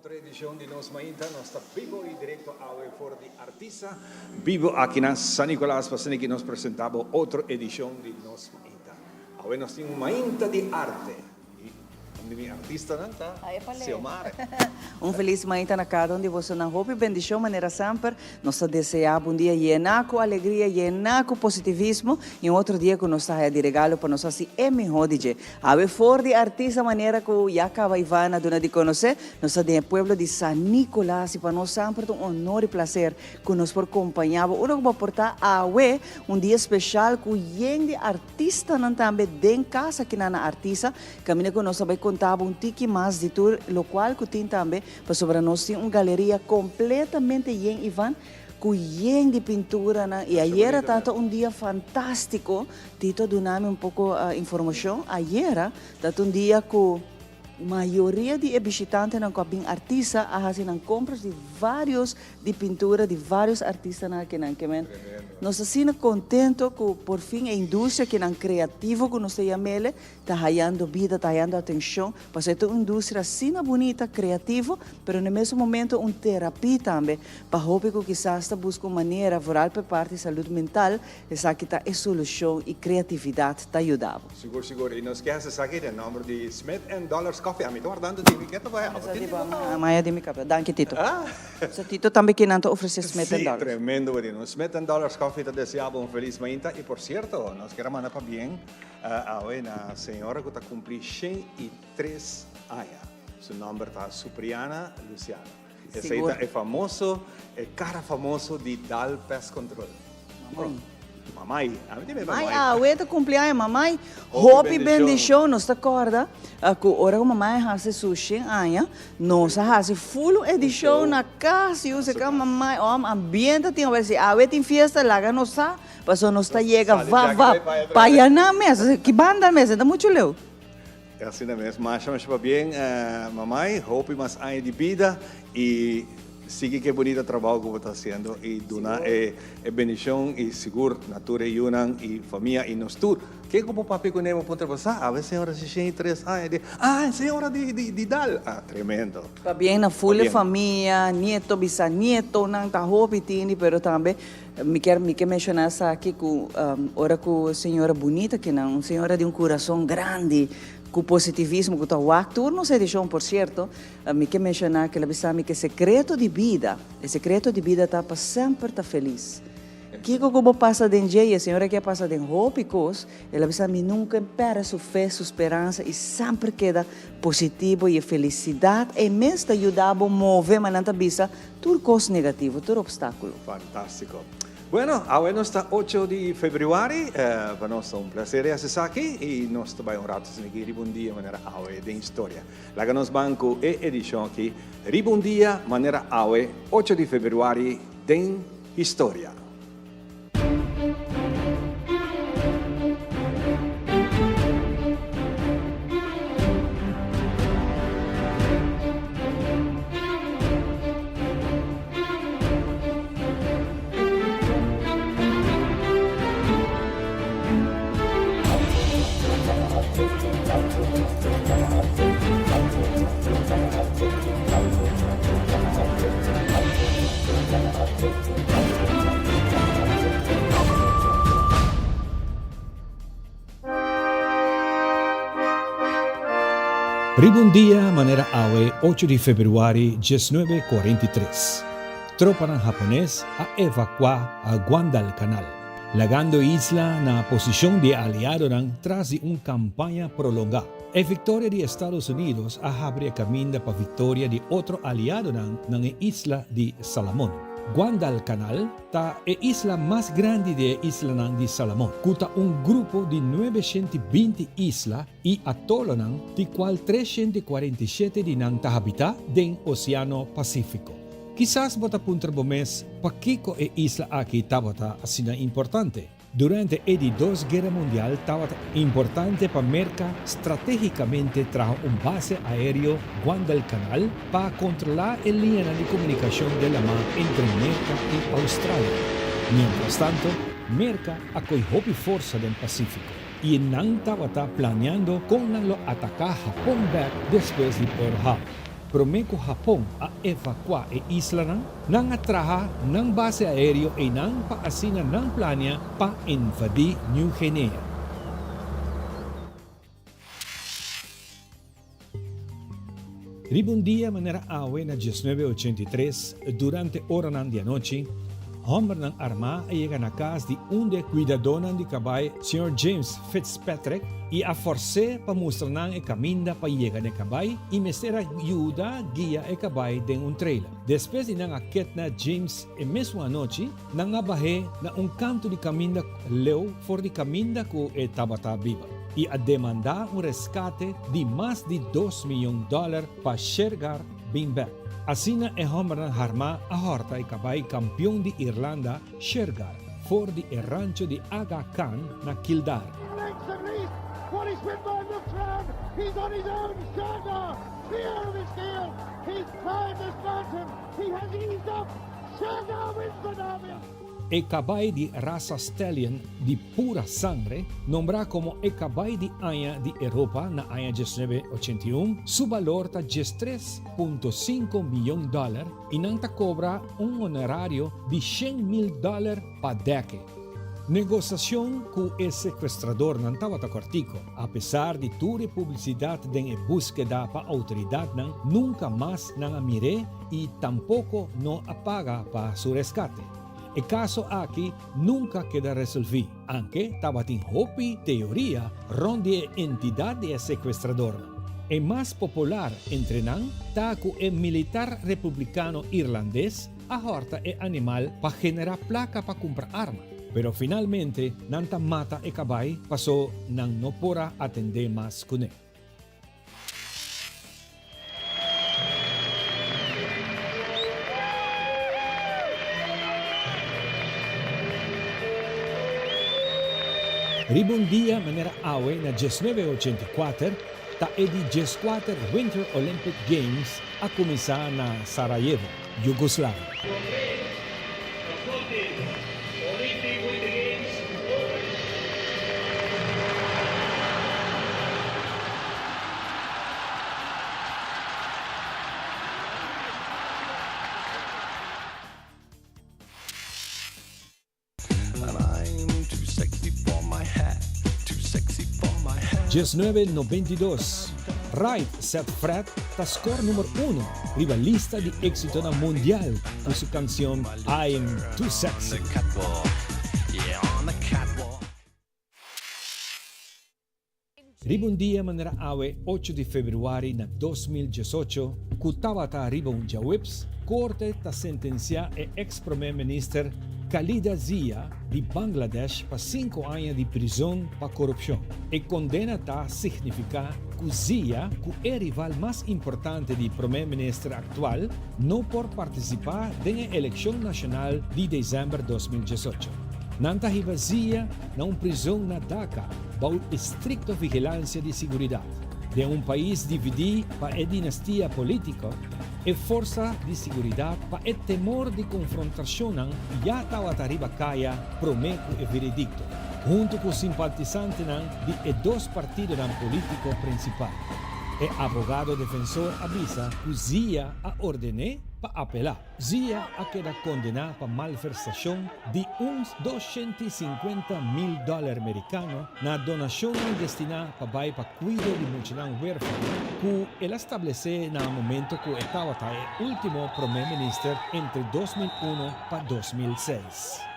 Otro edicion di Nos Mainta, nos ta bibo y directo awe for di Artisa, bibo aki na San Nicolas pa asina ki nos presenta bo otro edicion di Nos Mainta. Awe nos tin un mainta di arte y un di mi artistanan ta Xiomara. Un feliz mainta na cada un di bosonan. Hopi bendicion manera semper. Nos ta desea bo un dia yena cu alegria, yena cu positivismo y un otro dia cu nos ta haya di regalo pa nos haci e miho di dje. Awe for di artista manera cu ya caba Ivana duna di conoce, nos ta den e pueblo di San Nicolas y pa nos semper ta un honor y placer cu nos por compaña bo ora cu bo por ta awe un dia special cu yen di artistanan tambe den casa kinan na Artisa caminda cu nos ta bay conta bo un tiki mas di tur locual cu tin tambe pasobra nos tin un galeria completamente yen Ivan Cu yen di pinturanan y ayera tata un dia fantastico, Tito a dunami un poco informacion, ayera tata un dia cu mayoria di e bishitantenan cu a bin artista a haci nan compras di varios di pintura di varios artistanan akinan ke men nos ta asina contento cu por fin e industria kinan creativo cu nos ta yamele Ta hayando bida, ta hayando atencion, pasobra e ta un industria asina bunita, creativo, pero na e mesun momento un terapia tambe pa hopi cu kisas ta busca un manera, vooral pa e parti salud mental, esaki ta e solucion y creatividad ta yuda bo. Sigur, sigur. Y nos ke haci esaki den nomber di Smith and Dollars Coffee. Ami ta wardando di mi ke ta bai abo tin di bo ta. Maya di mi café. Danki Tito. So Tito tambe kinan ta ofrece Smith and Dollars. Si, tremendo bo Smith and Dollars Coffee ta desea bo un feliz mainta y por cierto, nos kier a manda pabien. Awe na señora cu ta cumpli 103 aña. Su nomber ta Supriana Luciano. Esey ta e famoso, e cara famoso di Dal Pest Control. Mamai. Mamai. Ami tin miedo mamai. Mamai awe ta cumpli aña. Mamai, hopi bendicion. Nos ta corda cu ora cu mamai a haci su shen aña, nos a haci full un edicion na cas. Y use ca mamai, oh, ambiente tin. Awor si awe tin fiesta, laga nos sa. Pasobra nos ta yega va va pa yaná mes, ki banda mes, e ta muchu leu. E asina mes, masha masha pabien mamai, hopi mas aña di bida y sigui ke bunita trabao ku bo ta hasiendo y duna e bendicion y sigur na tur e yunan y famia y nos tur. Ke ku bo papia kuné bo puntra bo sa awe señora 63 aña di ah e señora di di dal ah tremendo. Pabien na ful e famia, nieto, bisanietonan ta hopi tini pero tambe Mi kier mi ke menciona esaki cu ora cu señora bunita kinan, un señora di un curason grandi, cu positivismo, cu ta wak tur nos edicion por cierto, mi ke menciona cu el a bisa mi cu e secreto di bida, e secreto di bida ta pa semper ta feliz. Kico cu bo pasa den dje, y e señora aki a pasa den hopi cos, el a bisa mi nunca e perde su fe, su speransa y semper keda positivo y e felicidad ey mes ta yuda bo move, ma nan ta bisa, Tur kos negativo, tur obstákulo. Fantástiko. Bueno, awe nos ta ocho di februari. Pa nos ta un placer e hasi esaki i nos ta bai un rato asina aki riba un dia manera awe den historia. Laga nos ban ku e edishon aki riba un dia manera awe ocho di februari den historia. Riba un dia manera awe ocho di februari diesnuebe kuarenta i tres, tropanan hapones a evakuá Guandalcanal, lagando e isla na posishon di e aliadonan tras di un kampaña prolongá. E viktoria di Estados Unidos a habri e kaminda pa viktoria di otro aliadonan nan e isla di Salamon. Guandalcanal ta e isla mas grandi di e islanan di Salamon, ku ta un grupo di 920 isla i atolonan, di kual 347 di nan ta habitá den Oseano Pasífiko. Kisas bo ta puntra bo mes pakiko e isla aki tabata asina importante. Durante e di dos Guera Mundial tabata importante pa Merka stratégikamente traha un base aéreo Guandalcanal pa kontrolá e liñanan di komunikashon den lamá entre Merka i Australia. Mientrastanto, Merka a koi hopi forsa den Pasífiko i nan tabata planeando kon nan lo ataká Hapon bèk despues di Pearl Harbor. Promé ku Hapon a evakuá e islanan, nan a traha nan base aéreo einan pa asina nan plania pa invadí New Guinea. Riba un dia manera awe na diesnuebe 83, durante oranan di anochi, hòmbernan armá a yega na kas di un di e kuidadónan di kabai, señor James Fitzpatrick, i a fòrs'é pa mustra nan e kaminda pa yega na e kabai i mester a yuda guia e kabai den un trailer. Despues di nan a ketna James e mesun anochi, nan a bah'é na un kantu di kaminda leu for di kaminda ku e tabata biba i a demandá un reskate di mas di 2 miyon dòler pa Shergar bin bèk. Asina e hòmbernan harmá a hòrta e kabai kampion di Irlanda, Shergar, for di e rancho di Aga Khan na Kildare. Lengths at least. Wally Swinburne looks round. He's on his own. Shergar, clear of his field. He's climbed this mountain. He has eased up. Shergar wins the Derby. E kabai di rasa stallion di pura sangre, nombrá komo e kabai di aña di Europa na aña 1981, su balor ta 13.5 mion dòler i nan ta kobra un honorario di 100 mil dòler pa dek e. Negosiashon ku e sekuestradornan tabata kòrtiku. Apesar di tur e publisidat den e búskeda pa outoridatnan, nunka mas nan a mir'é i tampoko no a paga pa su reskate. E kaso aki nunka a keda resolví, aunke tabatin hopi teoria rònt di e entidat di e sekuestradornan. E mas popular entre nan ta ku e militar republikano irlandes a hòrta e animal pa generá plaka pa kumpra arma. Pero finalmente nan ta mata e kabai paso nan no por a atendé mas kuné. Riba un dia manera awe na 1984, ta e di 14 Winter Olympic Games a kuminsá na Sarajevo, Yugoslavia. The 14th Olympic Winter Games open. And I'm too sexy for my hat, too sexy for my hat. 1992, Right Said Fred ta score number 1 riba lista di éksito na mundial ku su kanshon I'm Too Sexy. The catwalk, yeah, on the catwalk. Riba un dia manera awe 8 di febrüari na 2018, ku tabata riba un djaweps, korte ta sentensiá e ex-promé minister Khalida Zia di Bangladesh pa 5 aña di prizòn pa korupshon. E kondena ta signifiká ku Zia, ku e rival mas importante di promé minister aktual, no por partisipá den e elekshon nashonal di desèmber 2018. Nan ta hiba Zia na un prizòn na Dhaka, bou estrikto vigilansia di siguridat. Den un pais dividí pa e dinastia polítiko, e forsa di siguridat pa e temor di konfrontashonnan ya tabata riba kaya promé ku e veredikto, huntu ku simpatisantenan di e dos partidonan polítiko prinsipal. E abogado defensor a bisa ku Zia a orden'é pa apelá. Zia a keda kondená pa malversashon di un 250 mil dòler merikano na donashonnan destiná pa bai pa kuido di muchanan huérfano ku el a establesé na momento ku e tabata e último promé minister entre 2001 pa 2006.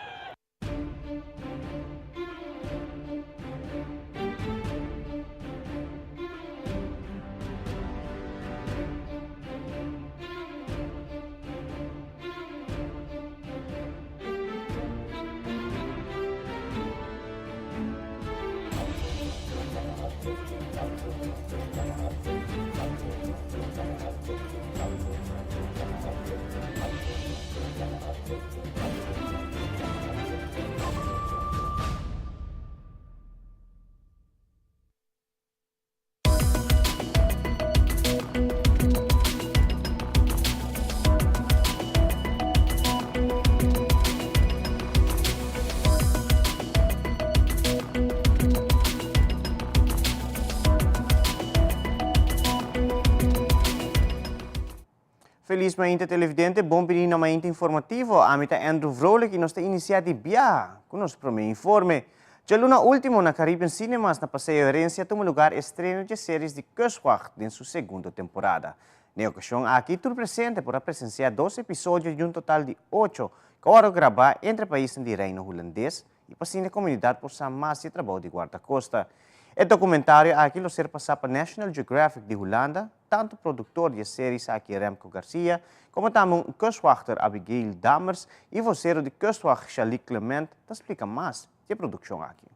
Feliz mainta, televidente, bon bini na Mainta Informativo. Ami ta Andrew Vrolijk y nos ta inicia di biaha cu nos prome informe. Djaluna ultimo na Caribbean Cinemas na Paseo Herencia tuma lugar estreno dje series di Kustwacht den su segundo temporada. Na e ocasion aki tur presente por a presencia dos episodio di un total di ocho cu a worde graba entre paisnan di Reino Hulandes y pa asina e comunidad por sa mas di e trabou di guardacosta. E documentario aki lo ser pasa pa National Geographic di Hulanda, Tantu produktor di e series aki Remco Garcia, komo tambe un kustwachter Abigail Dammers i vosero di kustwacht Shalik Clement ta splika mas di e produkshon aki.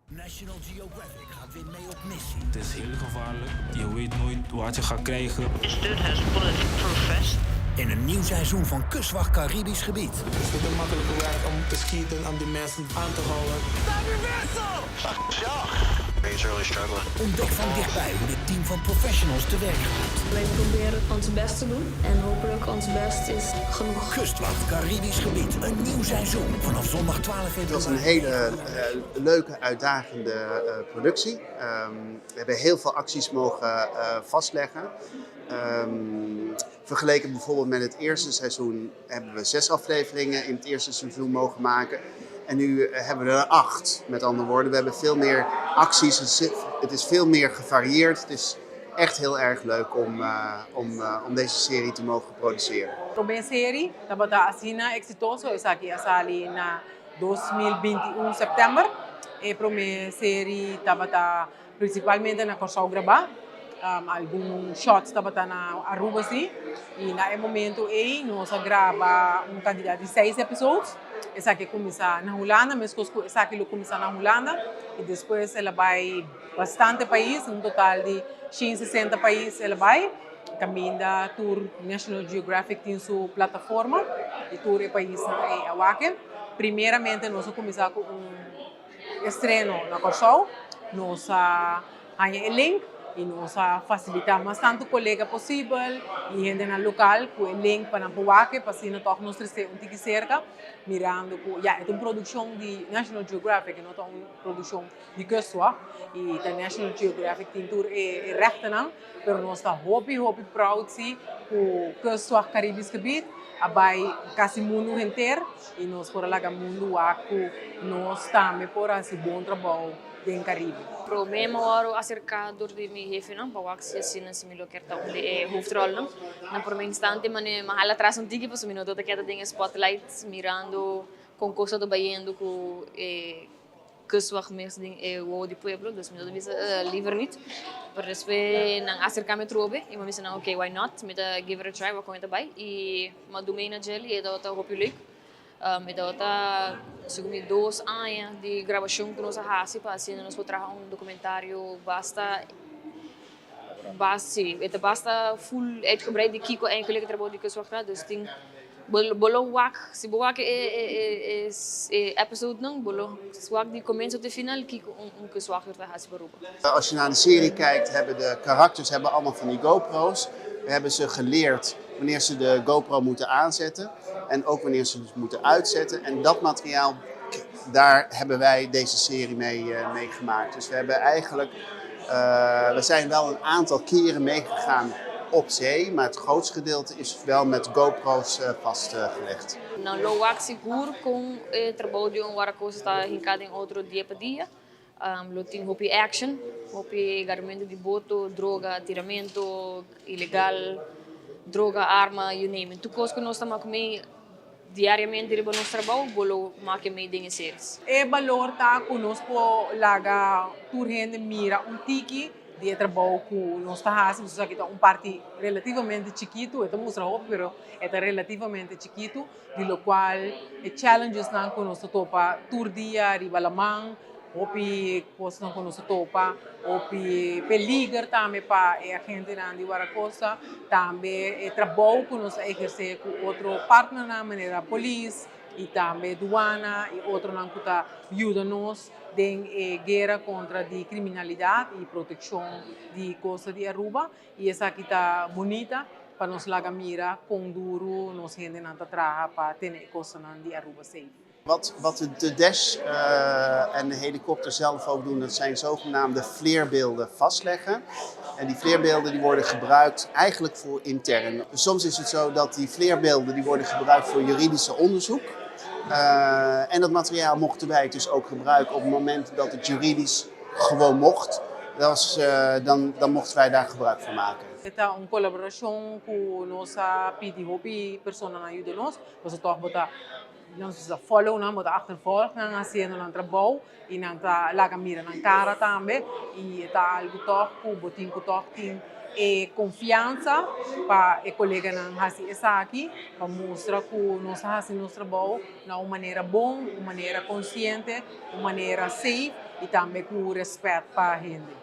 National Geographic gaat weer mee op missie. Het is heel gevaarlijk, je weet nooit wat je gaat krijgen. This dude has bulletproof vest. In een nieuw seizoen van Kustwacht Caribisch Gebied. Het is niet een makkelijke werk om te schieten, om die mensen aan te houden. Ontdek van dichtbij hoe dit team van professionals te werk gaat. Wij proberen ons best te doen en hopelijk ons best is genoeg. Kustwacht Caribisch Gebied, een nieuw seizoen vanaf zondag 12 Het was een februari. hele leuke, uitdagende productie. We hebben heel veel acties mogen vastleggen. Vergeleken bijvoorbeeld met het eerste seizoen hebben we zes afleveringen in het eerste seizoen mogen maken. En nu hebben we er acht. Met andere woorden, we hebben veel meer acties. Het is veel meer gevarieerd. Het is echt heel erg leuk om deze serie te mogen produceren. Prome serie tabata asina exitoso, esaki a sali na 2021 september. E prome serie tabata principalmente na Corsou graba. Algun shots tabata na Aruba si. Y na e momento ey nos a graba un cantidad di seis episodes. Esaki a cuminsa na Hulanda, mescos cu esaki lo cuminsa na Hulanda. Y despues el a bay bastante pais, un total di 160 pais el a bay. Caminda tur National Geographic tin su plataforma y tur e paisnan ey a wak e. Primeramente nos a cuminsa cu un estreno na Corsou. Nos a haña e link y nos a facilita mas tanto colega posibel y hendenan local cu e link pa nan por wak e, pa asina toch nos trece un tiki cerca, mirando cu ya e ta un produccion di National Geographic, e no ta un produccion di Kustwacht y ta National Geographic tin tur e rechtennan, pero nos ta hopi hopi proud si cu Kustwacht Caribisch Gebied a bay casi mundo henter y nos por a laga mundo wak cu nos tambe por haci bon trabou den Caribe. Prome mi a wòrdu aserká dor di mi hefenan pa wak si asina si mi lo kier ta un di e hoofdrolnan. Na prome instante mane mi a hala atras un tiki pasobra mi no tabata keda den e spotlight mirando kon kos ta bayendo ku e kustwacht mes den e wowo di pueblo, dus mi tabata bisa liever niet. Pero despues nan a aserká mi atrobe i mi a bisa nan ok why not, mi ta give it a try wak kon e ta bai i mi a duna e na djel i e tabata hopi leuk. E tabata segun mi dos aña di grabashon ku nos a hasi pa asina nos por traha un dokumentario basta si e ta basta full uitgebreid di kiko eigenlijk e trabou di Kustwacht ta. Dus tin bo lo wak si bo wak e episodenan bo lo wak di komienso te final kiko un kustwachter ta hasi pa Aruba. Als je naar de serie kijkt, hebben de karakters hebben allemaal van die GoPro's. We hebben ze geleerd wanneer ze de GoPro moeten aanzetten en ook wanneer ze het moeten uitzetten. En dat materiaal, daar hebben wij deze serie mee gemaakt. Dus we hebben eigenlijk, we zijn wel een aantal keren meegegaan op zee, maar het grootste gedeelte is wel met GoPro's vastgelegd. Nan lo wak sigur kon e trabou di un wardakosta ta hinká den otro dia pa dia. Lo tin hopi action, hopi garamentu di boto, droga, tiramentu ilegal, droga, arma, you name it. Tur kos ku nos ta mak mei diariamente riba nos trabou, bo lo make mei den e series. E balor ta ku nos por laga tur hende mira un tiki di e trabou ku nos ta hasi, pasobra esaki ta un parti relativamente chikitu, e ta mustra hopi pero e ta relativamente chikitu. Di locual e challengesnan cu nos ta topa tur dia riba laman, hopi cosnan cu nos ta topa, hopi peliger tambe pa e agentenan di Guardacosta, tambe e trabou cu nos ta eherce cu otro partnernan manera polis y tambe duana y otronan cu ta yuda nos den e guera contra di criminalidad y proteccion di costa di Aruba. Y esaki ta bunita pa nos laga mira con duro nos hendenan ta traha pa tene e costanan di Aruba safe. Wat, wat de, de dash uh, en de helikopter zelf ook doen, dat zijn zogenaamde vleerbeelden vastleggen. En die vleerbeelden die worden gebruikt eigenlijk voor intern. Dus soms is het zo dat die vleerbeelden die worden gebruikt voor juridische onderzoek. Uh, en dat materiaal mochten wij dus ook gebruiken op het moment dat het juridisch gewoon mocht. Dat was, uh, dan, dan mochten wij daar gebruik van maken. E ta un kolaborashon ku nos a pidi hopi personanan yuda nos, pasobra tòg bo ta nos ta follow nan, bo ta achtervolg nan hasiendo nan trabou i nan ta laga mira nan kara tambe i e ta algu tòg ku bo tin ku tòg tin e konfiansa pa e koleganan hasi esaki pa mustra ku nos a hasi nos trabou na un manera bon, un manera konsiente, un manera safe i tambe ku rèspèt pa hende.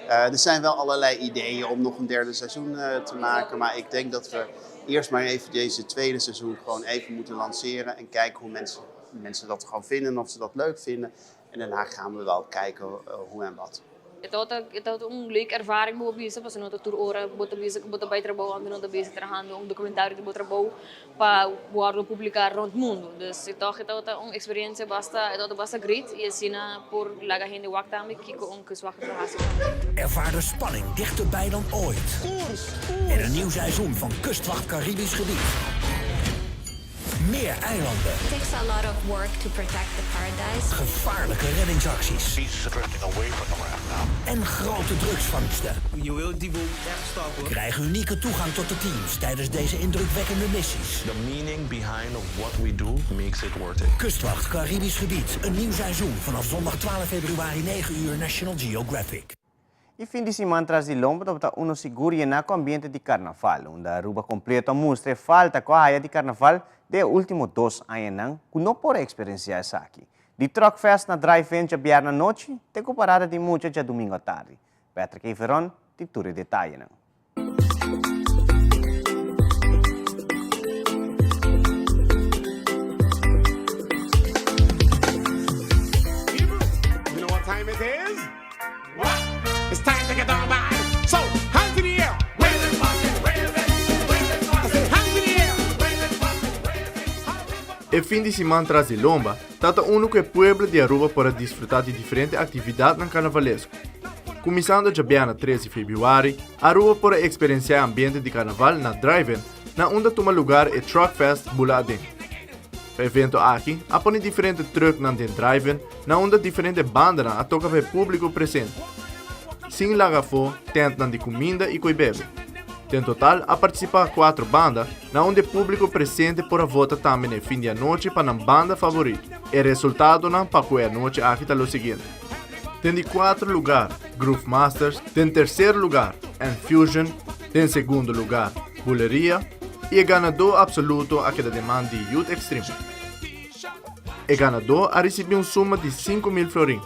Er zijn wel allerlei ideeën om nog een derde seizoen te maken, maar ik denk dat we eerst maar even deze tweede seizoen gewoon even moeten lanceren en kijken hoe mensen, mensen dat gewoon vinden en of ze dat leuk vinden. En daarna gaan we wel kijken hoe en wat. E tabata e tabata un leuk ervaring bo por bisa pasobra no ta tur ora bo ta bisa ku bo ta bai trabou anto no ta bisa trahando un documentario di bo trabou pa wòrdu publiká rònt mundu. Dus e tòg e tabata un eksperensia basta e tabata basta great i asina por laga hende wak tambe kiko un kustwachter ta hasi tambe. Ervaar de spanning dichterbij dan ooit. In een nieuw seizoen van Kustwacht Caribisch Gebied. Meer eilanden. It takes a lot of work to protect the paradise. Gevaarlijke reddingsacties. He's drifting away from the raft now. En grote drugsvangsten. Je wilt die boel echt stoppen. Krijg unieke toegang tot de teams tijdens deze indrukwekkende missies. The meaning behind of what we do makes it worth it. Kustwacht Caribisch Gebied. Een nieuw seizoen vanaf zondag 12 februari 9 uur National Geographic. E fin di siman tras di lomba tabata uno sigur yená ku ambiente di karnaval, unda Aruba kompleto a mustra e falta ku a haya di karnaval den e último dos añanan ku no por a eksperensiá esaki. Di Truckfest na Drive-In djabièrnè anochi te ku parada di mucha djadumingu atardi. Patrick Everon tin tur e detayenan. E fin di siman tras di lomba ta ta unu ku e pueblo di Aruba por a disfruta di diferente aktividatnan karnavalesko. Kuminsando djabièrnè tres di febrüari, Aruba por a eksperensiá e ambiente di karnaval na Drive-In, na unda tuma lugar e Truckfest bula aden. Pa evento aki a pone diferente trucknan den Drive-In na unda diferente bandanan a toka pa e públiko presente. Sin laga afó tèntnan di kuminda i koi bebe. Den total a partisipá kuatro banda na unda e públiko presente por a vota tambe na e fin di anochi pa nan banda favorito. E resultadonan pa ku e anochi aki ta lo siguiente. Den di kuatro lugar Groove Masters, den terser lugar N-Fusion, den segundo lugar Buleria i e ganadó apsoluto a keda den man di Youth Extreme. E ganadó a risibí un suma di 5000 florin.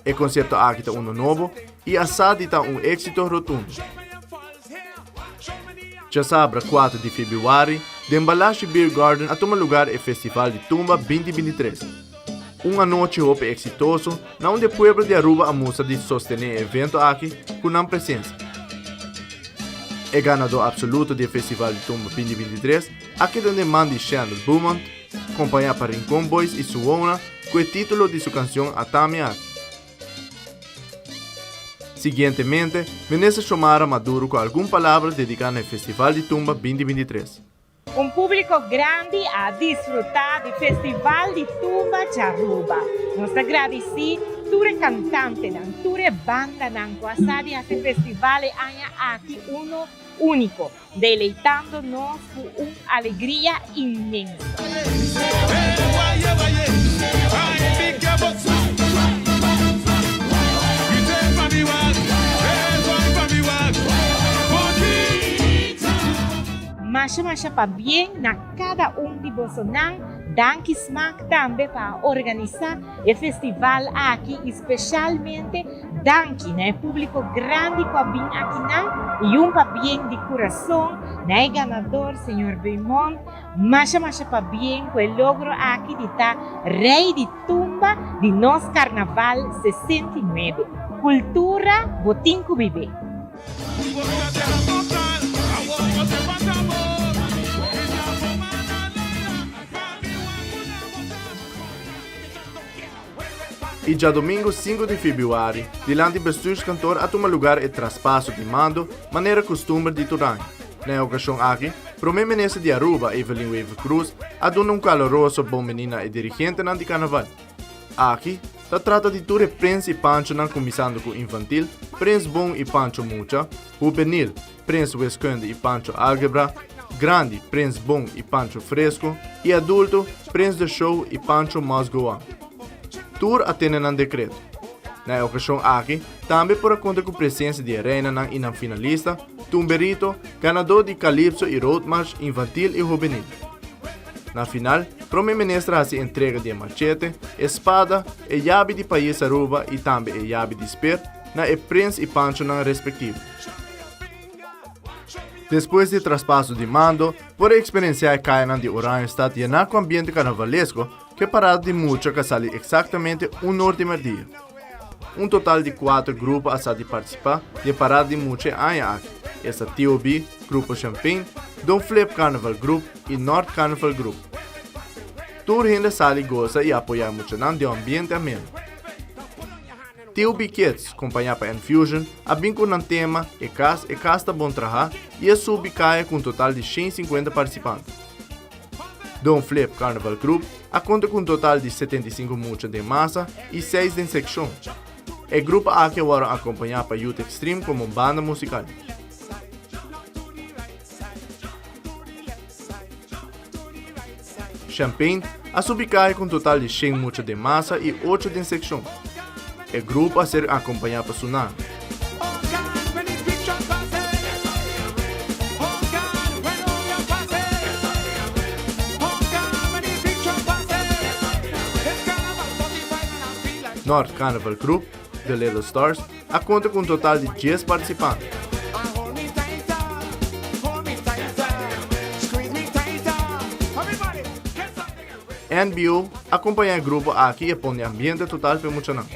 E konsepto aki ta uno nobo i a sa di ta un éksito rotundo. Djasabra 4 di febrüari, den Balashi Beer Garden a tuma lugar e Festival di Tumba 2023. Un anochi hopi eksitoso na unda e pueblo di Aruba a mustra di sostené e evento aki ku nan presensia. E ganadó apsoluto di e Festival di Tumba 2023 a keda den man di Shandel Beaumont, kompañá pa Rincon Boys i Suona ku e título di su kansion Atami Aki. Siguientemente, Minister Xiomara Maduro ku algun palabra dediká na e Festival di Tumba 2023. Un públiko grandi a disfrutá di Festival di Tumba Djaruba. Nos ta gradisí tur e kantantenan, tur e bandanan ku a sa di hasi festival e aña aki uno úniko, deleitando nos ku un alegria inmenso. Masha masha pabien na kada un di bosonan. Danki Smaak tambe pa a organisa e festival aki y specialmente danki na e publico grandi cu a bin akinan y un pabien di curason na e ganador señor Beaumont. Masha masha pabien cu e logro aki di ta Rey di Tumba di nos Carnaval 69. Cultura bo tin cu bibe. Y djadomingo sinku di febrüari, dilanti Bestuurskantoor a tuma lugar e traspaso di mando manera custumber di tur aña. Na e ocasion aki, Prome Minister di Aruba, Evelyn Wever-Croes, a duna un caloroso bonbini na e dirigentenan di Carnaval. Aki ta trata di tur e prins y panchonan cuminsando cu infantil, Prins Bon y Pancho Mucha, hubenil, Prins Wiskunde y Pancho Algebra, grandi, Prins Bon y Pancho Fresco, y adulto, Prins de Show y Pancho Must Go On. Tur a tene nan decreto. Na e ocasion aki tambe por a conta cu presencia di e reinanan y nan finalista, Tumberito, ganador di Calypso y Roadmarch infantil y hubenil. Na final, Prome Minister a haci entrega di e machete, e spada, e yabi di pais Aruba y tambe e yabi di speer na e prins y panchonan respectivo. Despues di e traspaso di mando, por a experiencia e cayanan di Oranjestad yena cu ambiente carnavalesco cu e parada di mucha cu a sali exactamente un or di merdia. Un total di cuater grupo a sa di participa den parada di mucha e aña aki, esta TOB, Grupo Champagne, Don Flip Carnival Group y Nord Carnival Group. Tur hende sali goza y apoya e muchanan den un ambiente ameno. TOB Kids, kompañá pa Enfusion, a bin ku nan tema E kas, e kas ta bon trahá i a subi kaya ku un total di 150 partisipante. Don Flip Carnival Group a konta ku un total di 75 mucha den masa i seis den sekshon. E grupo aki a wòrdu akompañá pa Youth Extreme komo un banda musikal. Champagne a subi kai ku un total di shen mucha den masa i ocho den sekshon. E grupo a ser akompañá pa Tsunami. North Carnival Group, The Little Stars, a konta ku un total di dies partisipante. NBO a kompañá e grupo aki i a pone ambiente total pa e muchanan.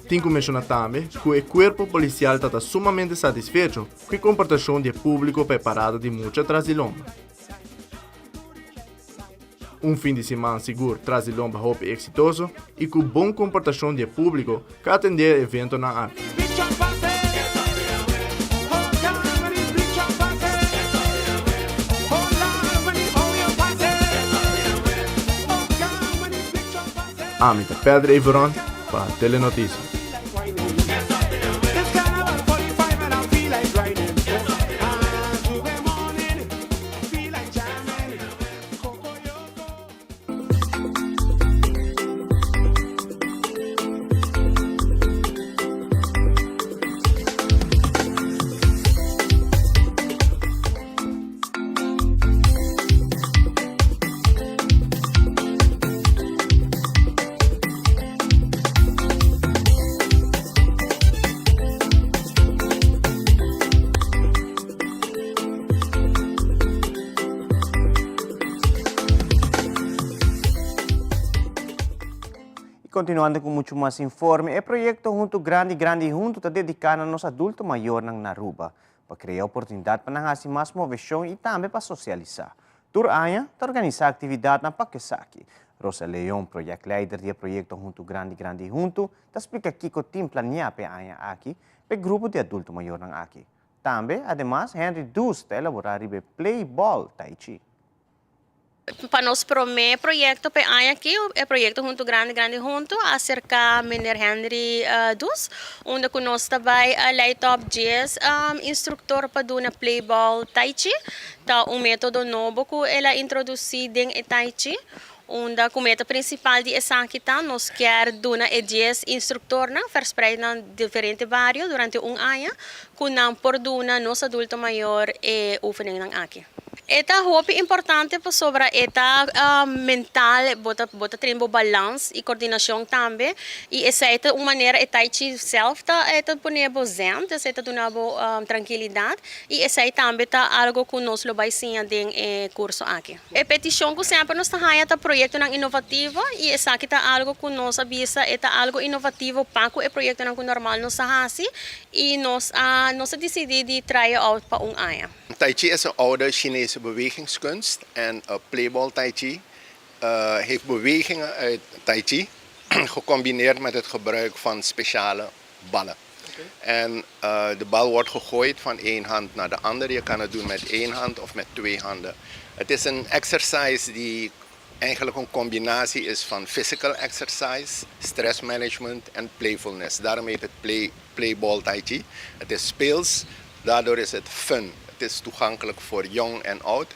Tin ku menshoná tambe ku e kuerpo polisial ta ta sumamente satisfecho ku e komportashon di e públiko pa e parada di mucha tras di lomba. Un fin di siman sigur tras di lomba hopi eksitoso i ku bon komportashon di e públiko ku a atendé e eventonan aki. Ami ta Pedro Everon pa Telenoticia. Y continuando cu mucho mas informe, e proyecto Hunto Grandi, Grandi Hunto ta dedica na nos adulto mayornan na Aruba, pa crea oportunidad pa nan haci mas movecion y tambe pa socialisa. Tur aña ta organisa actividadnan pa esaki. Rosa Leon, projectleider di e proyecto Hunto Grandi, Grandi Hunto, ta splica kico tin planea p'e aña aki p'e grupo di adulto mayornan aki. Tambe, ademas, Henry Does ta elaborá riba e Play Ball Tai Chi. Pa nos promé proyekto p'e aña akí, e proyekto Huntu Grandi Grandi Huntu, a aserká Meneer Henry Does, unda ku nos ta bai leit òp dies instruktor pa duna Play Ball Tai Chi. Ta un método nobo ku el a introdusí den e Tai Chi. Unda cu meta principal di esaki ta nos kier duna e dies instructornan verspreid na diferente bario durante un aña cu nan por duna nos adulto mayor e oefeningnan aki. E ta hopi importante pasobra e ta mental, bo ta bo ta train bo balans y coordinacion tambe y esey ta un manera e tai chi self ta e ta pone bo zen, dus e ta duna bo trankilidad y esey tambe ta algo cu nos lo bay siña den e curso aki. E petishon ku semper nos ta haña ta proyektonan inovativo i esaki ta algu ku nos a bisa e ta algu inovativo pa ku e proyektonan ku normal nos ta hasi i nos a nos a disidí di try e out pa un aña. Tai Chi is een oude Chinese bewegingskunst en Playball Tai Chi heeft bewegingen uit Tai Chi. gecombineerd met het gebruik van speciale ballen. En eh, de bal wordt gegooid van één hand naar de andere. Je kan het doen met één hand of met twee handen. Het is een exercise die eigenlijk een combinatie is van physical exercise, stress management en playfulness. Daarom heet het play, playball tai chi. Het is speels, daardoor is het fun. Het is toegankelijk voor jong en oud.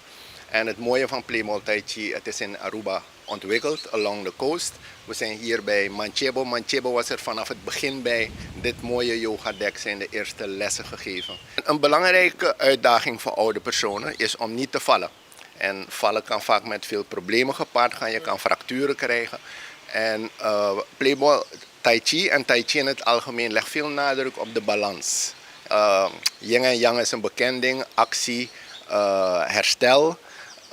En het mooie van Playball Tai Chi, het is in Aruba ontwikkeld, along the coast. We zijn hier bij Manchebo. Manchebo was er vanaf het begin bij. Dit mooie yoga dek zijn de eerste lessen gegeven. Een belangrijke uitdaging voor oude personen is om niet te vallen. En vallen kan vaak met veel problemen gepaard gaan. Je kan fracturen krijgen. En uh, Playball Tai Chi en Tai Chi in het algemeen legt veel nadruk op de balans. Uh, yin en yang is een bekend ding, actie, uh, herstel.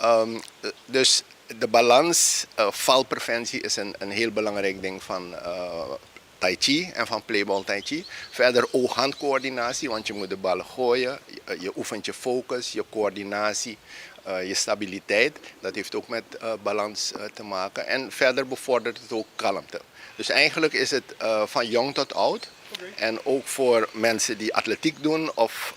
Um, dus de balans, uh, valpreventie is een, een heel belangrijk ding van uh, Tai Chi en van Playball Tai Chi. Verder oog-handcoördinatie, want je moet de ballen gooien. Je, je oefent je focus, je coördinatie, uh, je stabiliteit. Dat heeft ook met uh, balans uh, te maken. En verder bevordert het ook kalmte. Dus eigenlijk is het van jong tot oud. Okay. En ook voor mensen die atletiek doen of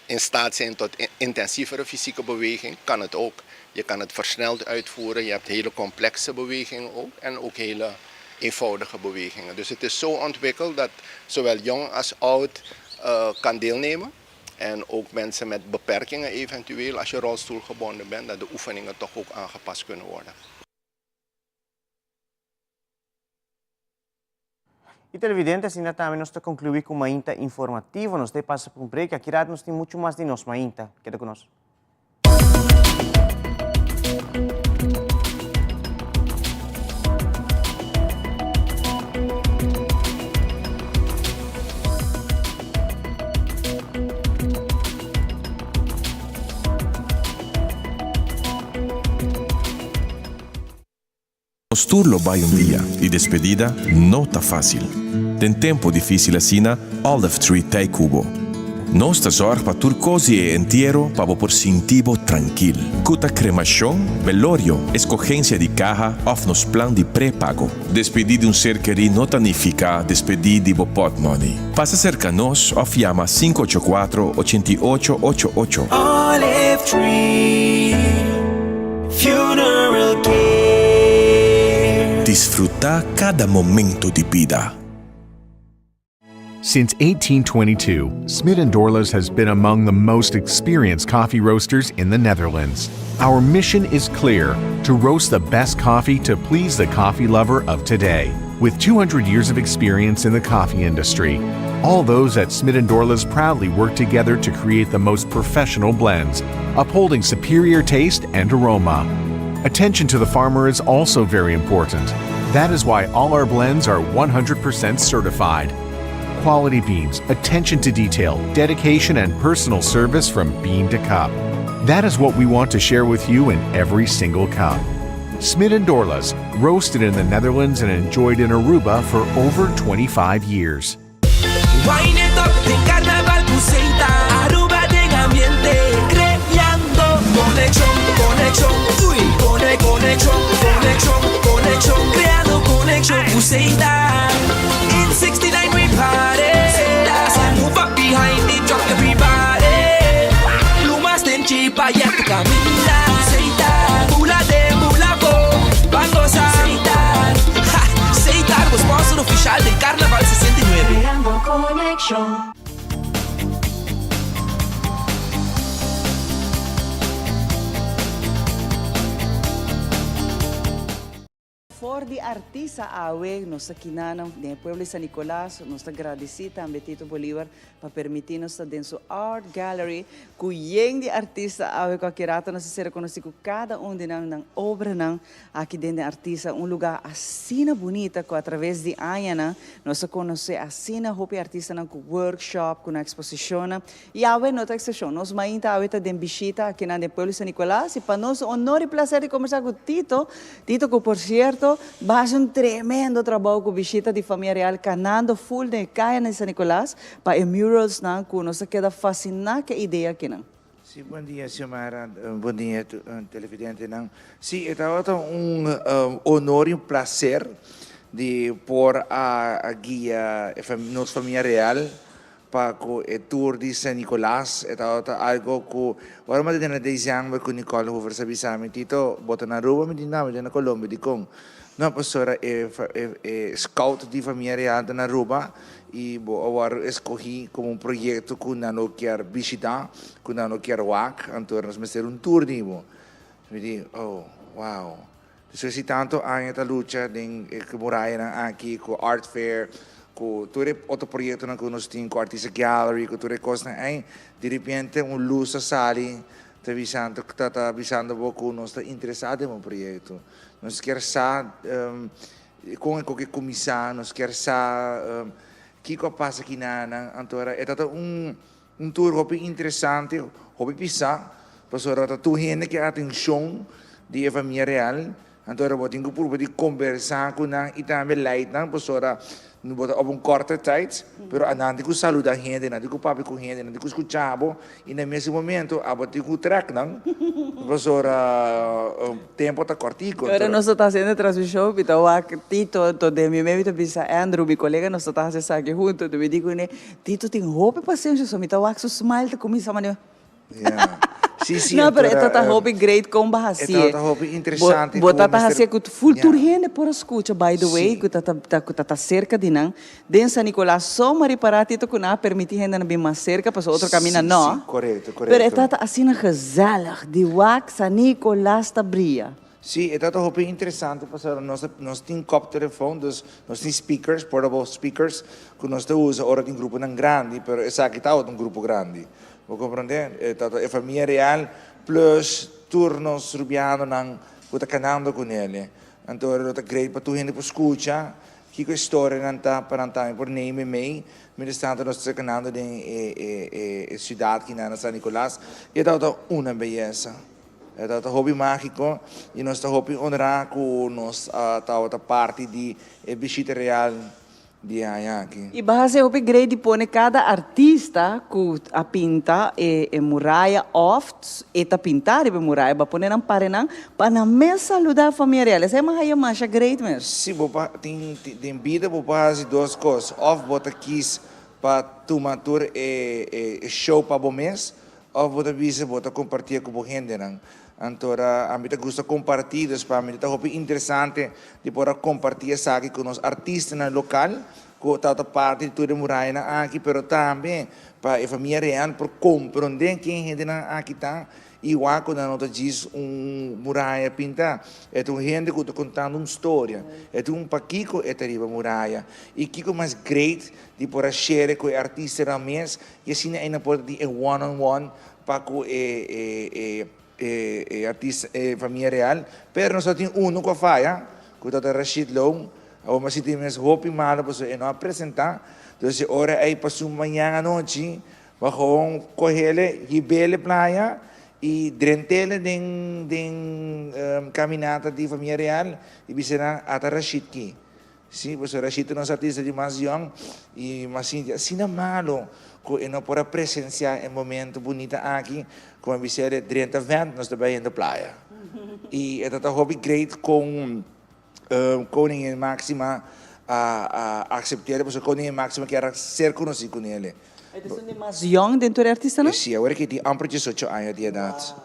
in staat zijn tot intensievere fysieke beweging, kan het ook. Je kan het versneld uitvoeren. Je hebt hele complexe bewegingen ook en ook hele eenvoudige bewegingen. Dus het is zo ontwikkeld dat zowel jong als oud uh, kan deelnemen. En ook mensen met beperkingen eventueel, als je rolstoelgebonden bent, dat de oefeningen toch ook aangepast kunnen worden. Y televidente, asina tambe nos ta conclui cu Mainta Informativo. Nos ta pasa pa un break. Aki rato nos tin mucho mas di nos Mainta. Keda cu nos. Nos tur lo bai un dia y despedida no ta facil. Den tempo dificil asina, Olive Tree t'ei cu bo. Nos ta zorg pa tur cos di e entiero pa bo por sinti bo trankil. Cu ta cremacion, velorio, escogencia di caha of nos plan di prepago. Despedi di un ser kerí no ta nifica despedi di bo potmoney. Pasa cerca nos of yama 584 88 88. Olive Tree Funeral Care. Disfruta cada momento di bida. Since 1822, Smit & Dorlas has been among the most experienced coffee roasters in the Netherlands. Our mission is clear to roast the best coffee to please the coffee lover of today. With 200 years of experience in the coffee industry, all those at Smit & Dorlas proudly work together to create the most professional blends, upholding superior taste and aroma. Attention to the farmer is also very important. That is why all our blends are 100% certified. Quality beans, attention to detail, dedication, and personal service from bean to cup. That is what we want to share with you in every single cup. Smit and Dorlas, roasted in the Netherlands and enjoyed in Aruba for over 25 years. Wine it up den Carnaval cu Setar Aruba den ambiente Creando conexion, conexion Uy, cone, conexion, conexion, conexion Creando conexion cu Setar In 69 we party As I move up behind the truck everybody Lumas den chipa ya tu caminda Setar, bula den bula bo Ban goza Setar, ha, Setar bo sponsor oficial den Carnaval 69. Creando conexion. For di artista awe nos ta kinanan den e pueblo di San Nicolas, nos ta gradici tambe Tito Bolivar pa permiti nos ta den su art gallery cu yen di artista awe cu aki rato nos ta ser reconoci cu cada un di nan nan obranan aki den den artista, un lugar asina bunita cu atraves di añanan nos a conoce asina hopi artistanan cu workshop, cu nan exposicionnan. Y awe no ta excepcion, nos mainta awe ta den bishita akinan den pueblo di San Nicolas y pa nos honor y placer di combersa cu Tito, Tito cu por cierto ba haci un tremendo trabou cu bishita di famia real canando full den e cayanan di San Nicolas pa e muralsnan cu nos a keda fascina cu e idea akinan. Sí, bon dia Xiomara, bon dia televidentenan. Sí, e tabata un honor y un placer. di por a guia nos famia real pa cu e tour di San Nicolas. E tabata algo cu ora mi a tene na december cu Nicole Hoevers a bisa mi, Tito, bo ta na Aruba? Mi di, no, mi ta na Colombia. Dicon? No, pasobra e e scout di famia real ta na Aruba y bo a worde escogi como un proyecto cu nan lo kier bishita, cu nan lo kier wak, anto nos mester un tour di bo. Mi di, oh, wow. Despues di tanto aña ta lucha den e murayanan aki cu Art Fair, cu tur e otro proyectonan cu nos tin, cu Artista Gallery, cu tur e cosnan ey, di repente un luz ta sali ta bisando, ta ta bisando bo cu nos ta interesa den bo proyecto. Nos kier sa con e koke cuminsa, nos kier sa kico a pasa kinanan. Anto e ta ta un Un tour hopi interesante, hopi pisá, pasobra ta tur hende ke atencion di e famia real, anto ora bo tin ku purba di kombersá ku nan i tambe leit nan, pasobra bo ta op un korte tijd, pero a nan tin ku saludá hende, nan tin ku papia ku hende, nan tin ku skuchá bo, i na mesun momento abo tin ku trèk nan, pasobra tempo ta kòrtiku. Ora nos ta hasiendo e transmishon, mi ta wak Tito, anto den mi mes mi ta bisa Andrew, mi kolega, nos ta hasi esaki huntu, anto mi di kuné, Tito tin hopi pasensia so mi ta wak su smile ta cuminsa manera. Yeah. Si, si, No, pero e ta ta hopi great con bo hacié. E ta hopi interesante. Bo ta ta hacié cu full tur hende por a scucha, by the way, cu ta ta cu ta ta cerca di nan. Den San Nicolas so m'a ripara Tito cu nan a permiti hendenan bin mas cerca pasobra otro caminda no. Si, si, corecto, corecto. Pero e ta ta asina gezellig di wak San Nicolas ta bria. Sí, e ta ta hopi interesante pasobra nos ta nos tin koptelefon, dus nos tin speakers, portable speakers, ku nos ta usa ora tin gruponan grandi, pero esaki tabata un grupo grandi. Bo komprondé? E ta ta e famia real plus tur nos rubianonan ku ta kanando ku nele. Anto lo ta great pa tur hende por skucha kiko e storianan ta pa nan tambe por neem e mee. Mientras tanto nos ta kanando den e e e e siudat kinan na San Nicolas i e tabata una beyesa. E tabata hopi mágiko i nos ta hopi honrá ku nos a tabata parti di e bishita real di e aña aki. I base hopi grei di pone kada artista ku a pinta e e muraya òf e ta pintá riba e muraya bo a pone nan parenan pa nan mes saludá famia real. Esei a haya masha great mes. Si bo pa tin den bida bo por hasi dos kos, òf bo ta kis pa tuma tur e e show pa bo mes Of bo ta bisa bo ta compartié cu bo hendenan. Anto ora ami ta gusta comparti, dus pa mi ta hopi interesante di por a comparti esaki cu nos artistanan local cu ta ta parti di tur e murayanan aki, pero tambe pa e famia real por comprende ken hendenan aki ta y wak cu nan no ta djis un muraya pinta. E ta un hende cu ta contando un storia, e ta un pakico e ta riba muraya y kico mas great di por a share cu e artistanan mes Y asina ei nan por tin e one on one pa cu e e e e artista e famia real. Pero nos ta tin uno cu a faya, cu ta ta Rashid Low. Awor mi a sinti mes hopi malo pasobra e no a presenta. Entonces e ora ei pa su mañan anochi bo a gewoon cohele, hibele playa y drentele den den caminata di famia real y bisa nan ata Rashid ki. Sí, pasobra Rashid ta nos artista di mas yòn i mas sinti asina malo ku e no por a presensiá e momento bunita aki ku mi bisa e drenta vènt nos ta bai hende playa. I e ta ta hopi great kon Koningin Máxima a a aksept'é pasobra Koningin Máxima kier a ser konosí kuné. E ta esun di mas yòn den tur e artistanan? Sí, awor ke tin amper diesocho aña di edat.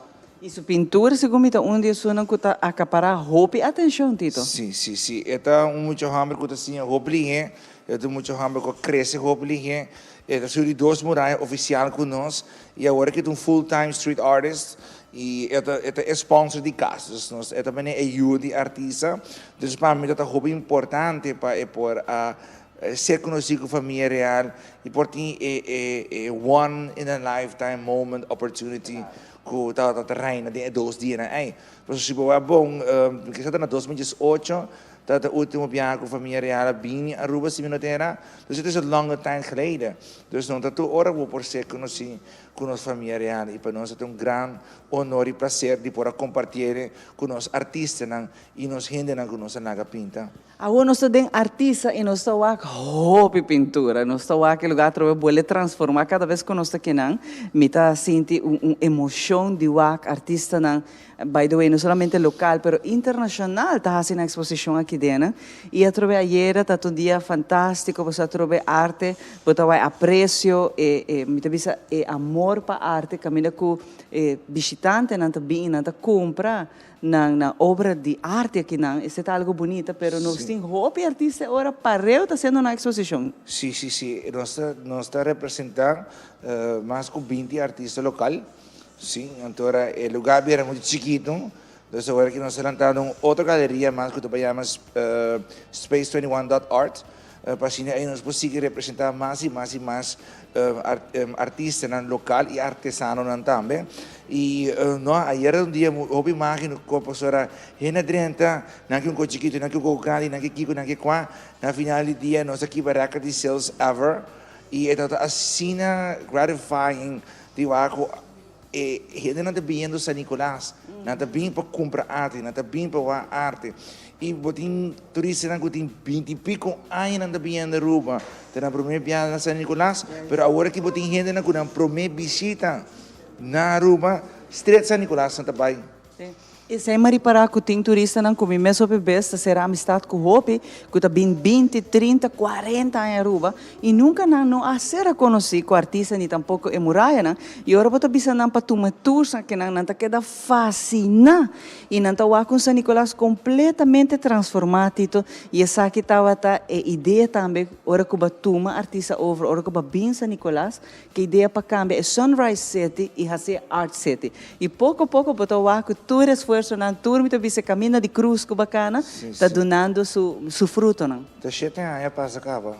I su pintura segun mi ta un di esunnan ku ta akapará hopi atenshon, Tito. Sí, sí, sí. E ta un mucha hòmber ku ta siña hopi lihé. E ta un mucha hòmber ku a krese hopi lihé. E ta su di dos muraya ofisial ku nos i awor ke ta un full time street artist i e ta e ta e sponsor di kas. Dus nos e ta manera e yu di artista. Dus pa mi ta ta hopi importante pa e por a Ser konosí ku famia real i por tin e e e one in a lifetime moment opportunity ku tabata ta reina den e dos dianan ei. Pasobra si bo wak bon, mi kisa ta na 2018 tabata e ultimo biaha ku famia real a bini Aruba si mi no ta era. Dus het is een lange tijd geleden. Dus no ta tur ora bo por ser konosí ku nos famia real i pa nos ta un gran honor i placer di por a kompartié ku nos artistanan i nos hendenan ku nos a laga pinta. Awor nos ta den artista y nos ta wak hopi pintura. Nos ta wak e lugar atrobe buele transforma cada bes cu nos ta kinan. Mi ta sinti un un emocion di wak artistanan, by the way no solamente local pero internacional ta haci nan exposicion aki. aki den. Y atrobe ayera ta un dia fantastico, paso atrobe arte, bo ta haya aprecio, e, e, mi ta bisa, e amor pa arte, caminda cu e bishitantenan ta bin, nan ta cumpra nan obra di arte aki nan, esey ta algo bunita, pero nos tin hopi artista ora pareu ta haciendo un exposicion. Si. Nos ta representa mas cu 20 artista local. Si, anto e lugar era mucho chikito. Anto, awor cu nos ta lantando un otro galeria mas cu ta yama Space21.art. Pa asina ey nos por sigui representa mas y mas y mas artista local y artesano tambe. Y no, ayera un dia hopi magico, pasobra hende 30, nan kier un cos chikito, nan kier un cos grandi, nan kier kiko, nan kier cua. Na final di dia nos a kibra record di sales ever. Y ta asina gratifying di cu e hende nan ta biniendo San Nicolas, nan ta bin pa cumpra arte, nan ta bin pa arte. Y bo tin turista cu tin 20 y pico aña nan ta biniendo Aruba. Ta nan prome biaha na San Nicolas, pero awor cu bo tin hende nan cu nan prome bishita na Aruba, straight San Nicolas nan ta bay. Y esey mi a ripara cu tin turista nan cu mi mes hopi bes ta sera amistad cu hopi, cu ta bin 20, 30, 40 aña Aruba y nunca nan no a ser conoci cu artista ni tampoco e muraya nan. Y ora bo ta bisa nan pa tuma tours cu nan, nan ta keda fascina y nan ta wak San Nicolas completamente transforma, Tito, y esaki tawata e idea tambe ora cu b'a tuma artista over, ora cu b'a bin San Nicolas, cu idea pa cambia e Sunrise City y haci Art City. Y poco poco bo ta wak tur esfuerso nan, tur mi ta bisa caminda di cruz cu b'a cana, ta dunando su fruto nan. Ta 7 aña pasa caba.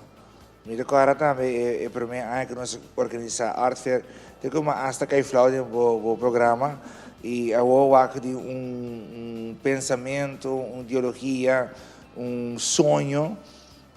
Mi ta corda tambe e prome aña cu nos a organisa Art Fair. Te como hasta cay flauw den bo programa y awor wak di un pensamento, un ideologia, un soño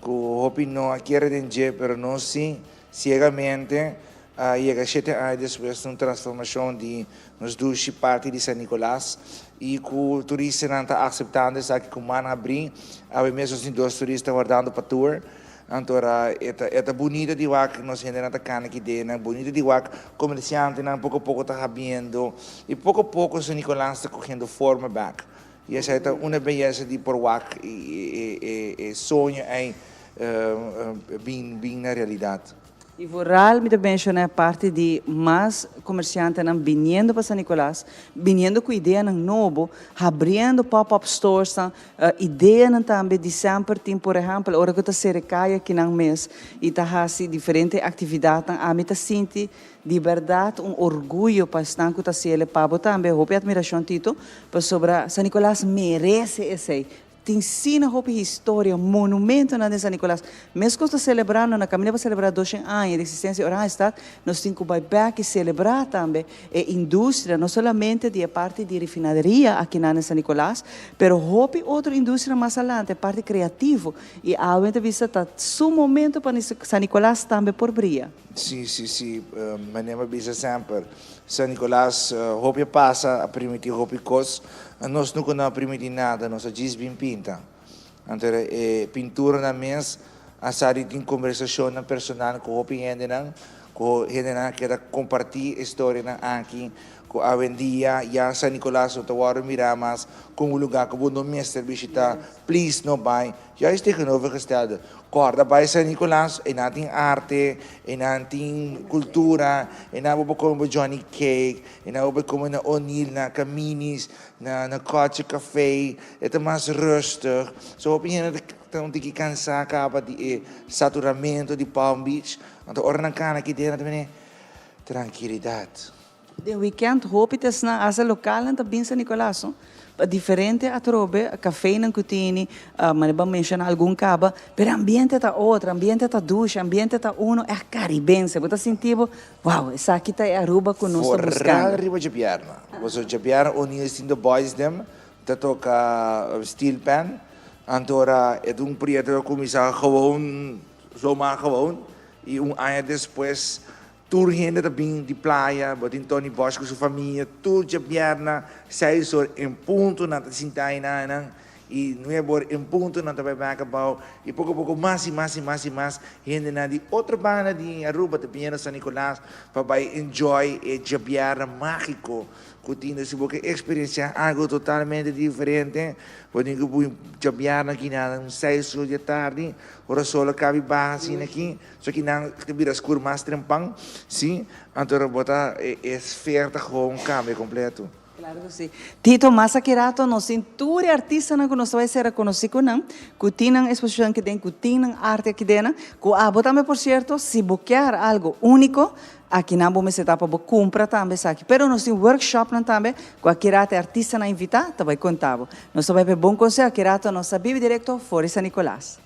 cu hopi no kier den dje, pero nos si ciegamente a yega 7 aña despues un transformacion di nos dushi parti di San Nicolas y cu turistanan ta aceptando esaki cu man habri. Awe mes tin dos turista wardando pa tour. Anto, e ta bunita di wak nos hende ta cana aki den, bunita di wak comerciante nan poco poco ta habriendo y poco poco San Nicolas ta cogiendo forma back. Y esey ta un beyesa di por wak e soño ey bin na realidad. Y vooral mi ta menciona parti di mas comerciante nan biniendo pa San Nicolas, biniendo cu idea nan nobo, habriendo pop-up stores nan, idea nan tambe di semper tin, por ehempel, ora cu ta sera caya aki nan mes y ta hasi diferente actividad nan, ami ta sinti di berdad un orguyo pa esnan cu ta haciele pa bo tambe, hopi admiracion, Tito, pasobra San Nicolas merece esey. Tin asina hopi historia, monumento na San Nicolas. Mescos ta celebrando, na caminda pa celebra 200 aña di existencia di Oranjestad, nos tin cu bay back y celebra tambe e industria, no solamente di parti di refinaria aki na San Nicolas, pero hopi otro industria mas adelante, parti creativo. Y awe ta ta su momento pa San Nicolas tambe por briya. Si. Manera mi bisa semper. San Nicolas, hopi pasa a permiti hopi cos. Nos nunca no a permiti nada, nos a djis bin pinta. Anto, pintura nan mes, a sali tin conversacion nan personal cu hopi hende nan, cu hende nan kier comparti historia nan aki, cu awendia ya San Nicolas no ta wordo mira mas como un lugar cu no mester bishita, please no bay. Juist tegenovergestelde. Corda bay San Nicolas, y nan tin arte, y nan tin cultura, y nan bo come Johnny Cake, y nan bo come na O'Neill, na Caminis, na Culture Café, e mas rustig. So hopi hende ta un tiki cansa caba di e saturamento di Palm Beach. Anto ora nan cana aki den tambe tranquilidad. Den weekend hopi ta esnan hasta local nan ta bin San Nicolas, no? Pa diferente atrobe, cafe nan cu tini, maar ban menciona algun caba, pero ambiente ta otro, ambiente ta dushi, ambiente ta uno, e caribense. Bo ta sinti bo, wow, esaki ta Aruba cu nos ta Vooral buscando. Riba djabièrnè. Paso djabièrnè O'Neill tin the boys dem, ta toca steel pan. Anto ora e un proyecto a cuminsa gewoon, zomaar gewoon. Y un aña despues, tur hende ta bin di playa, bo tin Tony Bosch cu su famia, tur djabièrnè, 6 or en punto, nan ta sinta nan. I nuebor en punto nan ta bai bek abou i poko poko mas i mas i mas i mas hendenan di otro banda di Aruba ta bini na San Nicolas pa bai enjoy e djabièrnè mágiko ku tin. Si bo ke eksperensiá algu totalmente diferente bo tin ku bui djabièrnè aki na un seis or di atardi ora sol a kabi baha asina aki so ki nan ta bira skur mas trempan si anto bo ta e sfeer ta gewoon kambia kompleto. Claro cu si. Tito, mas aki rato nos tin tur e artistanan cu nos ta bay sera conoci cu nan, cu tin nan exposicion aki den, cu tin nan arte aki den, cu abo tambe por cierto, si bo kier algo unico, aki nan bo mester ta pa bo cumpra tambe esaki. Pero nos tin workshopnan tambe cu aki rato e artistanan invita ta bay conta bo. Nos ta bay pa e bon conseho, aki rato nos ta bibi directo for di San Nicolas.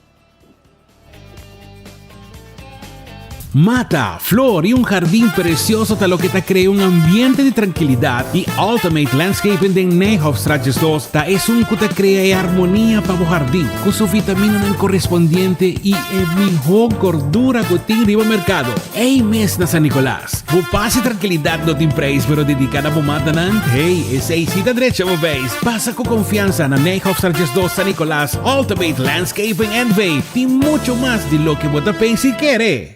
Mata, flor y un jardín precioso ta loke ta crea un ambiente di tranquilidad y Ultimate Landscaping den Nijhofstraat 2 ta esun cu ta crea e armonia pa bo jardín cu su vitaminanan correspondiente y e miho gordura cu tin riba mercado. Ey mes na San Nicolas. Bo paz y tranquilidad no tin prijs pero dedica na bo matanan, hey, esey si ta drecha bo beis. Pasa cu confianza na Nijhofstraat 2 San Nicolas, Ultimate Landscaping NV tin mucho mas di loke bo ta pensa y kere.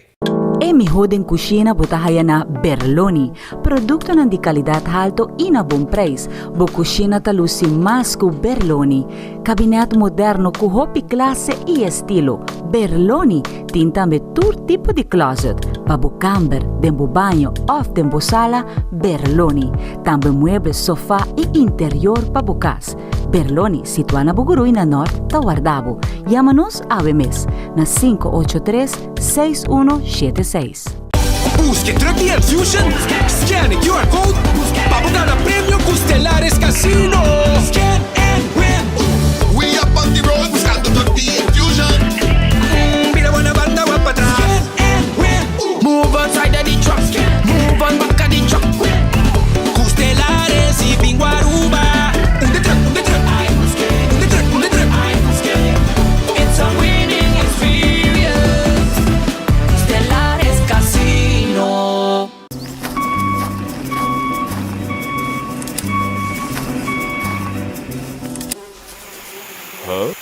E miho den cushina bo ta haya na Berloni. Productonan di calidad halto y na bon prijs. Bo cushina ta luci mas cu Berloni. Kabinet moderno ku hopi klase i estilo. Berloni tin tambe tur tipo di closet, pa bo kamber, den bo baño òf den bo sala, Berloni. Tambe mueble, sofá i interior pa bo kas. Berloni, situá na Bugurui na Nort, ta warda bo. Yama nos awe mes na 583 6176. Busca e truck di Enfusion, scan e QR code pa bo gana premio cu Stellaris Casino. Scan and win! We up on the road buscando truck di Enfusion. Bira wana banda wak patras. Scan and win! Move on side of the truck, move on back of the truck. Cu Stellaris y Bingo Aruba. Un de truck, un de truck. Un de truck, un de truck. It's a winning experience. Stellaris Casino. Huh?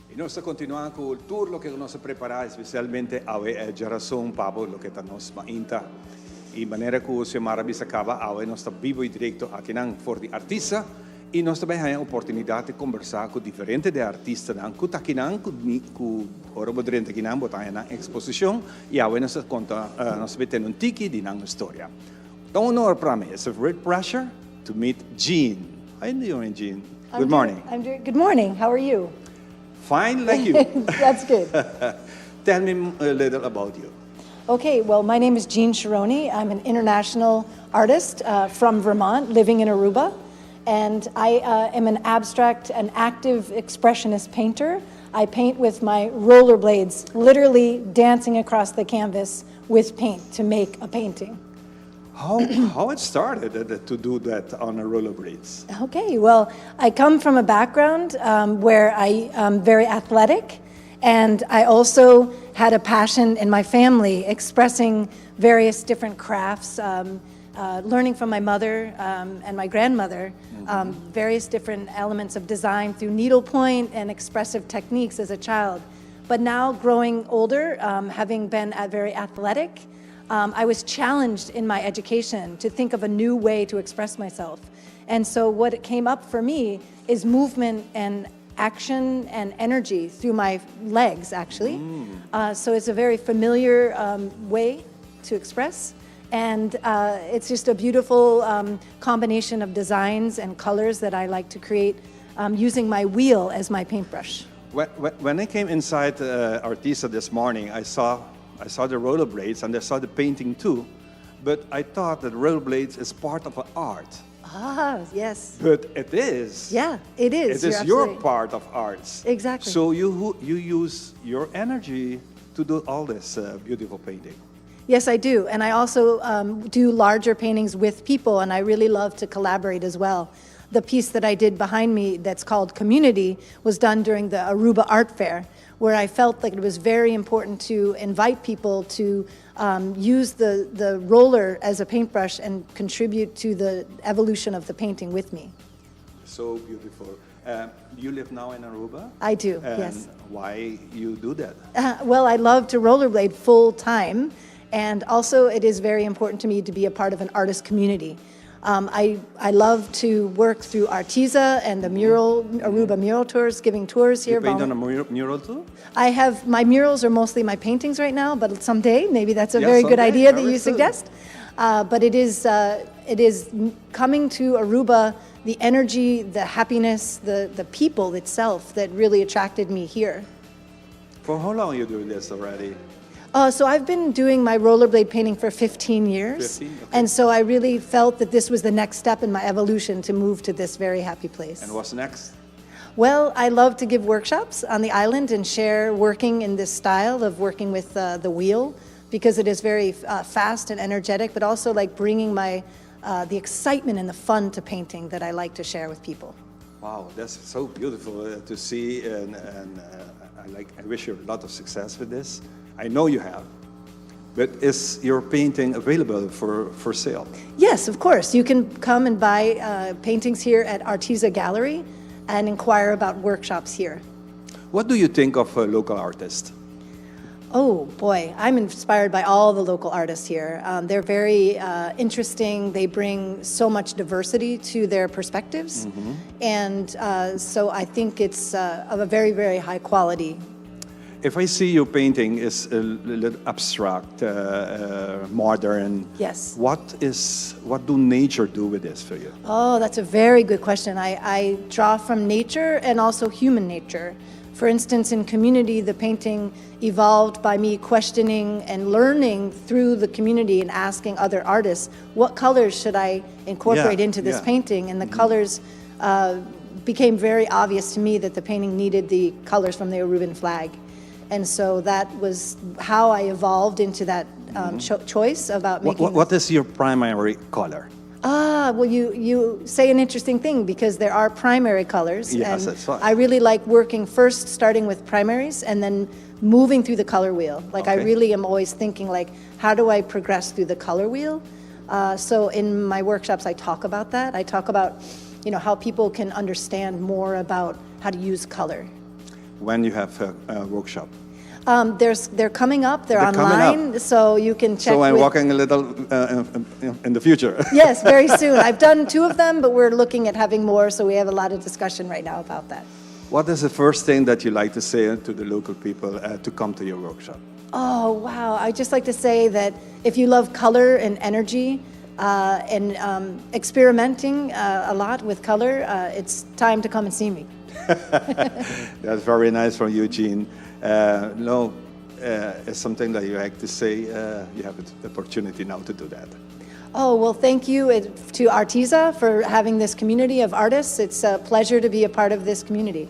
Y nos ta continua cu tur loke cu nos a prepara, especialmente awe e djarason pa bo loke ta nos mainta. Y manera cu Xiomara bisa caba, awe nos ta bibo y directo akinan for di artista y nos ta bay haya oportunidad di conversa cu diferente de artistanan cu ta akinan cu cu ora bo drenta akinan bo ta haya nan exposicion y awe nos ta conta nos ta bay tene un tiki di nan historia. Ta un honor pa mi, it's a great pleasure to meet Jean. How you doing Jean? Good morning. I'm doing, good morning. How are you? Fine, like you. That's good. Tell me a little about you. Okay, well, my name is Jean Sharoni. I'm an international artist uh, from Vermont, living in Aruba. And I uh, am an abstract and active expressionist painter. I paint with my rollerblades, literally dancing across the canvas with paint to make a painting. How, how it started to do that on a rollerblades? Okay, well, I come from a background um, where I am very athletic, and I also had a passion in my family expressing various different crafts, um, uh, learning from my mother um, and my grandmother, um, various different elements of design through needlepoint and expressive techniques as a child. But now, growing older, um, having been uh, very athletic, um, I was challenged in my education to think of a new way to express myself. And so, what came up for me is movement and action and energy through my legs, actually. Uh, so, it's a very familiar um, way to express. And uh, it's just a beautiful um, combination of designs and colors that I like to create um, using my wheel as my paintbrush. When, when I came inside uh, Artista this morning, I saw, I saw the rollerblades and I saw the painting too, but I thought that rollerblades is part of an art. Ah, yes. But it is. Yeah, it is. It is You're your absolutely- part of arts. Exactly. So you you use your energy to do all this uh, beautiful painting. Yes, I do. And I also um, do larger paintings with people, and I really love to collaborate as well. The piece that I did behind me that's called Community was done during the Aruba Art Fair, where I felt like it was very important to invite people to um, use the, the roller as a paintbrush and contribute to the evolution of the painting with me. So beautiful. Um, you live now in Aruba? I do, And yes. Why you do that? Uh, well, I love to rollerblade full time, and also it is very important to me to be a part of an artist community. Um, I, I love to work through Artisa and the mural, Aruba mural tours, giving tours here. Mm-hmm. You paint volun- on a mural, mural too? I have, my murals are mostly my paintings right now, but someday, maybe that's a Yeah, very good someday, idea that very you soon. suggest. Uh, but it is, uh, it is m- coming to Aruba, the energy, the happiness, the, the people itself that really attracted me here. For how long you doing this already? Uh, so I've been doing my rollerblade painting for 15 years. 15, okay. And so I really felt that this was the next step in my evolution to move to this very happy place. And what's next? Well, I love to give workshops on the island and share working in this style of working with uh, the wheel because it is very uh, fast and energetic, but also like bringing my uh, the excitement and the fun to painting that I like to share with people. Wow, that's so beautiful uh, to see, and, and uh, I like. I wish you a lot of success with this. I know you have. But is your painting available for, for sale? Yes, of course. You can come and buy uh, paintings here at Artisa Gallery and inquire about workshops here. What do you think of uh, local artists? Oh boy, I'm inspired by all the local artists here. Um, they're very uh, interesting. They bring so much diversity to their perspectives. And uh, so I think it's uh, of a very, very high quality. If I see your painting is a little abstract, uh, uh, modern. Yes. What is what do nature do with this for you? Oh, that's a very good question. I, I draw from nature and also human nature. For instance, in community, the painting evolved by me questioning and learning through the community and asking other artists, what colors should I incorporate Yeah, into this yeah. Mm-hmm. painting? And the colors uh, became very obvious to me that the painting needed the colors from the Aruban flag. And so that was how I evolved into that um, cho- choice about Mm-hmm. What, making what, what is your primary color? Ah, well, you, you say an interesting thing because there are primary colors. Yes, and that's right. I really like working first, starting with primaries and then moving through the color wheel. Like, I Okay. really am always thinking, like, how do I progress through the color wheel? Uh, so in my workshops, I talk about that. I talk about, you know, how people can understand more about how to use color. When you have a, a workshop? Um, there's, they're coming up, they're, They're coming up. online, so you can check So I'm with- walking a little uh, in, in- in the future. Yes, very soon. I've done two of them, but we're looking at having more, so we have a lot of discussion right now about that. What is the first thing that you like to say to the local people uh, to come to your workshop? Oh, wow. I'd just like to say that if you love color and energy uh, and um, experimenting uh, a lot with color, uh, it's time to come and see me. That's very nice from you, Jean. Uh, no, uh, it's something that you like to say. Uh, you have the opportunity now to do that. Oh, well, thank you uh, to Artisa for having this community of artists. It's a pleasure to be a part of this community.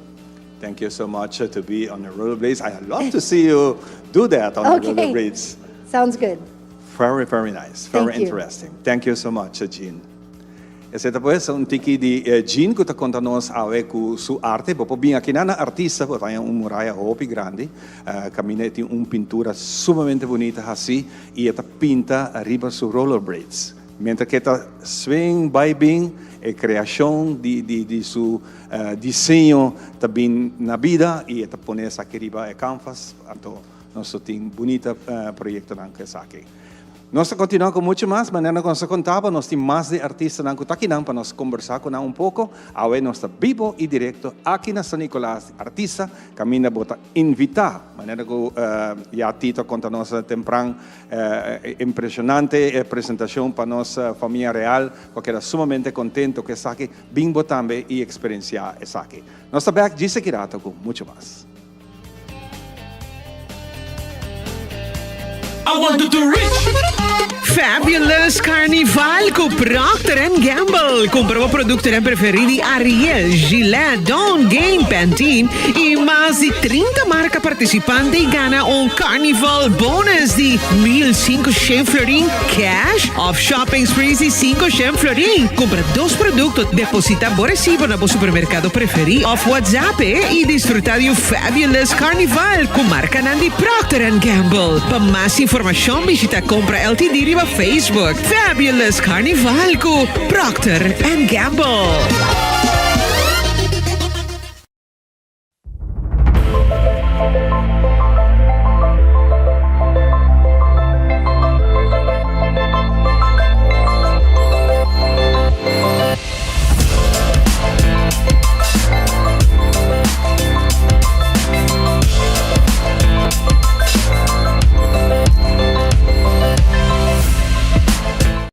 Thank you so much uh, to be on the rollerblades. I love to see you do that on the Okay. rollerblades. Sounds good. Very, very nice. Very Thank you. interesting. Thank you so much, uh, Jean. Esey ta pues un tiki di eh, Jean cu ta conta nos awe cu su arte. Bo por bin aki na Artisa, bo ta haya un muraya hopi grandi. Uh, caminda tin un pintura sumamente bunita asina y e ta pinta ariba su rollerblades. Mientras cu e ta swing, bay bin, e creacion di, di, di su uh, diseño ta bin na bida y e ta pone esaki riba e canvas. Anto, nos tin bunita uh, proyecto nan cu esaki. Nos ta continua cu mucho mas, manera cu nos a conta, nos tin mas di artistanan cu aki nan pa nos combersa cu nan un poco. Awe nos ta bibo y directo aki na San Nicolas, Artisa, caminda bo ta invita. Manera cu uh, ya Tito conta nos tempran uh, impresionante presentacion pa nos famia real, cu a keda sumamente contento cu esaki, bin bo tambe y experiencia esaki. Nos ta back djis aki rato cu mucho mas. I want to to rich! Fabulous Carnival cu Procter and Gamble! Cumpra bo productonan preferi di Ariel, Gillette, Dawn, Gain, Pantene y mas di 30 marca participante y gana un Carnival bonus di 1500 florin cash of shopping sprees di 500 florin. Cumpra dos producto, deposita bo recibo na bo supermercado preferi of WhatsApp e y disfruta di un Fabulous Carnival cu marcanan di Procter and Gamble. Pa mas informacion bishita Compra LTD riba Facebook. Fabulous Carnival cu Procter and Gamble.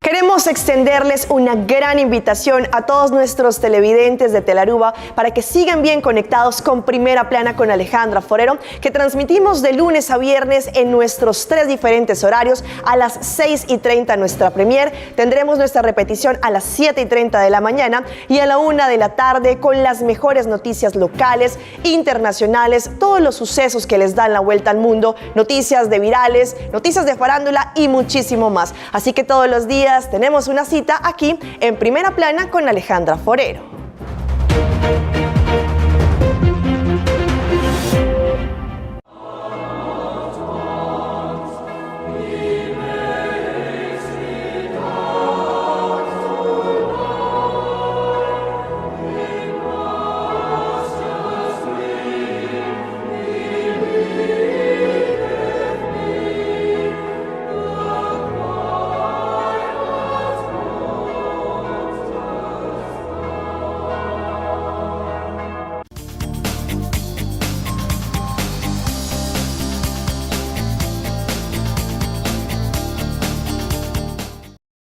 Queremos extenderles una gran invitación a todos nuestros televidentes de Telaruba para que sigan bien conectados con Primera Plana con Alejandra Forero, que transmitimos de lunes a viernes en nuestros tres diferentes horarios a las 6 y 30 nuestra premier. Tendremos nuestra repetición a las 7 y 30 de la mañana y a la 1 de la tarde con las mejores noticias locales, internacionales, todos los sucesos que les dan la vuelta al mundo, noticias de virales, noticias de farándula y muchísimo más. Así que todos los días tenemos una cita aquí en Primera Plana con Alejandra Forero.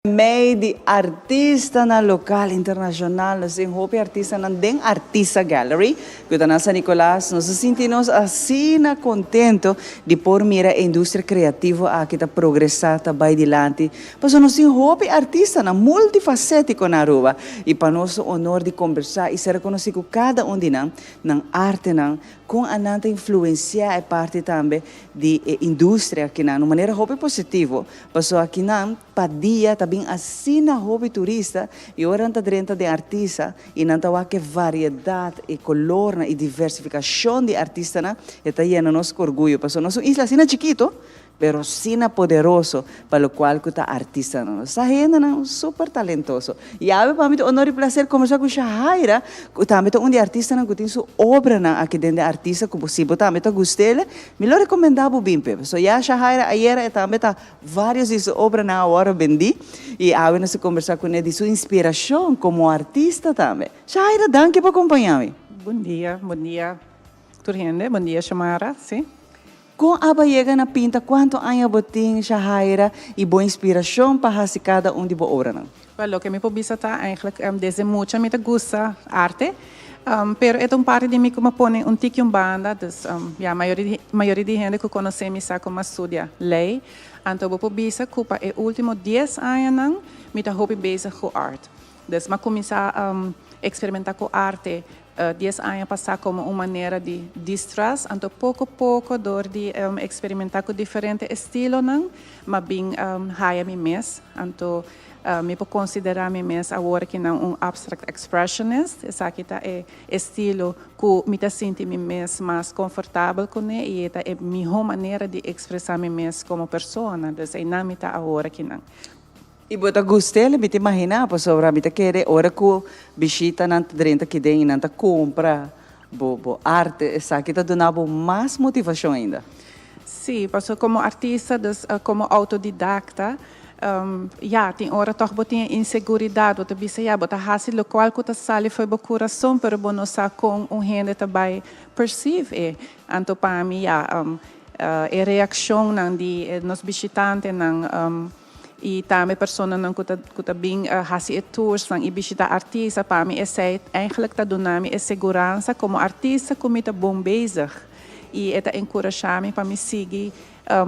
Mei di artistanan local, internacional, nos tin hopi artistanan den Artista Gallery cu ta na San Nicolas. Nos a sinti nos asina contento di por mira e industria creativo aki ta progresa, ta bay dilanti. Pasobra nos tin hopi artistanan multifacetico na Aruba y pa nos ta un honor di combersa y ser reconoci cu cada un di nan, nan artenan, con a nan ta influencia e parti tambe di e industria akinan, un manera hopi positivo, pasobra akinan pa dia ta bin asina hopi turista y ora nan ta drenta den artista y nan ta wak e variedad, e colornan y diversificacion di artistanan, e ta yena nos cu orguyo, pasobra nos un isla asina chikito, Pero asina poderoso pa locual cu ta artistanan. Nos ta hendenan super talentoso. Y awe pa mi ta honor y placer conversa cu Shahaira, cu tambe ta un di artistanan cu tin su obranan aki den de artista cu bo si bo tambe ta gust'el, mi lo recomenda bo bin p'e. Pasobra ya Shahaira ayera e tambe ta varios di su obranan awor bendi y awe nos ta conversa cune di su inspiracion como artista tambe. Shahaira danki pa acompaña mi. Bon dia, bon dia tur hende, bon dia Shamara, si. Kon aba yega na pinta kuantu aña bo tin, Shahaira, i bo inspirashon pa hasi kada un di bo obranan? Wel, loke mi por bisa ta eigenlijk desde mucha mi ta gusta arte, pero e ta un parti di mi ku mi a pone un tiki un banda, dus ya, mayoria di hende ku konosé mi sa ku mi a studia lei, anto bo por bisa ku pa e ultimo dies añanan mi ta hopi bezig ku art. Dus mi a kuminsá eksperimenta ku arte Dies aña pasá komo un manera di distress, anto poko poko dor di eksperimentá ku diferente estilonan m'a bin haya mi mes. Anto mi por konsiderá mi mes awor kinan un abstract expressionist, esaki ta e estilo ku mi ta sinti mi mes mas konfortabel kuné i e ta e mihó manera di ekspresá mi mes komo persona. Dus einan mi ta awor kinan. I bo ta gust'el? Mi ta imaginá, pasobra mi ta kere ora ku bishitanan ta drenta kiden i nan ta kumpra bo bo arte, esaki ta duna bo mas motivashon ainda. Sí, pasobra komo artista, dus komo outodidakta, ya, tin ora tòg bo tin e inseguridat, bo ta bisa ya, bo ta hasi lokual ku ta sali fo'i bo kurason, pero bo no sa kon un hende ta bai perceive e. Anto pa mi, ya, e reakshonnan di nos bishitantenan, I tambe personanan ku ta ku ta bin hasi e toursnan i bishita artista, pa mi esei eigenlijk ta duna mi e seguransa komo artista ku mi ta bon bezig. Y e ta encurasha mi pa mi sigui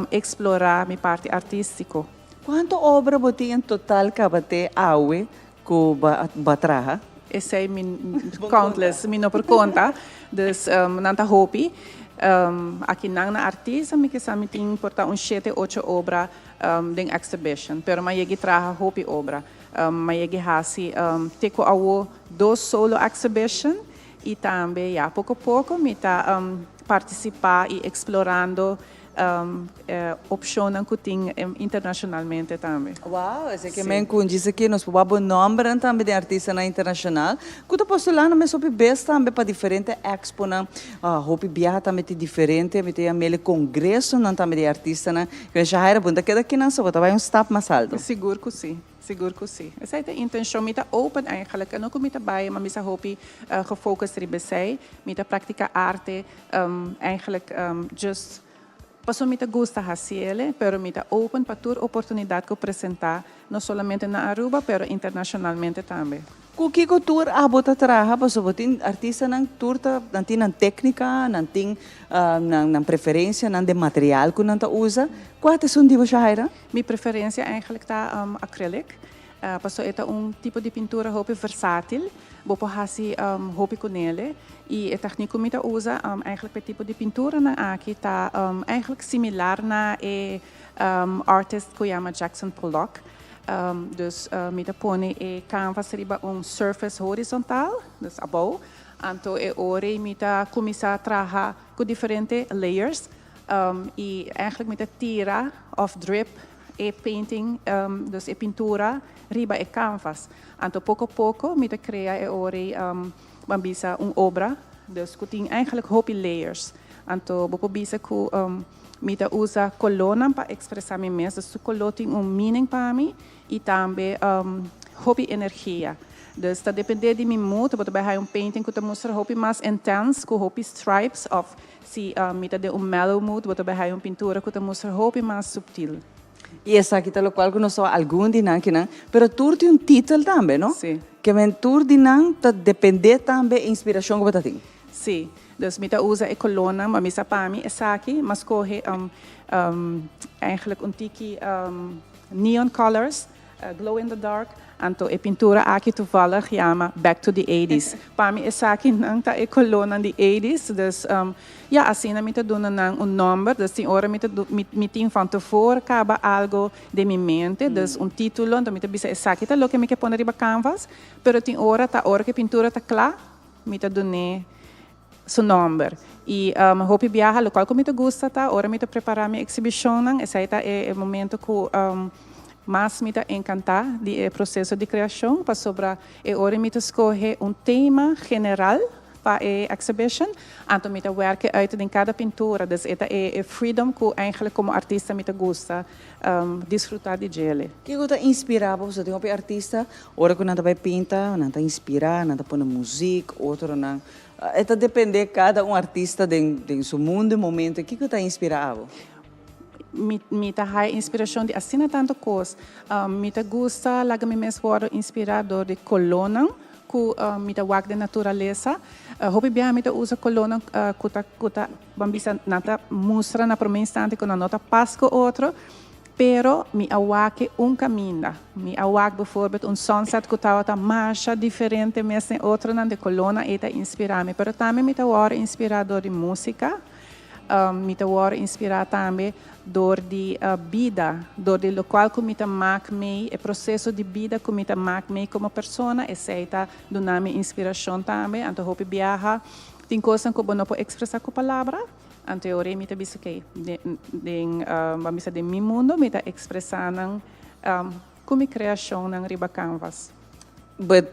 explora mi parti artistico. Cuanto obra bo tin en total caba te awe cu bo a traha? Esey mi countless, mi no por conta, dus nan ta hopi. Aki nan na Artisa mi kisa mi tin por ta un shete ocho obra den exhibition, pero mi a yegi traha hopi obra. Mi a yegi haci te cu awo dos solo exhibition y tambe ya poco poco mi ta participa y explorando opcionnan cu tin internacionalmente tambe. Wow, esey ke men cu djis aki nos por wak bo nombernan tambe den artistanan internacional cu ta postula nan mes hopi bes tambe pa diferente exponan, hopi biaha tambe tin diferente, mi ta yam'el congresonan tambe di artistanan. Shahaira, bo no ta keda kinan so, bo ta bay un stap mas alto. Sigur cu si. Sigur cu si. Esey ta e intencion. Mi ta open eigenlijk. No cu mi ta bay, ma mi sa hopi gefocust riba esey. Mi ta practica arte eigenlijk just pasobra mi ta gusta haciele, pero mi ta open pa tur oportunidad cu presenta, no solamente na Aruba, pero internacionalmente tambe. Cu kico tur abo ta traha? Pasobra bo tin artistanan tur ta, nan tin nan tecnica, nan tin nan nan preferencianan den material cu nan ta usa. Cua ta esun di bo, Shahaira? Mi preferencia eigenlijk ta acrylic, paso e ta un tipo di pintura hopi versátil, bo por haci hopi cu nele y e techniek cu mi ta usa eigenlijk pa e tipo di pinturanan aki ta eigenlijk similar na e artist cu yama Jackson Pollock. Dus mi ta pone e canvas riba un surface horizontal, dus abou, anto e ora ei mi ta cuminsa traha cu diferente layers. Y eigenlijk mi ta tira of drip e painting, dus e pintura riba e canvas. Anto poco poco mi ta crea e ora ei ban bisa un obra, dus cu tin eigenlijk hopi layers. Anto bo por bisa cu mi ta usa colornan pa expresa mi mes, dus tur color tin un meaning pa mi y tambe hopi energia. Dus ta depende di mi mood, bo ta bay haya un painting cu ta mustra hopi mas intense cu hopi stripes of Si mi ta den un mellow mood, bo ta bay haya un pintura cu ta mustra hopi mas subtil. Y esaki ta locual cu nos ta wak algun di nan kinan, pero tur tin un titel tambe, no? Si. Ke men tur di nan ta depende tambe e inspiracion cu bo ta tin. Si. Dus mi ta usa e colornan, ma mi sa pa mi esaki, m'a scoge eigenlijk un tiki neon colors. Glow in the dark, anto e pintura aki toevallig yama Back to the Eighties. Pa mi esakinan ta e colornan di eighties, dus ya asina mi ta duna nan un nomber, dus tin ora mi ta mi tin van tevoren caba algo den mi mente, dus un titulo, anto mi ta bisa esaki ta loke mi ke pone riba canvas, pero tin ora ta ora ku e pintura ta kla mi ta dun'é su nomber. Y hopi biaha locual cu mi ta gusta ta ora mi ta prepara mi exhibicionnan, esey ta e momento cu mas mi ta encanta di e proceso di creacion, pasobra e ora mi ta scoge un tema general pa e exhibition, anto mi ta werke uit den cada pintura, dus e ta e freedom cu eigenlijk como artista mi ta gusta disfruta di djele. Kico ta inspira bo? Pasobra tin hopi artista ora cu nan ta bay pinta, nan ta inspira, nan ta pone muziek, otronan E ta depende cada un artista den den su mundo y momento. Kico ta inspira abo? Mi mi ta haya inspiracion di asina tanto cos. Mi ta gusta laga mi mes wordo inspira door di colornan cu mi ta wak den naturalesa. Hopi biaha mi ta usa colornan cu ta cu ta ban bisa nan ta mustra na prome instante cu nan no ta pas cu otro. Pero mi a wak e un caminda. Mi a wak bijvoorbeeld un sunset cu tawata masha diferente mes den otronan, de colornan ey ta inspira mi. Pero tambe mi ta worde inspira door di musica, mi ta worde inspira tambe door di bida, door di locual cu mi ta mak mey, e proceso di bida cu mi ta mak mey como persona, esey ta duna mi inspiracion tambe. Anto hopi biaha tin cosnan cu bo no por expresa cu palabra. Anto e ora ei mi ta bisa oké, den ban bisa den mi mundo mi ta ekspresá nan ku mi kreashonnan riba kanvas.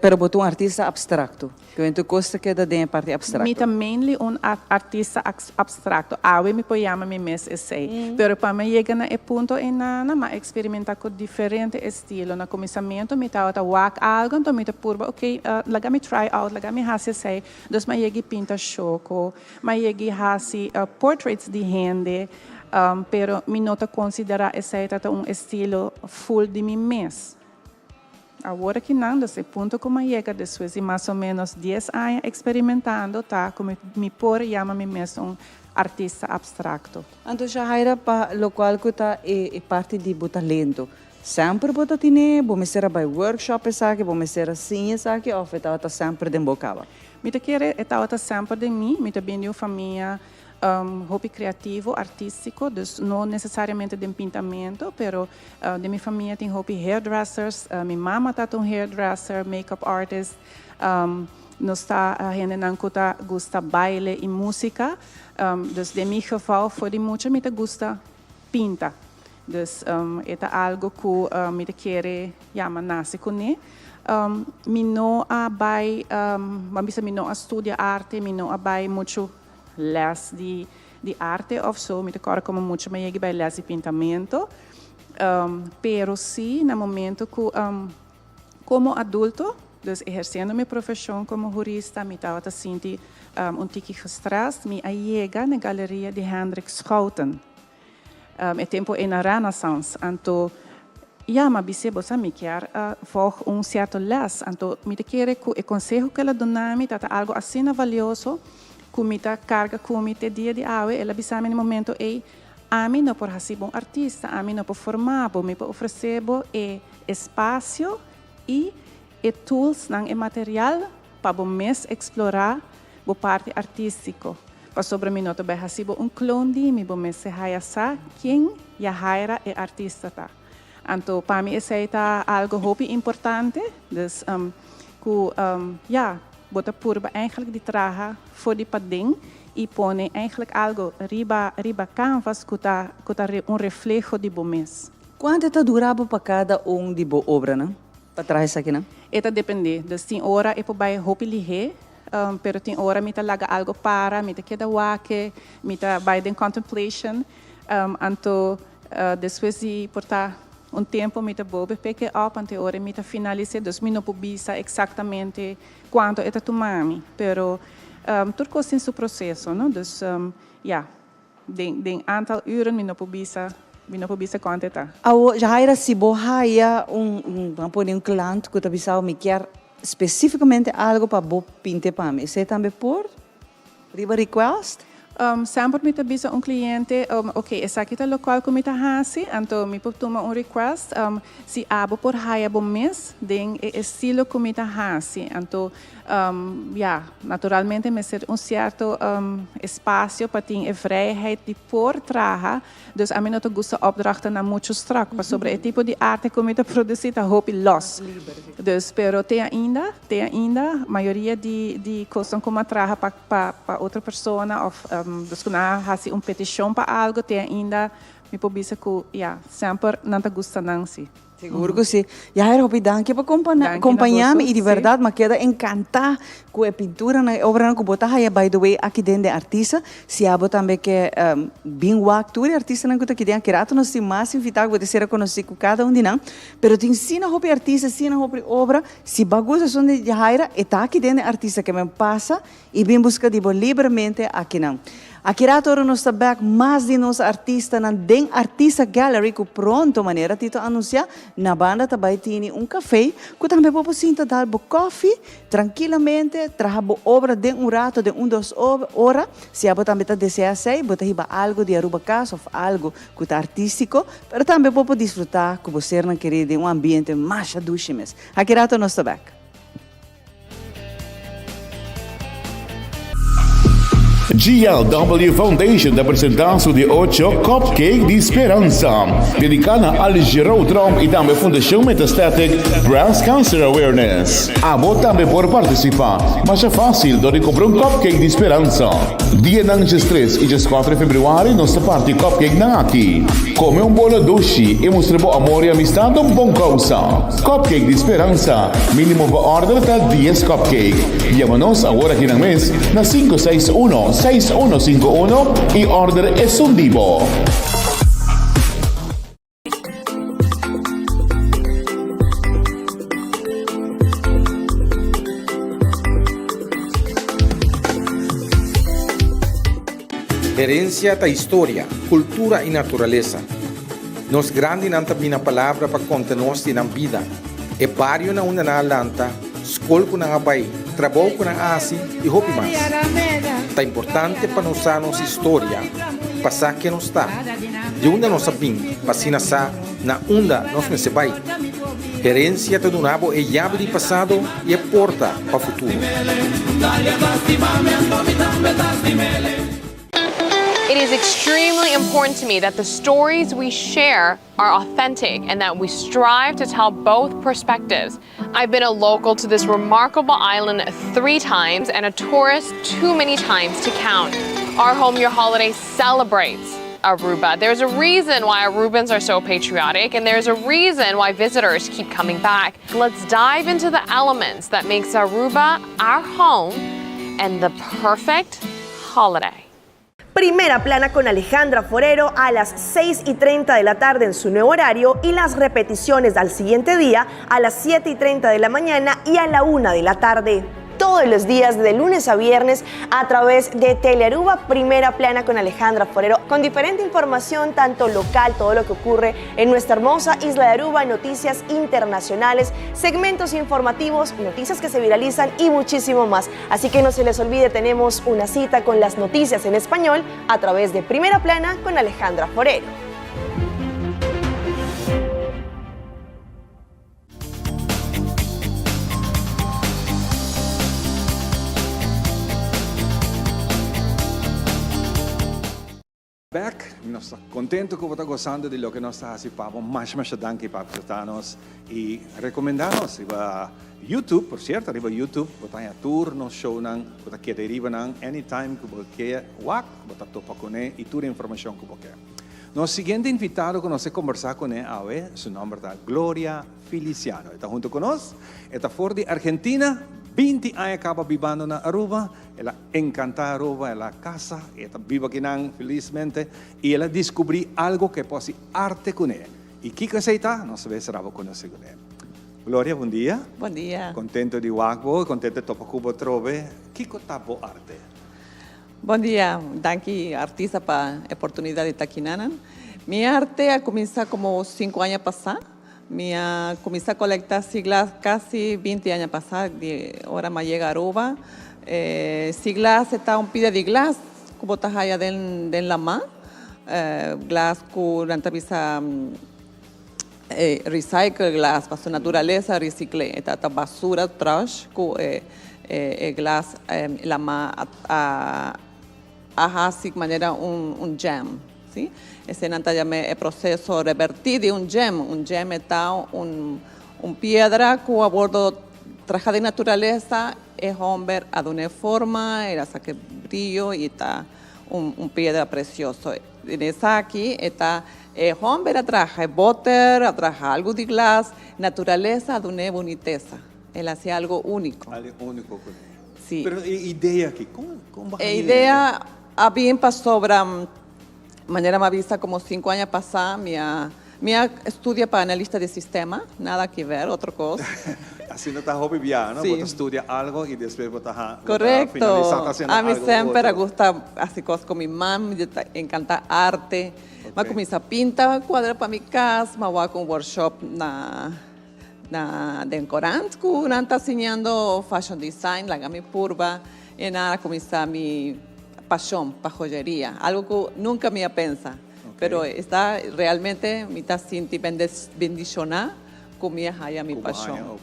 Pero bo ta un artista abstrakto. Ke tur kos ta keda den e parti abstrakto. Mi ta mainly un artista abstrakto. Awe mi por yama mi mes esei. Pero pa mi yega na e punto einana mi a eksperimentá ku diferente estilo. Na kuminsamentu mi tabata wak algu anto mi ta purba oké laga mi try out, laga mi hasi esei. Dus mi a yega i pinta shoko. M'a yeg'i hasi portraits di hende, pero mi no ta konsiderá esei ta ta un estilo full di mi mes. Awor akinan, dus e punto ku mi a yega despues di mas o ménos dies aña eksperimentando ta ku mi por yama mi mes un artista abstrakto. Anto Shahaira, pa lokual ku ta e parti di bo talento, semper bo ta tine? Bo mester a bai workshop esaki, bo mester a siña esaki òf e tabata semper den bo kaba? Mi ta kere e tabata semper den mi. Mi ta bini di un famia hopi creativo, artistico, dus no necesariamente den pintamento, pero den mi famia tin hopi hairdressers, mi mama ta un hairdresser, make-up artist, nos ta hendenan cu ta gusta baile y musica, dus den mi geval for di mucha mi ta gusta pinta, dus e ta algo cu mi ta kere yama nace cune. Mi no a bay, ban bisa mi no a studia arte, mi no a bay mucho les di di arte of so, mi ta kòrda komo mucha mi a yega bai les di pintamento, pero si na momento ku komo adulto, dus ehersiendo mi profeshon komo hurista, mi tabata sinti un tiki gestrest, mi a yega na galeria di Hendrik Schouten, e tempu ei na Renaissance, anto ya mi a bis'é, bo sa mi kier vòg un sierto les, anto mi ta kere ku e konseho ku el a duna mi ta algu asina valioso ku mi ta karga ku mi te dia di awe. El a bisa mi na e momento ei, Ami no por hasi bo un artista, ami no por forma bo, mi por ofresé bo e espasio i e toolsnan, e material pa bo mes eksplorá bo parti artístiko. Pasobra mi no ta bai hasi bo un klon di mi, bo mester haya sa ken Yahaira e artista ta. Anto pa mi esei ta algo hopi importante, dus ku ya, bo ta purba eigenlijk di traha for di paden i pone eigenlijk algo riba riba canvas ku ta ku ta un refleho di bo mes. Kuantu ta dura bo pa kada un di bo obranan pa traha esakinan? E ta depende, dus tin ora e por bai hopi lihé, pero tin ora mi ta laga algo para, mi ta keda wak, mi ta bai den contemplation, anto Despues di por ta un tempo mi ta bolbe pick it up ante ora mi ta finalise, dus mi no por bisa exactamente cuanto e ta tuma mi, pero tur cos tin su proceso, no, dus ya, den den aantal uren mi no por bisa, mi no por bisa cuanto e ta. Awo, Jahaira, si bo haya un, un, ban pone un klant cu ta bisa bo mi kier specificamente algo pa bo pinte pa mi, esey tambe por? Riba request? Semper mi ta bisa un cliente, ok, esaki ta locual cu mi ta haci, anto mi por tuma un request, si abo por haya bo mes den e estilo cu mi ta haci. Anto, ya, naturalmente mester un cierto espacio pa tin e vrijheid di por traha. Dus ami no ta gusta opdrachtennan muchu strak, pasobra e tipo di arte ku mi ta produsí ta hopi lòs. Dus, pero te ainda, te ainda, mayoria di di kosnan ku mi a traha pa pa pa otro persona òf dus ku nan a hasi un petishon pa algu, te ainda mi por bisa ku ya, semper nan ta gusta nan sí. Sigur ku si. Yair, hopi danki pa kompañá mi i di bèrdat m'a keda enkantá ku e pinturanan, e obranan ku bo ta haya by the way aki den den Artisa. Si abo tambe ke bin wak tur e artistanan ku ta aki den, aki rato nos tin mas invitá ku bo ta ser konosí ku kada un di nan. Pero tin asina hopi artista, asina hopi obra. Si bo a gusta esun di Yahaira, e ta aki den den Artisa ke men pasa I bin buska di bo libremente akinan. Aki rato ora nos ta bek mas di nos artistanan den Artista Gallery ku pronto manera Tito a anunsia na banda ta bai tini un kafé ku tambe bo por sinta dal bo kofi trankilamente traha bo obra den un rato den un dos ora si abo tambe ta desea esei bo ta hiba algo di Aruba kas of algo ku ta artistiko pero tambe bo por disfruta ku bo sernan keri den un ambiente masha dushi mes. Aki rato nos ta bek. GLW Foundation ta presenta su di ocho Cupcake di Speransa, dedica na Alice Giraud Tromp y tambe Fundacion Metastatic Breast Cancer Awareness. Abo tambe por participa, masha facil dor di cumpra un Cupcake di Speransa. Dianan diestres y diescuatro di februari nos ta parti cupcakenan aki. Come un bolo dushi y mustra bo amor y amistad un bon causa. Cupcake di Speransa, minimo pa order ta dies cupcake. Yama nos awor aki nan mes na 561 6151 y order esun di bo. Herencia ta historia, cultura y naturalesa. Nos grandinan ta bina palabra pa konta nos di nan bida. E bario na unda nan a lanta, skol ku nan a bai, trabou ku nan a hasi i hopi mas. Ta importante pa nos sa nos historia, pa sa ken nos ta, di unda nos a bin, pa asina sa na unda nos mester bai. Herensia ta duna bo e yabi di pasado i e porta pa futuro. It is extremely important to me that the stories we share are authentic and that we strive to tell both perspectives. I've been a local to this remarkable island three times and a tourist too many times to count. Our Home Your Holiday celebrates Aruba. There's a reason why Arubans are so patriotic and there's a reason why visitors keep coming back. Let's dive into the elements that makes Aruba our home and the perfect holiday. Primera plana con Alejandra Forero a las 6 y 30 de la tarde en su nuevo horario y las repeticiones al siguiente día a las 7 y 30 de la mañana y a la 1 de la tarde todos los días de lunes a viernes a través de Telearuba Primera Plana con Alejandra Forero, con diferente información, tanto local, todo lo que ocurre en nuestra hermosa isla de Aruba, noticias internacionales, segmentos informativos, noticias que se viralizan y muchísimo más. Así que no se les olvide, tenemos una cita con las noticias en español a través de Primera Plana con Alejandra Forero. Back, nos ta contento cu bo ta gozando di loke nos ta haci pa bo. Masha masha danki pa acepta nos y recomenda nos riba YouTube. Por cierto, riba YouTube bo ta haña tur nos shownan cu ta keda riba nan anytime cu bo ke wak, bo ta topa cune y tur e informacion cu bo ke. Nos siguiente invitado cu nos e combersa cune awe, su nomber ta Gloria Feliciano. E ta hunto cu nos, e ta for di Argentina, 20 aña caba bibando na Aruba. El a encanta Aruba, el a casa, e ta biba akinan felizmente y el a descubri algo cu e por haci arte cune. Y kico esey ta? Nos ta bay sera bo conoci cune. Gloria, bon dia. Bon dia. Contento di wak bo, contento di topa cu bo atrobe. Kico ta bo arte? Bon dia, danki artista pa e oportunidad di ta akinanan. Mi arte a cuminsa como cinco aña pasa. Mi a cuminsa colecta siglas casi 20 aña pasa di ora mi a yega Aruba. E siglas e ta un pida di glas cu bo ta haya den den lama, glas cu nan ta bisa recycle glas pasobra naturalesa recicle, e ta ta basura trash cu e e glas lama a a hasi manera un gem, si. Esei nan ta yam'é e proseso rebertí di un gem. Un gem e ta un un piedra ku a wordo traha di naturalesa, e hòmber a dun'é forma, el a sak'é brillo i ta un un piedra presioso. Den esaki e ta e hòmber a traha e bòter, a traha algu di glas, naturalesa a dun'é bunitesa. El a hasi algu úniko. Algu úniko kuné. Sí. Pero e idea aki, kon kon baha E idea a bin pasobra manera mi a bisa como cinco aña pasa mi a mi a studia pa analista di sistema, nada ke ver, otro kos. Asina ta hopi bia, no? Sí. Bo ta studia algo y despues bo ta ha bo ta Correcto. finalisa ta haciendo Ami algo semper a otro. gusta hasi kos ku mi man, mi ta encanta arte. Mi a Ok. cuminsa pinta cuadra pa mi cas, mi a wak un workshop na Na den korant ku nan ta siñando fashion design laga mi purba e nan a kuminsá mi pashon pa joyeria, algo ku nunka mi a pensa, pero esta realmente mi ta sinti bendishoná ku mi a haya mi pashon,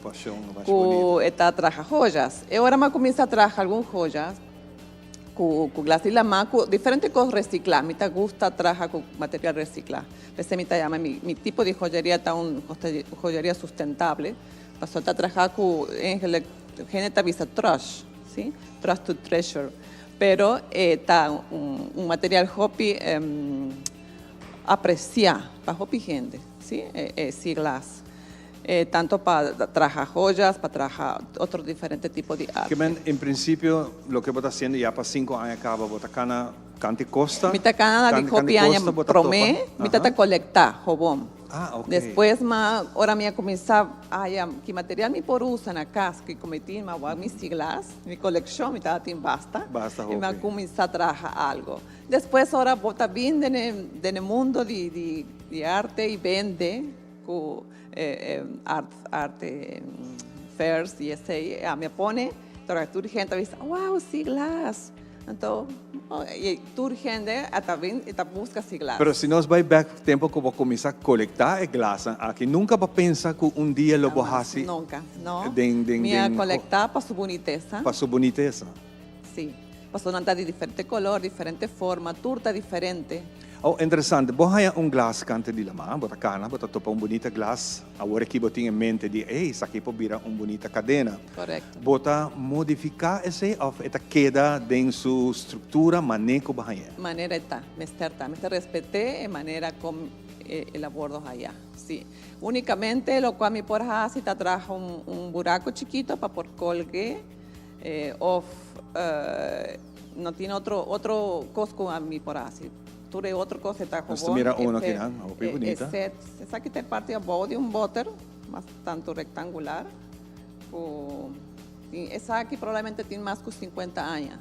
ku e ta traha joyas. E ora mi a kuminsá traha algun joyas ku glas di lamá ku diferente kos resiklá, mi ta gusta traha ku material resiklá. P'esei mi ta yama mi tipo di joyeria ta un joyeria sustentable, pasobra ta traha ku eigenlijk hende ta bisa trash, si, trash to treasure, pero e ta un material hopi apresia pa hopi hende, si, e siglas, tanto pa traha joyas, pa traha otro diferente tipo di arte. Ke men en principio loke bo ta haciendo ya pa cinco aña caba bo ta cana Kanti kosta? Mi ta kana di hopi aña promé, mi ta ta kolektá hobon. Despues ma ora mi a kuminsá haya ki material mi por usa na kas ki kometí mi a wak mi siglas, mi kolekshon mi tabatin basta i mi a kuminsá traha algo. Despues ora bo ta bin den e den e mundo di di arte i bende. ku art art fairs i esei ami a pone tora tur hende ta bisa wow si glas anto i tur hende a ta bin i ta buska si glas. Pero si nos bai bek tempo ku bo kuminsá kolektá e glasnan aki nunka bo pensa ku un dia lo bo hasi Nunka no den den mi a kolektá pa su bunitesa. Pa su bunitesa. Sí, pasobra nan ta di diferente color, diferente forma, tur ta diferente. Oh, interesante. Bo haña un glas kante di lamá, bo ta kana, bo ta topa un bunita glas. Awor aki bo tin e mente di, ey, esaki por bira un bunita kadena. Korekto. Bo ta modifiká esei òf e ta keda den su struktura mané ku bo hañ'é? Manera e ta, mester ta. Mester respet'é e manera kon el a wordo hañá, sí. Únikamente lokual mi por hasi ta traha un buraku chikito pa por kolg'é. Of no tin otro otro cos cu mi por haci. Tur e otro cos e ta Nos ta mira uno akinan, hopi bunita. E set, esaki ta e parti abou di un boter, mas tanto rectangular, cu tin esaki probablemente tin mas cu 50 aña.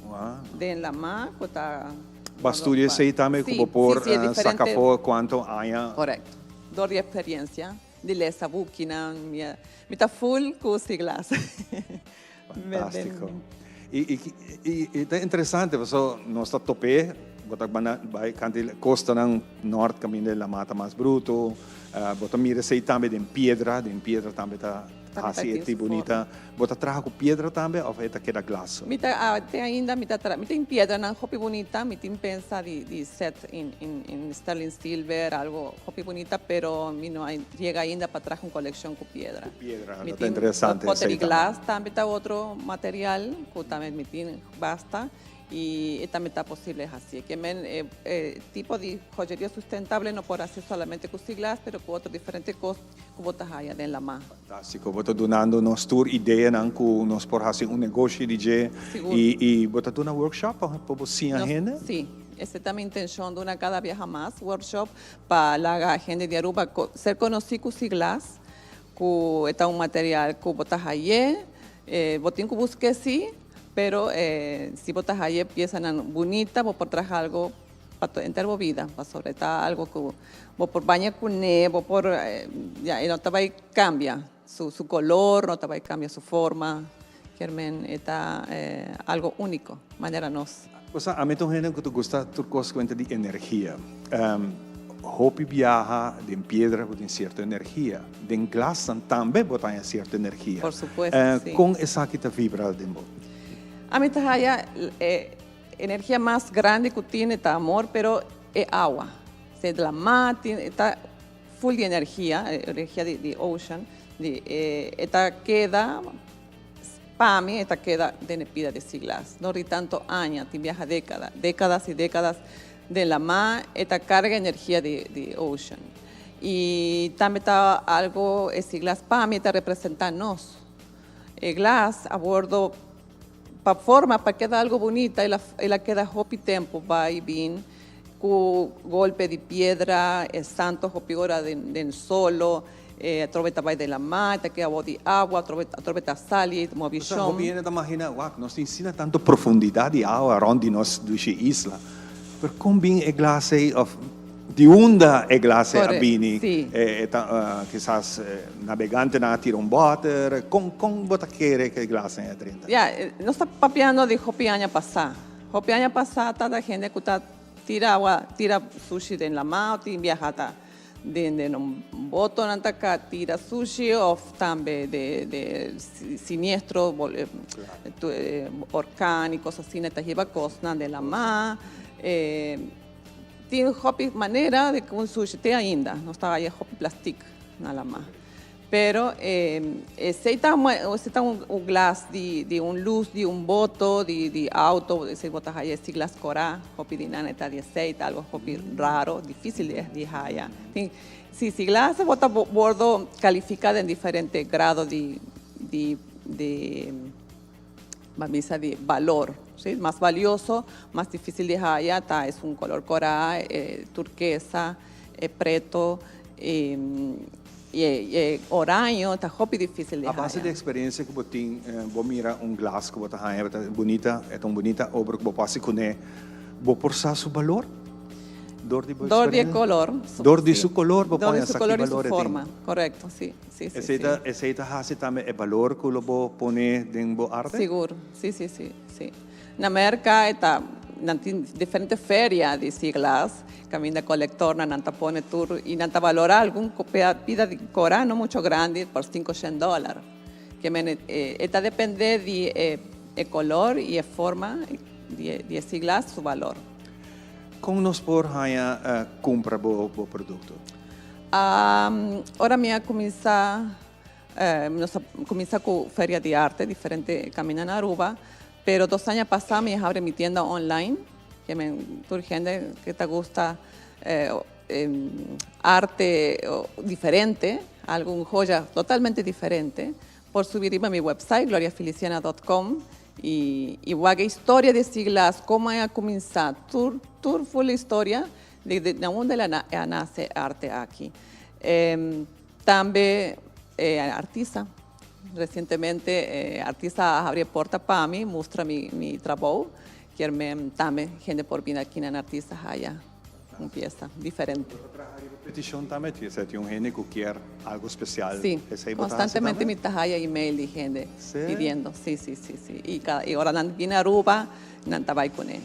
Wow. Den lama cu ta. Bo a studia esey tambe cu bo por saca afo cuanto aña? Correcto. Door di experiencia. Di lesa bukinan, mi a, mi ta full ku siglas. Fantástiko. I, i, i, i ta interesante paso nos ta top'é, bo ta banda bai kanti kostanan nort kaminda e lamá ta mas bruto, bo ta mira esei tambe den piedra, den piedra tambe ta hasi e ti bunita. Bo ta traha ku piedra tambe òf e ta keda glas? Mi ta te ainda mi ta tra mi tin piedranan hopi bunita mi tin pensa di di set in in in sterling silver algo hopi bunita pero mi no a yega ainda pa traha un kolekshon ku piedra. Ku piedra Mi lo ta tin interesante pote esei di tambe. glas tambe ta otro material ku tambe mi tin basta. Y e tambe ta posible haci. Ke men e e tipo di joyeria sustentable no por haci solamente cu siglas, pero cu otro diferente cos cu bo ta haya den lama. Fantastico. Bo ta dunando nos tur ideanan cu nos por haci un negoshi di dje. Sigur. Y y bo ta duna workshop pa pa bo siña Nos, hende? si. Ese ta mi intencion, duna cada biaha mas workshop pa laga hende di Aruba co ser conoci cu siglas, cu e ta un material cu bo ta haye, bo tin cu busque si. Pero si bo ta haya e piesanan bunita bo por traha algo pa tur henter bo bida, pasobra e ta algo ku bo por baña kuné, bo por ya e no ta bai kambia su su kolor, no ta bai kambia su forma, kier men e ta algo úniko manera nos. Bo sa, ami ta un hende ku ta gusta tur kos ku enta di energia. Hopi biaha den piedra bo tin sierto energia, den glasnan tambe bo ta haña sierto energia. Por supuesto, si. Kon esaki ta vibra den bo? Ami ta haya e energia mas grandi ku tin e ta amor, pero e awa. Se la mar tin e ta full di energia, energia di ocean, di e ta keda. Pa mi e ta keda den e pida di siglas. No ri tanto aña, tin biaha dékada, dékadas i dékadas den lamá e ta karga energia di di ocean. I tambe ta algo e siglas pa mi ta representá nos. E glas a wordo pa forma pa keda algo bunita el a el a keda hopi tempu bai i bin ku golpe di piedra, e santo hopi ora den den solo. E atrobe ta bai den lamá, e ta keda abou di awa, atrobe atrobe ta sali, e move Osea, shon. hopi hende ta magina, wak, nos tin asina tantu profundidat di awa rònt di nos dushi isla, pero kon bin e glas ei òf di unda e glas ei a Kore, bini? si. E ta kisas nabegantenan a tira un bòter, kon kon bo ta kere ku e glas ei a drenta? Ya, nos ta papiando di hopi aña pasá. Hopi aña pasá tabata hende ku ta tira awa, tira sushi den lamá, o tin biaha ta Den den un botonan ta ka tira sushi of tambe de de siniestro orkan y cos asina ta hiba cosnan den lama. Tin hopi manera de con sushi te ainda nos ta haya hopi plastic na lama. Pero esey ta esey ta un glas di di un luz di un boto di di auto esey bo ta haya esi glas cora hopi di nan e ta di esey ta algo hopi raro dificil di di haya tin si si glas bo ta wordo califica den diferente grado di di di bo a bisa di balor si mas valioso mas dificil di haya ta esun color cora e turkesa e preto e e oraño ta hopi dificil di A base haya. di experiencia cu bo tin, bo mira un glas cu bo ta haña, ta bunita, e ta un bunita obra cu bo por haci cune, bo por sa su balor? Dor di bo Dor di e experiencia? color. Dor di su color bo Dor pone di su esaki color y su balor e tin. forma, correcto, si, si, si, Esey si. ta, esey ta haci tambe e balor cu lo bo pone den bo arte? Sigur, si, si, si, si. Na Merca e ta, nan tin diferente feria di siglas, caminda colectornan nan ta pone tur y nan ta valora algun pida di cora no mucho grandi por cinco shen dollar. Ke men e ta depende di e color y e forma di e siglas su valor. Kon nos por haña kumpra bo produkto? Ora mi a kuminsá, nos a kuminsá ku feria di arte diferente kaminda na Aruba, pero dos aña pasá mi a habri mi tienda online, ke men tur hende ke ta gusta arte diferente, algun joya totalmente diferente, por subi riba mi website gloriafeliciana dot com y y wak e historia di e siglas, como e a cuminsa, tur tur full historia di di na unda el a nace e arte aki. Tambe e artista, recientemente e artista a habri e porta pa mi mustra mi mi trabou, kier men tambe hende por bini aki na artista haya. Un fiesta diferente. Bo ta traha riba peticion tambe? Ti esei tin un hende cu kier algo special? Sí, Esei bo ta haci constantemente tambe? mi ta haya email di hende Sí? pidiendo. Sí, sí, sí, sí. Y cada, y ora nan bini Aruba, nan ta bay cune.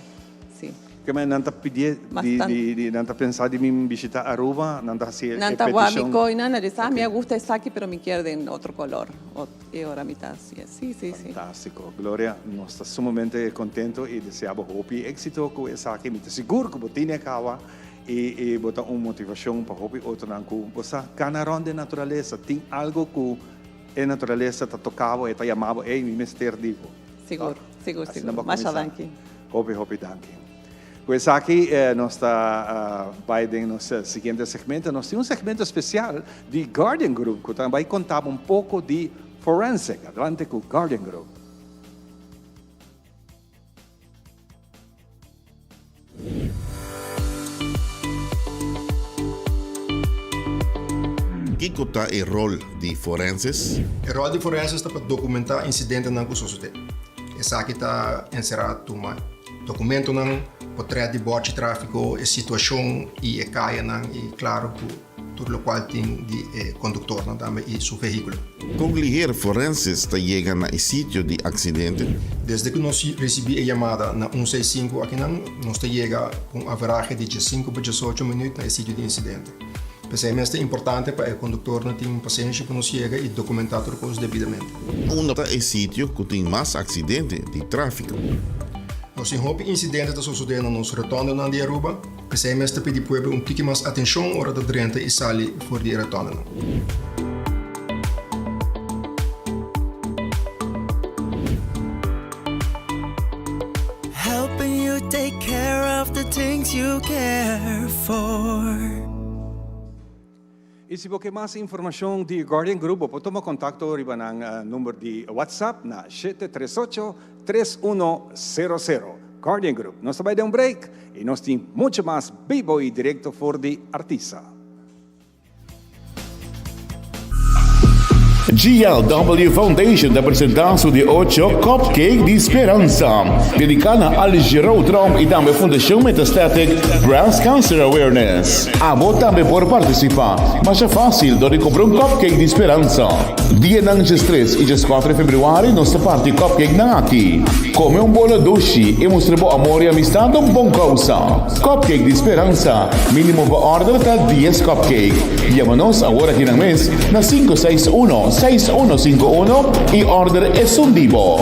Sí. Ke men nan ta pidie di, Bastante. di, di, nan ta pensa di bin bishita Aruba, nan ta haci e Nan ta wak mi peticion? coy, nan a bisa, ah, mi a gusta esaki, pero mi kier den otro color. Ot, y ora mi ta haci. Sí, sí, sí. Fantástico. Gloria, nos ta sumamente contento y desea bo hopi éxito cu esaki. Mi ta sigur cu bo tine caba y y bo ta un motivacion pa hopi otronan cu bo sa cana rond den naturalesa. Tin algo cu e naturalesa ta toca bo, e ta yama bo, ey, mi mester di bo. Sigur, sigur, Asina sigur. bo Masha cuminsa. danki. Hopi, hopi danki. Cu esaki nos ta bay den nos siguiente segmento. Nos tin un segmento special di Guardian Group cu ta bay conta bo un poco di Forensic. Adelante cu Guardian Group. Kiko ta e rol di forenses? E rol di forenses ta pa dokumentá insidentenan ku sosodé. Esaki ta enserá tuma dokumentonan, potrèt di bòrchi tráfiko, e situashon i e kayanan i klaro ku tur lokual tin di e konduktornan tambe i su vehíkulo. Kon liher forenses ta yega na e sitio di aksidente? Desde ku nos risibí e yamada na un seis sinku akinan, nos ta yega ku un averahe di diesinku pa diesocho minüt na e sitio di insidente. P'esei mes ta importante pa e konduktornan tin pasenshi pa nos yega i dokumentá tur kos debidamente. Unda ta e sitio ku tin mas aksidente di tráfiko? Nos tin hopi insidente ta sosodé na nos rotòndenan di Aruba. P'esei mes ta pidi pueblo un tiki mas atenshon ora ta drenta i sali for di e rotòndenan. Helping you take care of the things you care for. Y si bo ke mas informacion di Guardian Group bo por tuma contacto riba nan number di WhatsApp na 738 3100. Guardian Group. Nos ta bay den un break y nos tin mucho mas bibo y directo for di Artisa. GLW Foundation ta presenta su di ocho Cupcake di Speransa, dedica na Alice Giraud Tromp y tambe Fundacion Metastatic Breast Cancer Awareness. Abo tambe por participa, masha facil dor di compra un Cupcake di Speransa. Dianan diestres y diescuatro di februari nos ta parti cupcake nan aki. Come un bolo dushi y mustra bo amor y amistad na un bon causa. Cupcake di Speransa, minimo pa order ta dies cupcake. Yama nos awor aki nan mes na 561 6151 y order esun di bo.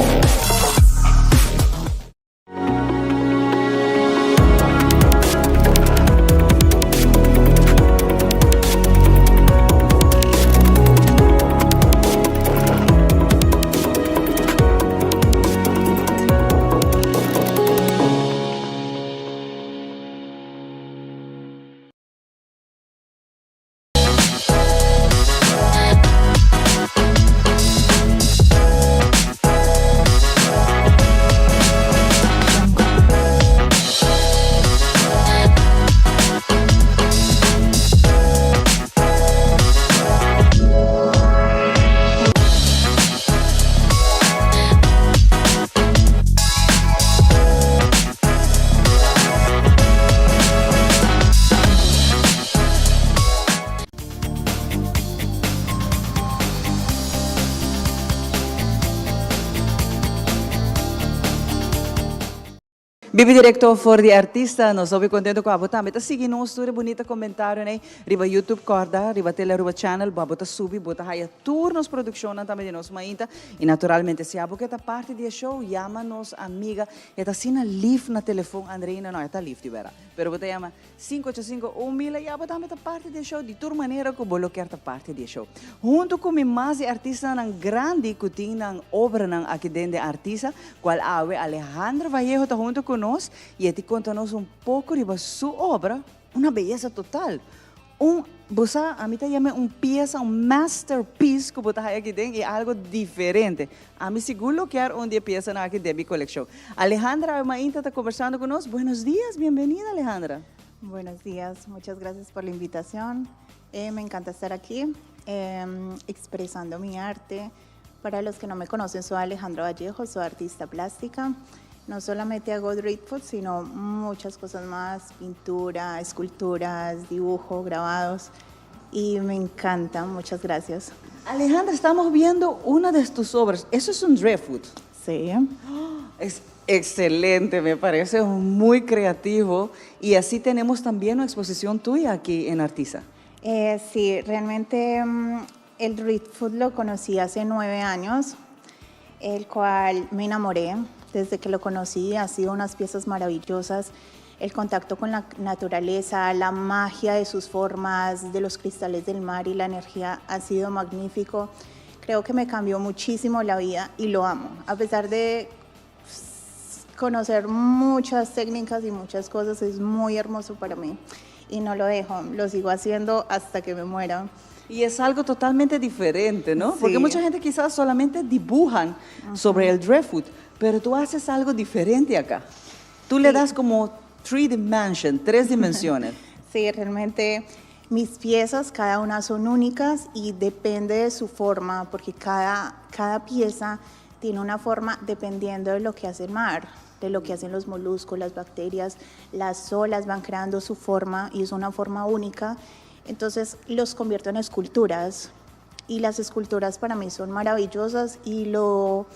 Bibi directo for di artista, nos hopi contento cu abo tambe ta sigui nos tur e bunita comentarionan ey riba YouTube corda riba Tele Aruba Channel bo abo ta subi bo ta haya tur nos produccionnan tambe di nos mainta y naturalmente si abo ke ta parti di e show yama nos amiga e ta asina lief na telefon Andreina no e ta lief di bera pero bo ta yama Sinku ocho sinku un mil i abo tambe ta parti di e show di tur manera ku bo lo kier ta parti di e show. Huntu ku mi mas di artistanan grandi ku tin nan obranan aki den den Artisa, kual awe Alejandra Vallejo ta huntu ku nos i e ti konta nos un poko riba su obra, una beyesa total. Un, bo sa, ami ta yam'e un piesa, un masterpiece ku bo ta haya aki den i algo diferente. Ami sigur lo kier un di e piesanan aki den mi kolekshon. Alejandra awe mainta ta kombersando ku nos. Buenos dias, bienvenida Alejandra. Buenos dias, muchas gracias por la invitación. Eh, me encanta estar aquí eh, expresando mi arte. Para los que no me conocen, soy Alejandra Vallejo, soy artista plástica. No solamente hago driftwood, sino muchas cosas más, pintura, esculturas, dibujo, grabados. Y me encanta, muchas gracias. Alejandra, estamos viendo una de tus obras. Eso es un driftwood. Sí. Es excelente, me parece muy creativo. Y así tenemos también una exposición tuya aquí en Artisa. Eh, sí, realmente mm, el driftwood lo conocí hace nueve años, el cual me enamoré. Desde que lo conocí, ha sido unas piezas maravillosas. El contacto con la naturaleza, la magia de sus formas, de los cristales del mar y la energía ha sido magnífico. Creo que me cambió muchísimo la vida y lo amo. A pesar de conocer muchas técnicas y muchas cosas, es muy hermoso para mí. Y no lo dejo, lo sigo haciendo hasta que me muera. Y es algo totalmente diferente, ¿no? Porque mucha gente quizás solamente dibujan sobre el driftwood, pero tú haces algo diferente acá. Tú le das como three dimension, tres dimensiones. Sí, realmente mis piezas, cada una son únicas y depende de su forma, porque cada, cada pieza tiene una forma dependiendo de lo que hace el mar, de lo que hacen los moluscos, las bacterias, las olas van creando su forma y es una forma única. Entonces los convierto en esculturas y las esculturas para mí son maravillosas y lo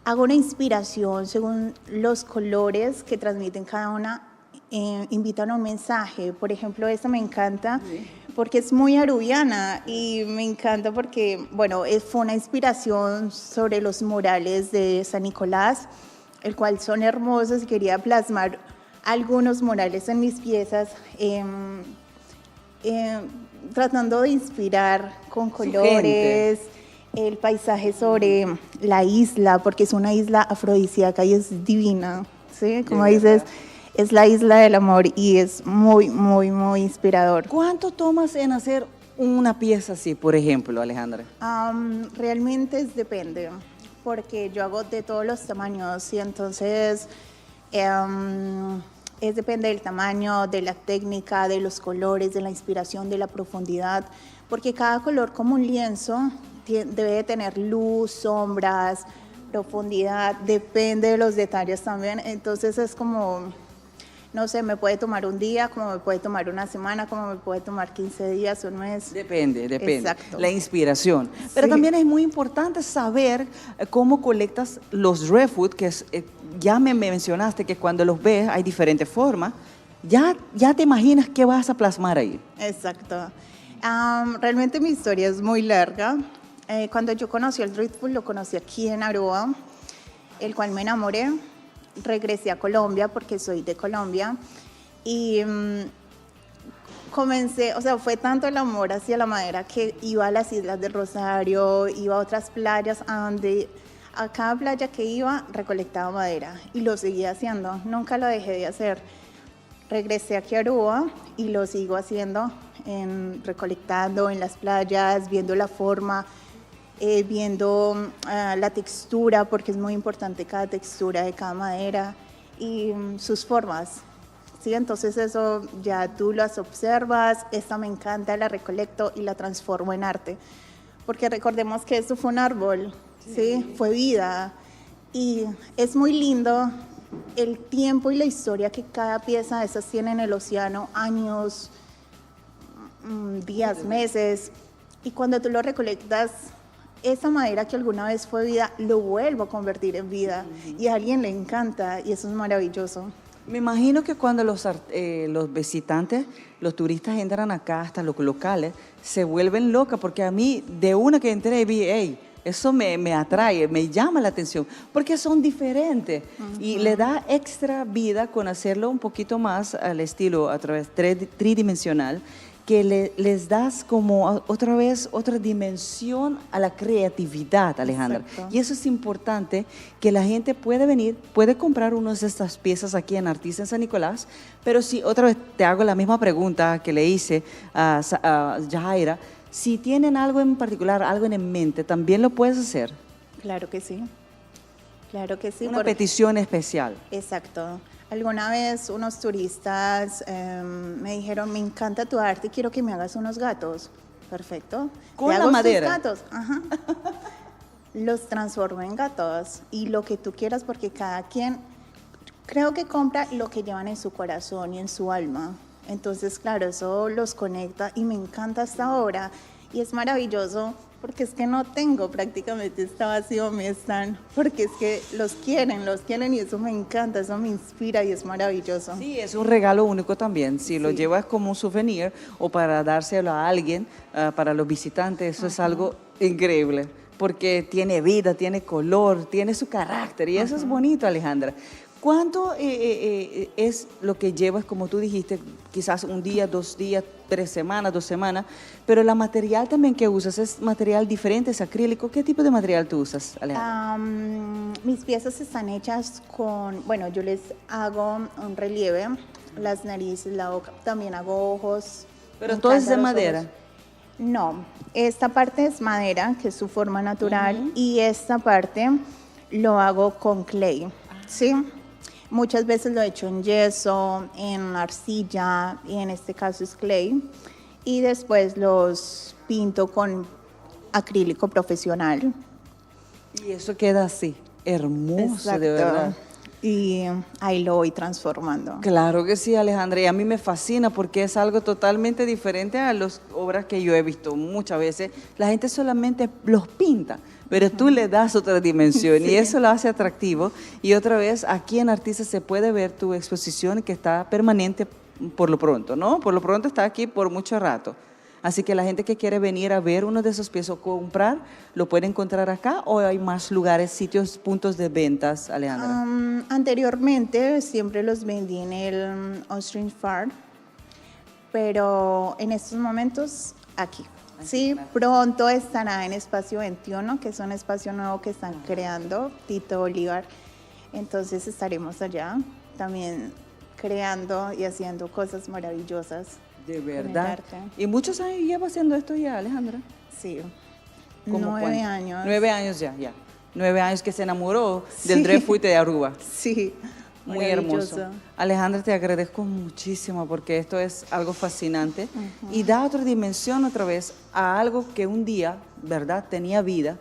hago una inspiración según los colores que transmiten cada una, eh, invitan a un mensaje. Por ejemplo, esta me encanta porque es muy arubiana y me encanta porque, bueno, fue una inspiración sobre los murales de San Nicolás, el cual son hermosos y quería plasmar algunos murales en mis piezas. Em, em, tratando de inspirar con colores, el paisaje sobre la isla, porque es una isla afrodisíaca y es divina, ¿sí? Como dices, es la isla del amor y es muy, muy, muy inspirador. ¿Cuánto tomas en hacer una pieza así, por ejemplo, Alejandra? realmente es depende, porque yo hago de todos los tamaños y entonces em, es depende del tamaño, de la técnica, de los colores, de la inspiración, de la profundidad, porque cada color como un lienzo debe de tener luz, sombras, profundidad, depende de los detalles también. Entonces es como, no sé, me puede tomar un día, como me puede tomar una semana, como me puede tomar 15 días, un mes. Depende, depende. Exacto. La inspiración. Pero también es muy importante saber eh, cómo colectas los food, que es, eh, ya me mencionaste que cuando los ves hay diferentes formas. Ya, ya te imaginas qué vas a plasmar ahí. Exacto. realmente mi historia es muy larga. Eh, cuando yo conocí el Dreadful, lo conocí aquí en Aruba, el cual me enamoré. Regresé a Colombia porque soy de Colombia y mm, comencé, o sea, fue tanto el amor hacia la madera que iba a las Islas del Rosario, iba a otras playas a donde a cada playa que iba recolectaba madera y lo seguía haciendo, nunca lo dejé de hacer. Regresé aquí a Aruba y lo sigo haciendo, en, recolectando en las playas, viendo la forma, eh, viendo ah, la textura, porque es muy importante cada textura de cada madera y mm, sus formas. ¿sí? Entonces eso ya tú las observas, esta me encanta, la recolecto y la transformo en arte. Porque recordemos que eso fue un árbol, ¿sí? Fue vida. Y es muy lindo el tiempo y la historia que cada pieza de esas tiene en el océano, años, mm, días, meses. Y cuando tú lo recolectas, esa madera que alguna vez fue vida, lo vuelvo a convertir en vida. Y a alguien le encanta y eso es maravilloso. Me imagino que cuando los, eh, los visitantes, los turistas entran acá, hasta los locales, se vuelven locas, porque a mí, de una que entré, vi, hey, eso me, me atrae, me llama la atención, porque son diferentes y le da extra vida con hacerlo un poquito más al estilo a través tridimensional que le, les das como otra vez otra dimensión a la creatividad, Alejandra. Y eso es importante, que la gente puede venir, puede comprar una de estas piezas aquí en Artista en San Nicolás, pero si otra vez te hago la misma pregunta que le hice a, a Jaira, si tienen algo en particular, algo en mente, también lo puedes hacer. Claro que sí. Claro que sí. Una petición especial. Exacto. Alguna vez unos turistas em, me dijeron, me encanta tu arte, quiero que me hagas unos gatos. Perfecto. Con la madera. gatos. Ajá. Los transformo en gatos y lo que tú quieras porque cada quien creo que compra lo que llevan en su corazón y en su alma. Entonces, claro, eso los conecta y me encanta esta obra y es maravilloso porque es que no tengo prácticamente está vacío mi stand, porque es que los quieren, los quieren y eso me encanta, eso me inspira y es maravilloso. Sí, es un regalo único también, si lo llevas como un souvenir o para dárselo a alguien, ah, para los visitantes, eso es algo increíble porque tiene vida, tiene color, tiene su carácter y eso es bonito, Alejandra. ¿Cuánto eh, eh, eh, es lo que llevas, como tú dijiste, quizás un día, dos días, tres semanas, dos semanas, pero el material también que usas es material diferente, es acrílico. ¿Qué tipo de material tú usas, Alejandra? mis piezas están hechas con, bueno, yo les hago un relieve, las narices, la boca, también hago ojos. ¿Pero todo es de madera? No, esta parte es madera, que es su forma natural, y esta parte lo hago con clay, ¿sí? Muchas veces lo he hecho en yeso, en arcilla, y en este caso es clay. Y después los pinto con acrílico profesional. Y eso queda así, hermoso, de verdad. Y ahí lo voy transformando. Claro que sí, Alejandra, y a mí me fascina porque es algo totalmente diferente a las obras que yo he visto muchas veces. La gente solamente los pinta, pero tú le das otra dimensión y eso lo hace atractivo. Y otra vez, aquí en Artistas se puede ver tu exposición que está permanente por lo pronto, ¿no? Por lo pronto está aquí por mucho rato. Así que la gente que quiere venir a ver uno de esos pies o comprar, lo puede encontrar acá o hay más lugares, sitios, puntos de ventas, Alejandra. anteriormente siempre los vendí en el um, Ostrich Farm, pero en estos momentos aquí. Sí, pronto estará en Espacio 21, que es un espacio nuevo que están creando Tito Bolívar. Entonces estaremos allá también creando y haciendo cosas maravillosas. De verdad. ¿Y muchos años lleva haciendo esto ya, Alejandra? Sí. Nueve años. Nueve años ya, ya. Nueve años que se enamoró del Dreadfoot de Aruba. Sí. Muy hermoso. Alejandra, te agradezco muchísimo porque esto es algo fascinante y da otra dimensión otra vez a algo que un día, ¿verdad?, tenía vida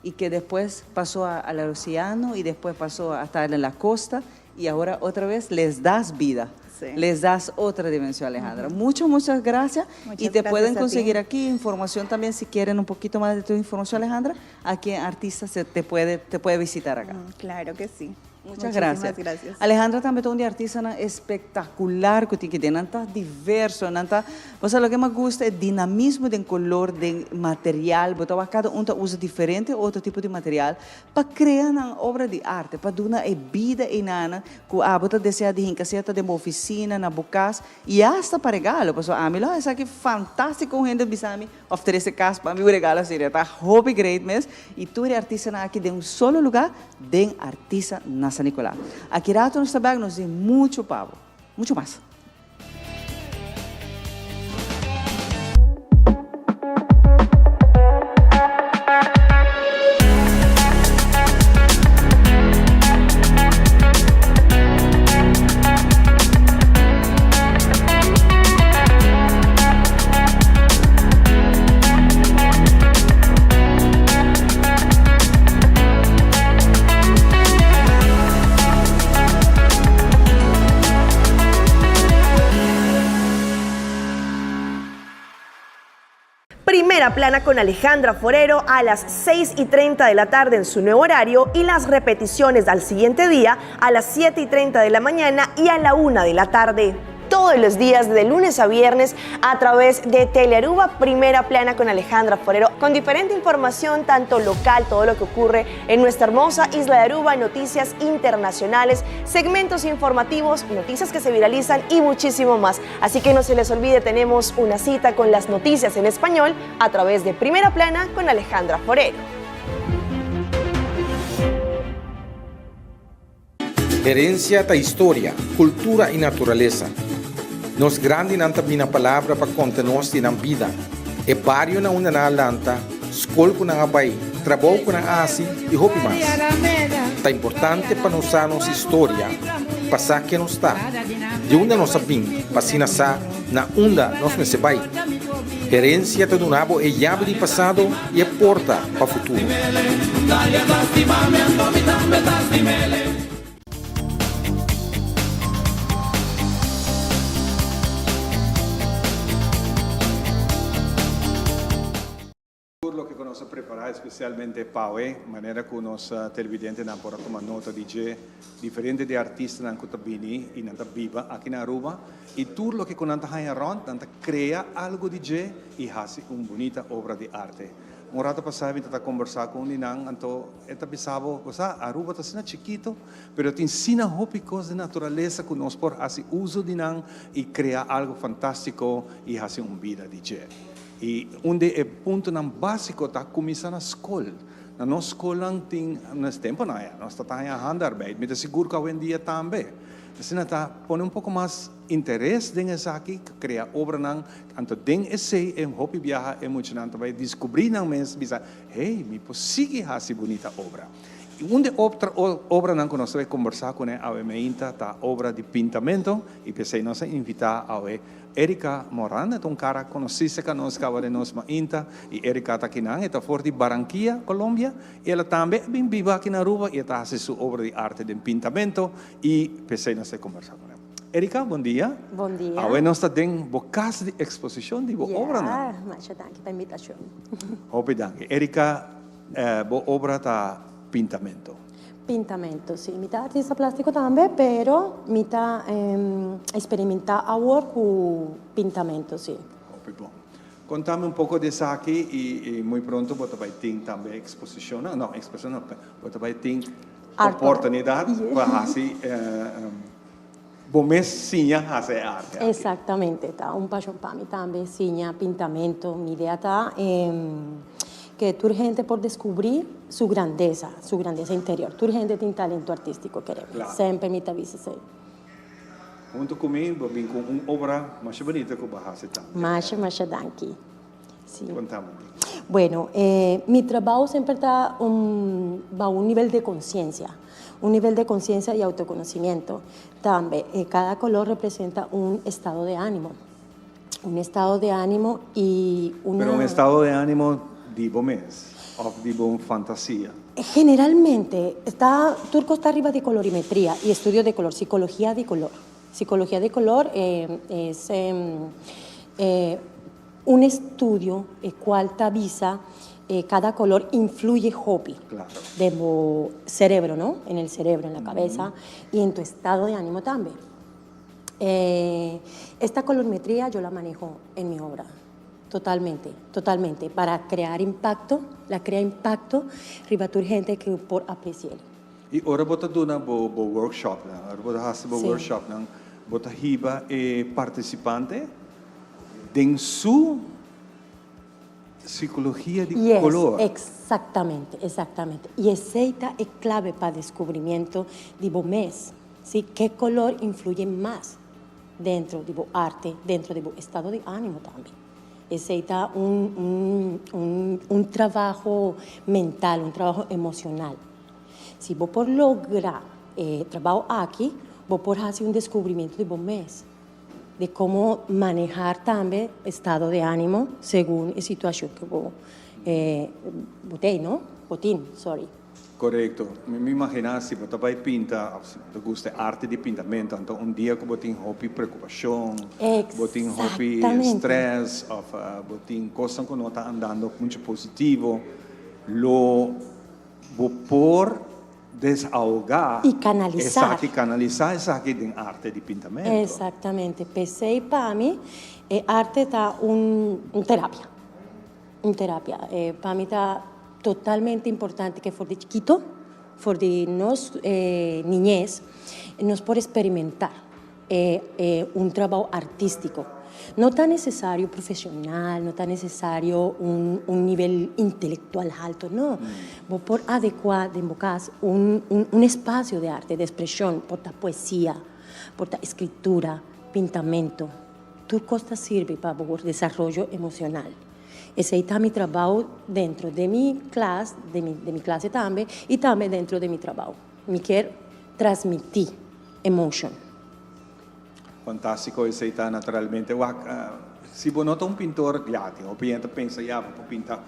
y que después pasó al océano y después pasó a estar en la costa y ahora otra vez les das vida. Les das otra dimensión, Alejandra. Muchas, muchas gracias. y te pueden conseguir aquí información también, si quieren un poquito más de tu información, Alejandra, aquí en Artista se te puede, te puede visitar acá. Claro que sí. Muchas gracias. gracias. Alejandra tambe ta un artista espectacular cu tin nan ta diverso, nan ta, o sea, loke mi gusta e dinamismo di color, di material, bo ta cada un ta usa diferente otro tipo di material pa crea un obra di arte, pa duna e bida y nan cu abo ta desea di hinca sea den oficina, na bo cas y hasta pa regalo, paso ami lo esaki fantastico un hende bisa mi of trece cas pa mi regalo asina, ta hopi great mes y tur artista aki den un solo lugar, den Artisa na San Nicolas. Aki rato nos ta back, nos tin mucho pa bo, mucho mas. Primera Plana con Alejandra Forero a las 6 y 30 de la tarde en su nuevo horario y las repeticiones al siguiente día a las 7 y 30 de la mañana y a la 1 de la tarde todos los días de lunes a viernes a través de Telearuba Primera Plana con Alejandra Forero, con diferente información, tanto local, todo lo que ocurre en nuestra hermosa isla de Aruba, noticias internacionales, segmentos informativos, noticias que se viralizan y muchísimo más. Así que no se les olvide, tenemos una cita con las noticias en español a través de Primera Plana con Alejandra Forero. Herencia ta historia, cultura y naturalesa. Nos grandinan ta bina palabra pa conta nos di nan bida, e bario na unda nan a lanta, scol cu nan a bay, trabou cu nan a haci y hopi mas. Ta importante pa nos sa nos historia pa sa ken nos ta, di unda nos a bin pa asina sa na unda nos mester bay. Herencia ta duna bo e yabi di pasado y e porta pa futuro. Tur loke ku nos a prepará espesialmente p'awe, manera ku nos televidentenan por a tuma nota di dje, diferente di artistanan ku ta bini i nan ta biba aki na Aruba, i tur loke ku nan ta haña rònt, nan ta krea algu di dje i hasi un bunita obra di arte. Un rato pasá mi ta ta kombersá ku un di nan, anto e ta bisa bo, Bo sa, Aruba ta asina chikito, pero tin asina hopi kos di naturalesa ku nos por hasi uso di nan i krea algu fantástiko i hasi un bida di dje. I un di e puntonan básiko ta kuminsá na skol. Na nos skolnan tin, nos tempunan ya, nos ta taña handarbeid. Mi ta sigur ku awendia tambe. Asina ta pone un poko mas interes den esaki, krea obranan. Anto den esei e hopi biaha e muchanan ta bai diskubrí nan mes, bisa, hey, mi por sigui hasi bunita obra. I un di e otro obranan ku nos ta bai kombersá kuné awe meinta ta obra di pintamento i p'esei nos a invitá awe Erika Moran e ta un cara conoci cerca nos caba den nos mainta y Erika ta akinan, e ta for di Barranquilla, Colombia y el a tambe a bin biba aki na Aruba y e ta haci su obra di arte den pintamento y p'esey nos ta conversa cu el. Erika, bon dia. Bon dia. Awe nos ta den bo cas di exposicion di bo obranan. Ya, masha danki pa invitacion. Hopi danki. Erika, bo obra ta pintamento. Pintamento, si. Mi ta artista plástico tambe, pero mi ta experimenta awor cu pintamento, si. Hopi bon. Contami un poco di esaki y muy pronto bo ta bay tin tambe exposicionnan, no, exposición no, bo ta bay tin oportunidad pa haci bo mes siña haci e arte aki. Exactamente, ta un pasion pa mi tambe siña pintamento. Mi idea ta ke tur hende por descubri su grandeza, su grandeza interior. Tur hende tin talento artistico, kere mi. Semper mi ta bisa esey. Hunto cu mi bo bin cu un obra masha bunita cu bo a haci tambe. Masha, masha danki. Sí. Contami un poco. Bueno, mi trabao semper ta un bao un nivel de conciencia. Un nivel de conciencia y autoconocimiento. Tambe, cada color representa un estado de animo. Un estado de animo y una. Pero un estado de animo di bo mes of di bo fantasia? Generalmente ta, tur cos ta riba di colorimetria y estudio de color, psicologia di color. Psicologia di color es un estudio e cual ta bisa cada color influye hopi den bo cerebro, no? En el cerebro, en la cabeza y en tu estado de animo tambe. Esta colorimetria yo la manejo en mi obra, totalmente, totalmente, para crear impacto, la crea impacto riba tur hende cu por apreci'el. Y ora bo ta duna bo bo workshopnan, ora bo ta haci bo workshopnan, bo ta hiba e participante den su psicologia di color. Yes, exactamente, exactamente. Y esey ta e clave pa descubrimiento di bo mes. Sí, ke color influye mas dentro di bo arte, dentro di bo estado di animo tambe. Esey ta un, un, un, un trabaho mental, un trabaho emocional. Si bo por logra e trabao aki, bo por haci un descubrimiento di bo mes, di como manejar tambe estado di animo segun e situacion cu bo, bo tey, no? Bo tin, sorry. Korekto. Mi mi imaginá si bo ta bai pinta òf si bo ta gusta e arte di pintamentu, anto un dia ku bo tin hopi preokupashon, bo tin hopi strès òf bo tin kosnan ku no ta andando muchu positivo, lo bo por desahogá I kanalisá. Esaki, kanalisá esaki den arte di pintamentu. Eksaktamente. P'esei pa mi e arte ta un terapia. Un terapia. Pa mi ta totalmente importante ke for di chikito, for di nos niñez, nos por experimentá un trabou artístiko. No ta necesario profesional, no ta necesario un nivel intelectual halto, no. Bo por adecua den bo cas un espacio de arte, de expresion, por ta poesia, por ta escritura, pintamento. Tur cos ta sirbi pa bo desaroyo emocional. Esey ta mi trabao dentro de mi klas, de mi de mi clase tambe y tambe dentro de mi trabao. Mi kier transmiti emotion. Fantastico esey ta naturalmente. Wak, si bo no ta un pintor, ya tin hopi hende ta pensa ya bo por pinta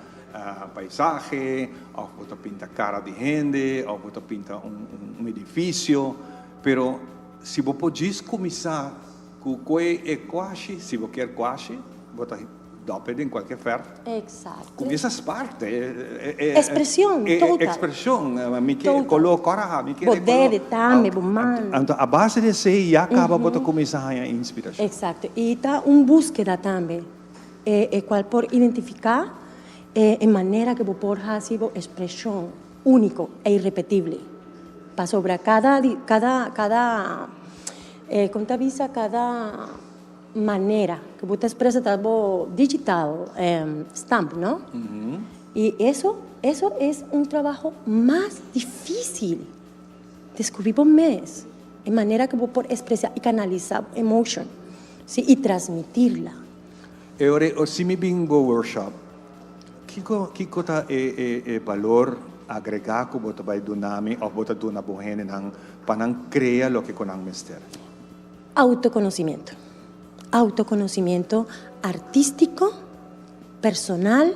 paisahe of bo ta pinta cara di hende of bo ta pinta un edificio, pero si bo por djis cuminsa Ku koe e kuashi, si bo kier kuashi, bo ta dòp e den kualke fèrf. Exacto. Kuminsa spart e Expresion, total. Expresion, mi kier e koló kòrá, mi kier e koló. Bo dede tambe, bo man. Anto a base di esei ya kaba bo ta kuminsa haña inspirashon. Exacto. I ta un búskeda tambe, e kual por identifiká e manera ku bo por hasi bo expresion úniko e irrepetible. Pasobra kada kada kada Kon ta bisa kada manera ku bo ta expresa ta bo digital stamp no? I eso eso es un trabaho mas dificil descubri bo mes e manera ku bo por expresa i canalisa bo emotion si i transmitirla. E ora ei si mi bin bo workshop kiko kiko ta e e balor agrega ku bo ta bai duna mi òf bo ta duna bo hendenan pa nan krea loke ku nan mester? Autoconocimiento. Autoconocimiento artístico, personal,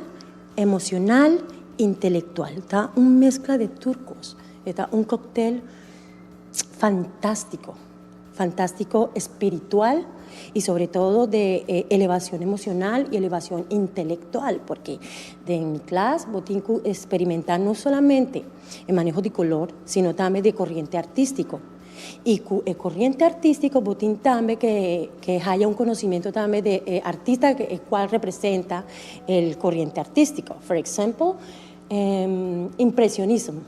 emocional, intelectual. Ta un mezcla de tur cos. E ta un coctel fantástico. Fantástico espiritual y sobre todo de elevación emocional y elevación intelectual, porque den mi klas bo tin cu experimenta no solamente e maneho di color, sino tambe di e corriente artístico. Y cu e corriente artístico bo tin tambe que que haya un conocimiento tambe de e artista e cual representa el corriente artístico. For example, impresionismo,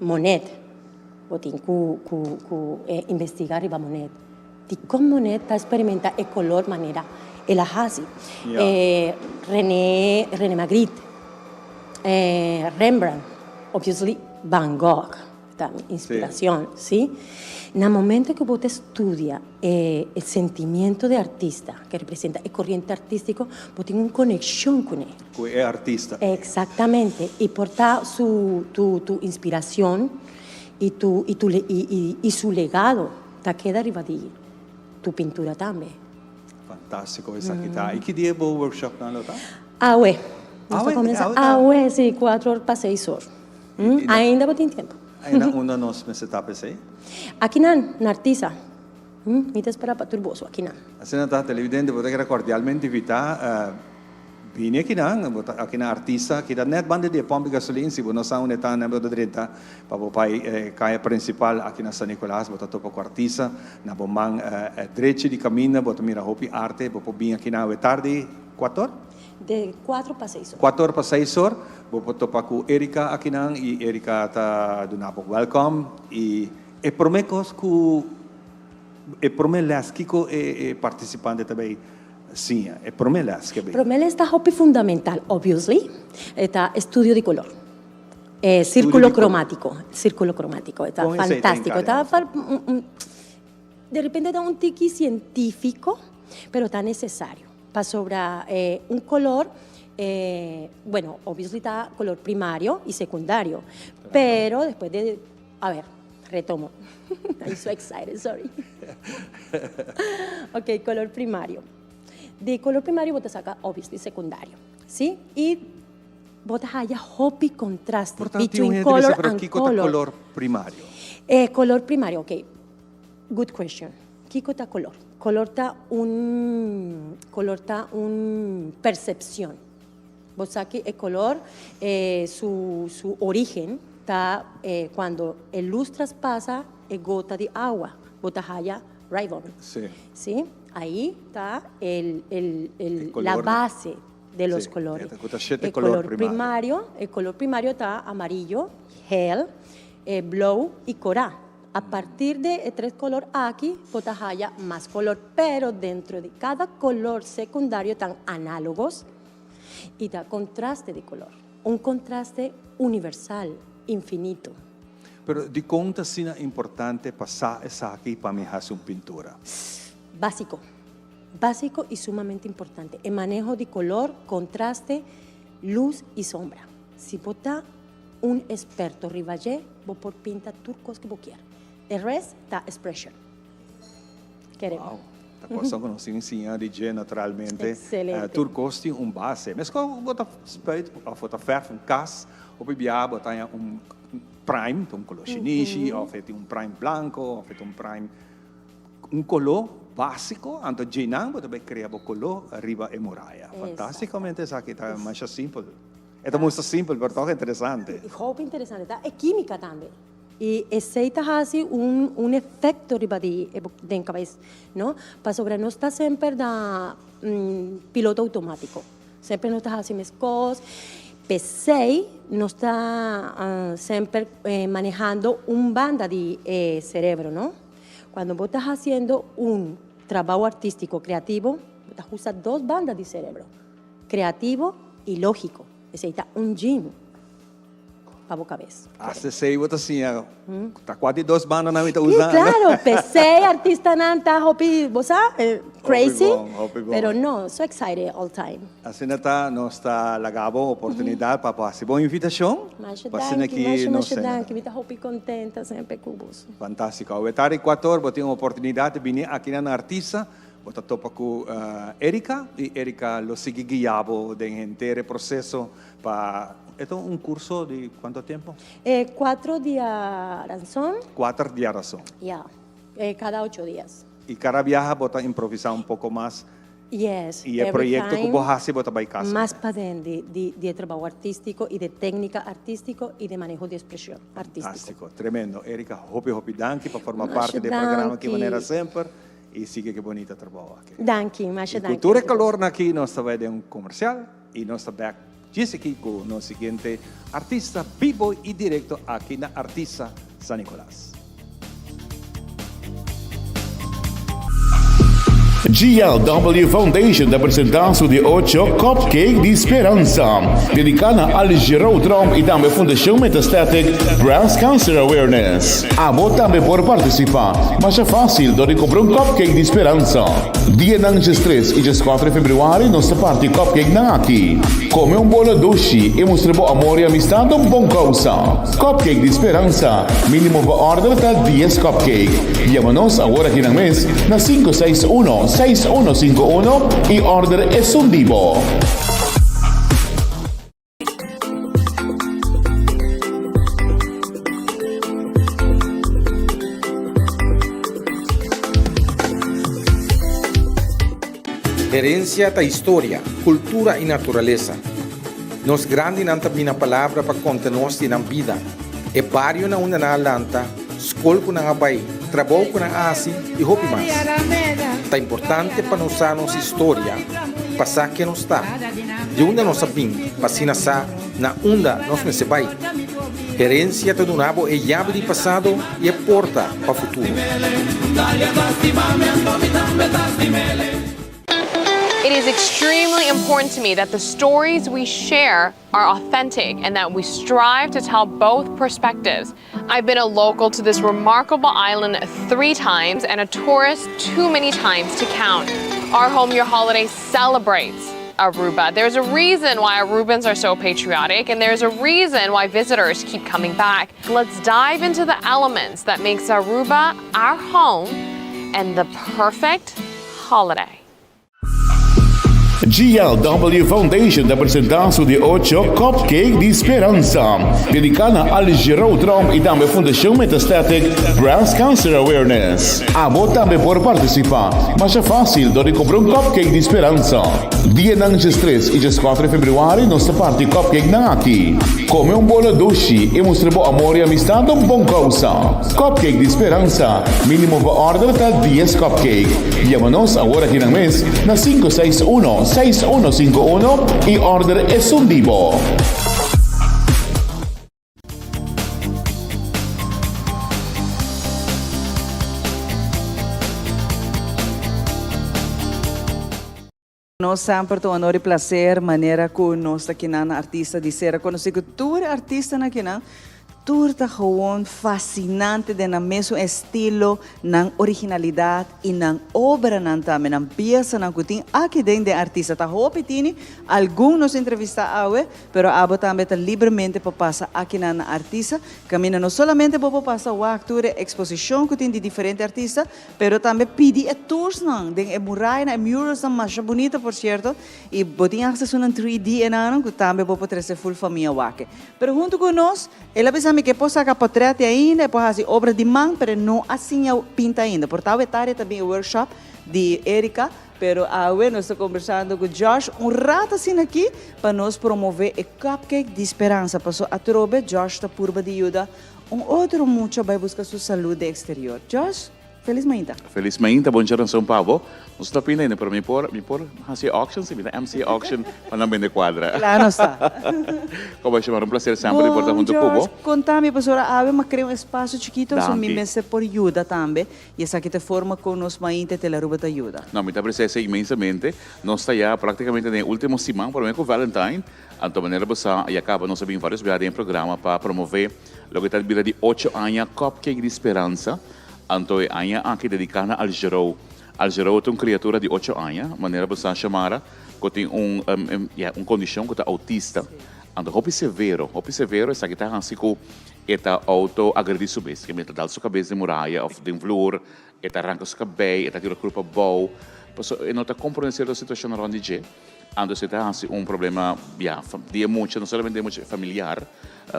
Monet. Bo tin ku ku ku investiga riba Monet. Dikon Monet ta experimenta e kolor manera el a hasi? René René Magritte, Rembrandt, obviously Van Gogh ta mi inspiracion, si. Na momento ku bo ta studia e sentimiento di artista ke representa e koriente artístiko, bo tin un konekshon kuné. Ku e artista. Eksaktamente. I por ta su tu tu inspiracion i tu i tu i i su legado ta keda riba di tu pintura tambe. Fantástiko esaki ta. I ki dia bo workshopnan lo ta? Awe. Nos ta kuminsá awe, si, kuatro or pa seis or. Ainda bo tin tempu. Ainda unda nos mester ta p'esei? Akinan, na Artisa. Mi ta spera pa tur boso akinan. Asina ta, televidente, bo ta keda kordialmente invitá. Bini akinan, bo ta akinan artista, keda net banda di e pòmp di gasolin, si bo no sa unda e ta, nan bo ta drenta pa bo bai e kaya prinsipal aki na San Nicolas, bo ta topa ku artista, na bo man drechi di kaminda bo ta mira hopi arte, bo por bini akinan awe tardi, kuator? De kuatro pa seis or. Kuator pa seis or, bo por topa ku Erika akinan i Erika ta duna bo wèlkòm i e promé kos ku e promé lès kiko e partisipante ta bai Siña e promé les ke bin. Promé les ta hopi fundamental, obviously, e ta estudio di color. E círculo cromatico, círculo cromatico, e ta fantastico. Ta de repente ta un tiki cientifico, pero ta necesario. Pasobra un color, bueno, obviously ta color primario y secundario, pero despues de, a ver. Retomo. I'm so excited, sorry. Ok, color primario. Di color primario bo ta saca obviously secundario, si? Y Bo ta haya hopi contraste Por tanto, between un hende bisa, color pero and kiko ta color. color primario? E color primario, ok. Good question. Kiko ta color? Color ta un, color ta un percepcion. Bo sa ki e color, e su, su origen ta e cuando e luz traspasa e gota di awa, bo ta haya rainbow. Sí. Sí? Ahí ta el, el, el, E la color. base de los Sí, colores. e ta cu ta shete E color color primario. primario, e color primario ta amarillo, gel, e blou y corá. A partir de e tres color aki bo ta haya mas color, pero dentro di cada color secundario tan análogos y ta contraste di color. Un contraste universal, infinito. Pero dicon ta asina importante pa sa esaki pa mi haci un pintura? Básico. Básico y sumamente importante. E maneho di color, contraste, luz y sombra. Si bo ta un experto riba dje, bo por pinta tur cos cu bo kier. E rest ta expression. Kere. Wow, ta cosnan cu nos tin siña di dje naturalmente. Excelente. Tur cos tin un base. Mesco bo ta spuit of bo ta verf un cas, hopi bia bo ta haña un prime, ta un color shinishi, of e tin un prime blanco, of e tin un prime, un color basico, anto djenan bo ta bay crea bo color riba e muraya. Fantasticamente esaki ta masha simpel. E ta mustra simpel, pero toch interesante. Hopi interesante. Ta e química tambe. Y esey ta haci un un efecto riba di e den cabes, no? Pasobra nos ta semper na piloto automatico. Semper nos ta haci mes cos. P'esey nos ta semper manehando un banda di e cerebro, no? Cuando bo ta haciendo un trabao artistico creativo, bo ta usa dos banda di cerebro. Creativo y logico. Esey ta un gym pa bo cabes. Hasta esey bo ta siña. Ta cua di dos bandanan mi ta usa. Sí, claro. P'esey artistanan ta hopi, bo sa, crazy. Hopi bon, hopi bon. Pero no, so excited all time. Asina ta, nos ta laga bo oportunidad pa bo haci bo invitacion. Masha Pa asina danki, ki masha, nos masha cena. danki. Mi ta hopi contenta semper cu boso. Fantastico. Awe tardi cuator bo tin oportunidad di bini aki na Artista. Bo ta topa ku Erika i Erika lo sigui guia bo den henter e proseso pa e ta un kurso di kuantu tempu? E kuatro dia rason. Kuater dia rason. Ya, kada ocho dias. I kada biaha bo ta improvisá un poko mas? Yes, I e every proyekto ku time bo hasi bo ta bai kas mas kuné? paden di di di e trabou artístiko i de téknika artístiko i de maneho di ekspreshon artístiko. Fantástiko, tremendo. Erika, hopi hopi danki pa forma Masha parti di e programa aki manera danki. semper. Y sigui ke bonita trabou aki. Danki, masha Y danki. cu tur e calornan aki nos ta bay den un comercial y nos ta back djis aki cu nos siguiente artista bibo y directo aki na Artisa San Nicolas. GLW Foundation ta presenta su di ocho Cupcake di Speransa, dedica na Alice Giraud Tromp y tambe Fundacion Metastatic Breast Cancer Awareness. Abo tambe por participa, masha facil dor di cumpra un cupcake di speransa. Dianan diestres y diescuatro di februari nos ta parti cupcakenan aki. Come un bolo dushi y mustra bo amor y amistad na un bon causa. Cupcake di speransa, minimo pa order ta dies cupcake. Yama nos awor akinan mes na sinku seis uno, seis uno sinku uno y order esun di bo. Herencia ta historia, cultura y naturalesa. Nos grandinan ta bina palabra pa conta nos di nan bida, e bario na unda nan a lanta, scol cu nan a bay, trabou cu nan a haci y hopi mas. Ta importante pa nos sa nos historia, pa sa ken nos ta, di unda nos a bin, pa asina sa na unda nos mester bai. Herencia ta duna bo e yabi di pasado y e porta pa futuro. It is extremely important to me that the stories we share are authentic and that we strive to tell both perspectives. I've been a local to this remarkable island three times and a tourist too many times to count. Our Home Your Holiday celebrates Aruba. There's a reason why Arubans are so patriotic and there's a reason why visitors keep coming back. Let's dive into the elements that makes Aruba our home and the perfect holiday. GLW Foundation ta presenta su di ocho Cupcake di Speransa, dedica na Alice Giraud Tromp y tambe Fundacion Metastatic Breast Cancer Awareness. Abo tambe por participa, masha facil dor di cumpra un Cupcake di Speransa. Dianan diestres y diescuatro di februari nos ta parti cupcakenan aki. Come un bolo dushi y mustra bo amor y amistad na un bon causa. Cupcake di Speransa, minimo pa order ta dies cupcake. Yama nos awor aki nan mes na sinku seis uno, seis uno sinku uno y order esun di bo. Nos semper ta un honor y placer manera cu nos ta kinan na artista di sera conoci cu tur e artistanan kinan tur ta gewoon fascinante den nan mesun estilo, nan originalidad y nan obranan tambe, nan piesanan cu tin aki den den artista. Ta hopi tini, algun nos entrevista awe, pero abo tambe ta libremente pa pasa akinan na artista, caminda no solamente bo por pasa wak tur e exposicion cu tin di diferente artista, Pero tambe pidi e toursnan den e murayanan, e muralsnan masha bunita por cierto, y bo tin hasta esunnan 3D enanan cu tambe bo por trece full famia wak. Pero hunto cu nos, el a bisa mi cu e por saca potret ainda, e por haci obra di man, pero e no a siña pinta ainda. Por ta awe tarde ta bin e workshop di Erika, pero awe nos ta conversando cu Josh un rato asina aki pa nos promove e cupcake di speransa, paso atrobe Josh ta purba di yuda Un otro mucha bai buska su salud den exterior. Josh, felis mainta. Felis mainta, bon djaranson pa bo. Nos ta pinda ainda, pero mi por, mi por hasi e auction, si mi ta MC e auction pa nan bende cuadra. Claro nos ta. Como Xiomara, un placer semper di por ta Bon, hunto cu bo. Josh, conta mi pasobra awe mi a crea un espacio chikito, so mi Danki. mester por yuda tambe, y esaki ta e forma con nos mainta e Telaruba ta yuda. No, mi ta aprecia esey inmensamente. Nos ta ya practicamente den e ultimo siman, prome cu Valentine. Anto manera bo sa ya caba nos a bin varios biaha den e programa pa promove loke ta bira di ocho aña Cupcake di Speransa. Anto e aña aki dedica na Algerou. Algerou ta un criatura di ocho aña, manera bo sa Shamara, cu tin un ya un condicion cu ta autista. Anto hopi severo, hopi severo esaki ta haci cu e ta auto agredi su mes, ke ta dal su cabes den muraya of den vloer, e ta ranca su cabey, e ta tira curpa abou, pasobra e no ta comprende cierto situacion rond di dje. Anto si ta hasi un problema ya di e mucha, no solamente di e mucha, familiar.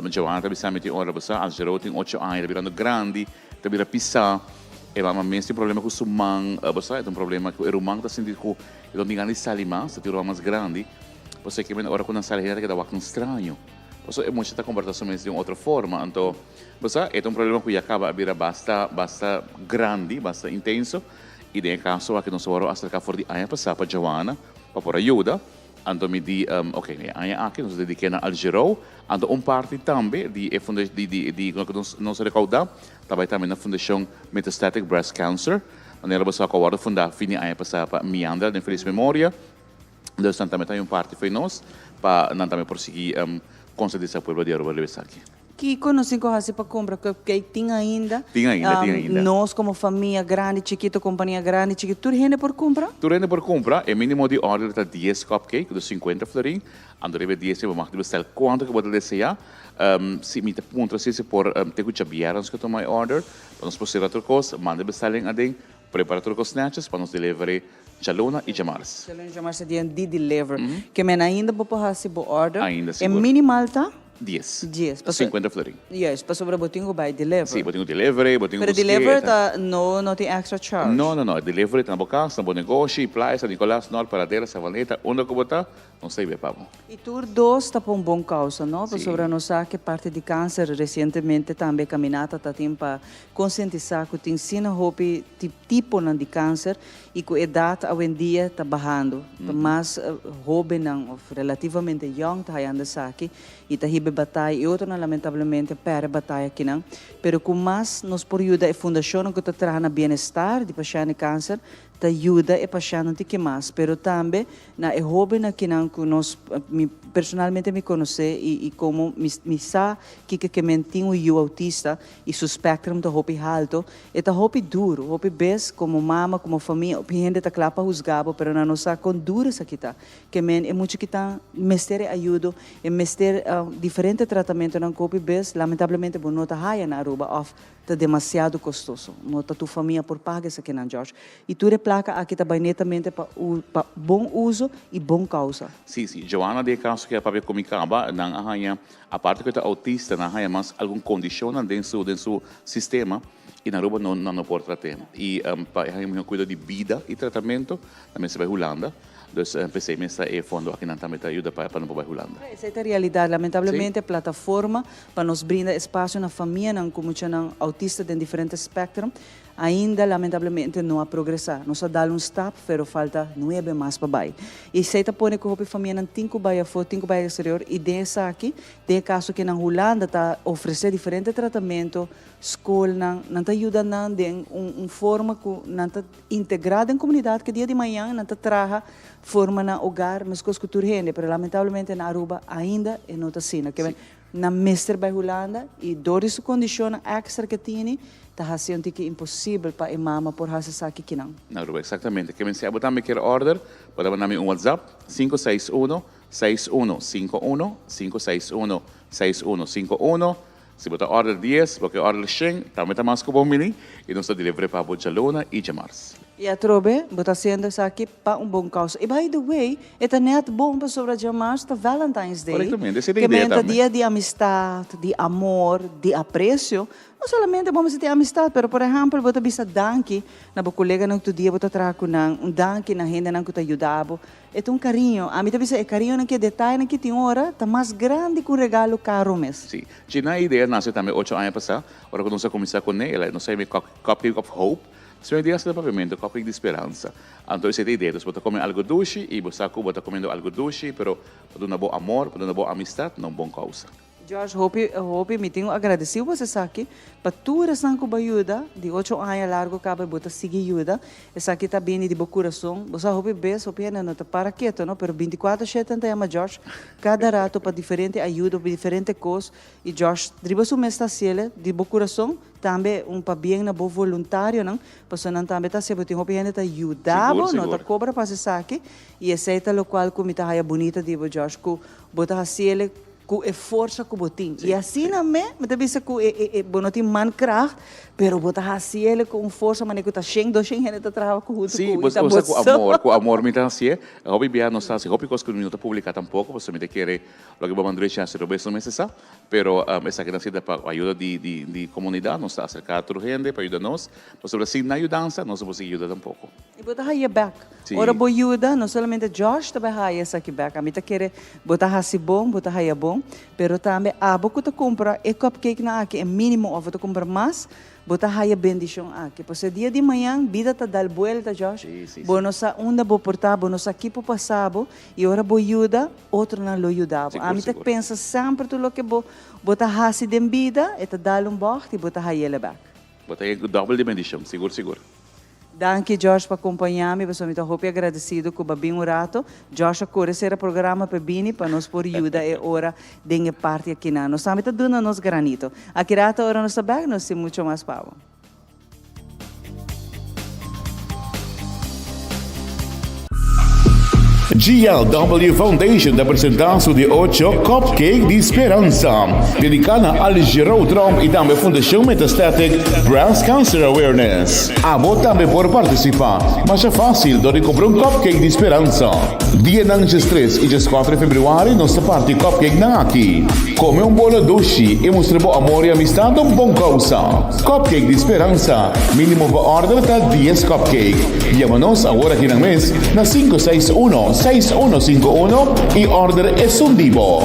Joana ta bisa mi tin ora bo sa, Algerou tin ocho aña, ta birando grandi, ta bira pisá. E mama mes tin problema ku su man, bo sa, e ta un problema ku e ruman ta sinti ku e no tin gana di sali mas, ta tin ruman mas grandi. Pasobra ke men ora ku nan sali hende ta keda wak nan straño. Pasobra e mucha ta komportá su mes di un otro forma. Anto, bo sa, e ta un problema ku ya kaba a bira basta, basta grandi, basta intenso. I den e kaso aki nos a wòrdu aserká for di aña pasá pa Joana pa por a yuda. Anto mi di, ok, e aña aki nos a dediké na Algerou. Anto un parti tambe di e funda di di di loke nos nos a rekoudá ta bai tambe na Fundashon Metastatic Breast Cancer. Manera bo sa ku a wòrdu fundá fin di aña pasá pa Miandra den felis memoria. Dus nan tambe ta un parti fo'i nos pa nan tambe por sigui konsientisá pueblo di Aruba riba esaki. Kiko nos tin ku hasi pa kumpra cupcake? Tin ainda? Tin ainda, tin ainda. Nos komo famia grandi, chikito, kompania grandi, chikito, tur hende por kumpra? Tur hende por kumpra. E minimo di order ta dies cupcake, dus sinkuenta florin. Anto riba e dies ei bo mag di bestel kuantu ku bo ta deseá. Si mi ta puntra si si por te ku djabièrnè nos ke tuma e order, pa nos por sera tur kos, manda e bestelling aden, prepara tur kos nètjes pa nos delivery djaluna i djamars. Djaluna i djamars e dia di deliver. Ke men ainda bo por hasi bo order. Ainda, E sigur. minimal ta? Dies. Dies. Ta 50 florin. Juist, pasobra bo tin ku bai deliver. Sí, bo tin ku delivery, bo tin ku Pero busk'é. deliver ta no no tin extra charge. No, no, no. E delivery ta na bo kas, na bo negoshi, Playa, San Nicolas, Noord, Paradera, Savaneta, unda ku bo ta, nos ta hib'é pa bo. I tur dos ta pa un bon kousa, no? Pasobra nos sa ke parti di kanser resientemente tambe Caminata ta tin pa konsientisá ku tin sina hopi tiponan di kanser I ku edat awendia ta bahando, ta mas hóbennan òf relativamente yòn ta hayando esaki i ta hiba e bataya i otronan lamentablemente a pèrdè bataya akinan. Pero ku mas nos por yuda e fundashonnan ku ta traha na bienestar di pashènt di kanser ta yuda e pashèntnan tin ke mas. Pero tambe Na e hoben akinan ku nos, mi personalmente mi konosé i i komo mi mi sa kiko ke men tin un yu autista i su spectrum ta hopi halto, e ta hopi duru, hopi bes komo mama, komo famia, hopi hende ta kla pa husga bo pero nan no sa kon duru esaki ta. Ke men e mucha kitan mester e ayudo, e mester diferente tratamentonan ku hopi bes lamentablemente bo no ta haya na Aruba òf. Ta demasiado kostoso. No ta tur famia por paga esakinan, George. I tur e plaka aki ta bai netamente pa pa bon uso i bon kousa. Sí, sí. Joanna den e kaso ku a papia ku mi kaba, nan a haña, aparte ku e ta autista, nan a haña mas algun kondishonnan den su den su sistema i na Aruba no nan no por trat'é. I pa e haña mihó kuido di bida i tratamentu, nan mester bai Hulanda. Dus p'esei mes ta e fondo aki nan tambe ta yuda pa pa nan por bai Hulanda. Esei ta realidat. Lamentablemente plataforma pa nos brinda espasio na famianan ku muchanan autista den diferente spectrum ainda lamentablemente no a progresá. Nos a dal un stap pero falta nuebe mas pa bai. I esei ta pone ku hopi famianan tin ku bai afó, tin ku bai exterior i den esaki, den e kaso ke nan Hulanda ta ofresé diferente tratamentu, skolnan, nan ta yuda nan den un forma ku nan ta integrá den komunidat ku dia di mañan nan ta traha, forma nan hogar meskos ku tur hende, pero lamentablemente na Aruba ainda e no ta asina. Ke nan mester bai Hulanda i dor di su kondishonnan èkstra ke tini ta hasi un tiki imposibel pa e mama por hasi esaki kinan. Na Aruba, eksaktamente. Ke men si abo tambe kier order, bo ta manda mi un WhatsApp, 561 6151, 561 6151. Si bo ta order dies, bo ke order shen, tambe ta mas ku bon bini i nos ta deliver'é pa bo djaluna i djamars. I atrobe bo ta hasiendo esaki pa un bon kousa. I by the way, e ta nèt bon pasobra djamars ta Valentine's Day, Korektamente, esei ta ke idea men ta tambe. dia di amistat, di amor, di apresio. No solamente bo mester tin amistat, pero por ehèmpel bo ta bisa danki na bo koleganan ku tur dia bo ta traha ku nan, un danki na hendenan ku ta yuda bo. E ta un cariño. Ami ta bisa e cariñonan ki e detayenan ki tin ora ta mas grandi cu un regalo caro mes. Sí. Gina e idea nace tambe ocho aña pasá, ora cu nos a cuminsa cu ne, el a nos a yama e Cupcake of Hope. Su idea ta papiamento, Cupcake di Speransa. Anto esei ta e idea. Dus bo ta come algo dushi y bo sa cu bo ta comiendo algo dushi, pero pa duna bo amor, pa duna bo amistad na un bon causa. George, hopi, hopi mi tin agradecido boso esaki pa tur esnan cu bo a yuda, di ocho aña largo caba bo ta sigui yuda, esaki ta bini di bo curason, bo sa hopi bes, hopi hende no ta para keto no, pero binticuatro shete nan ta yama George cada rato pa diferente ayuda, pa diferente cos, y George riba su mes ta haciele di bo curason, tambe un pabien na bo voluntarionan, pasobra nan tambe ta hacia bo tin hopi hende ta yuda bo, no ta cobra pa haci esaki, y esey ta locual cu mi ta haya bunita di bo George, cu bo ta haciele. Ku e forsa ku bo tin. I asina me, mi ta bisa ku e e e bo no tin mankracht, pero bo ta hasiel ku un forsa manera ku ta shen, dos shen hende ta traha ku huntu Sí, ku bo i ta sa ku bo amor, so. ku amor mi ta hasié. Hopi bia nos ta hasi hopi kos ku mi no ta publiká tampoko, pasobra mi ta kere loke bo mandré hasi robes no mester sa. Pero esaki ta sirbi pa ayuda di di di komunidat, nos ta aserká tur hende pa yuda nos, pasobra sin nan yudansa nos no por sigui yuda tampoko. I bo ta haye bek. Sí. Ora bo yuda, no solamente Josh ta bai haya esaki bek. Ami ta kere bo ta hasi bon, bo ta haya bon, pero tambe abo ku ta kumpra e cupcakenan aki, e minimo of bo ta kumpra mas, bo ta haya bendishon aki. Pasobra e dia di mañan bida ta dal buelta, Josh. Sí, sí, Bo sí. no sa unda bo por ta, bo no sa ki por pasa bo, i ora bo yuda, otronan lo yuda bo. Sigur, Ami ta sigur. pensa semper tur loke bo bo ta hasi den bida, e ta dal un bògt i bo ta hay'el bek. Bo ta haya dòbel di bendishon, sigur, sigur. Danki George pa compaña mi pasobra mi ta hopi agradecido cu ba bin un rato. George a core cera programa pa bini pa nos por yuda e ora den e parti akinan. Nos tambe ta duna nos granito. Aki rato ora nos ta bek nos tin mucho mas pa bo. GLW Foundation ta presenta su di ocho Cupcake di Speransa, dedica na Alice Giraud Tromp y tambe Fundacion Metastatic Breast Cancer Awareness. Abo tambe por participa, masha facil dor di compra un Cupcake di Speransa. Dianan diestres y diescuatro di februari nos ta parti cupcakenan aki. Come un bolo dushi y mustra bo amor y amistad un bon causa. Cupcake di Speransa, minimo pa order ta dies cupcake. Yama nos awor aki nan mes na 561 6151 y order esun di bo.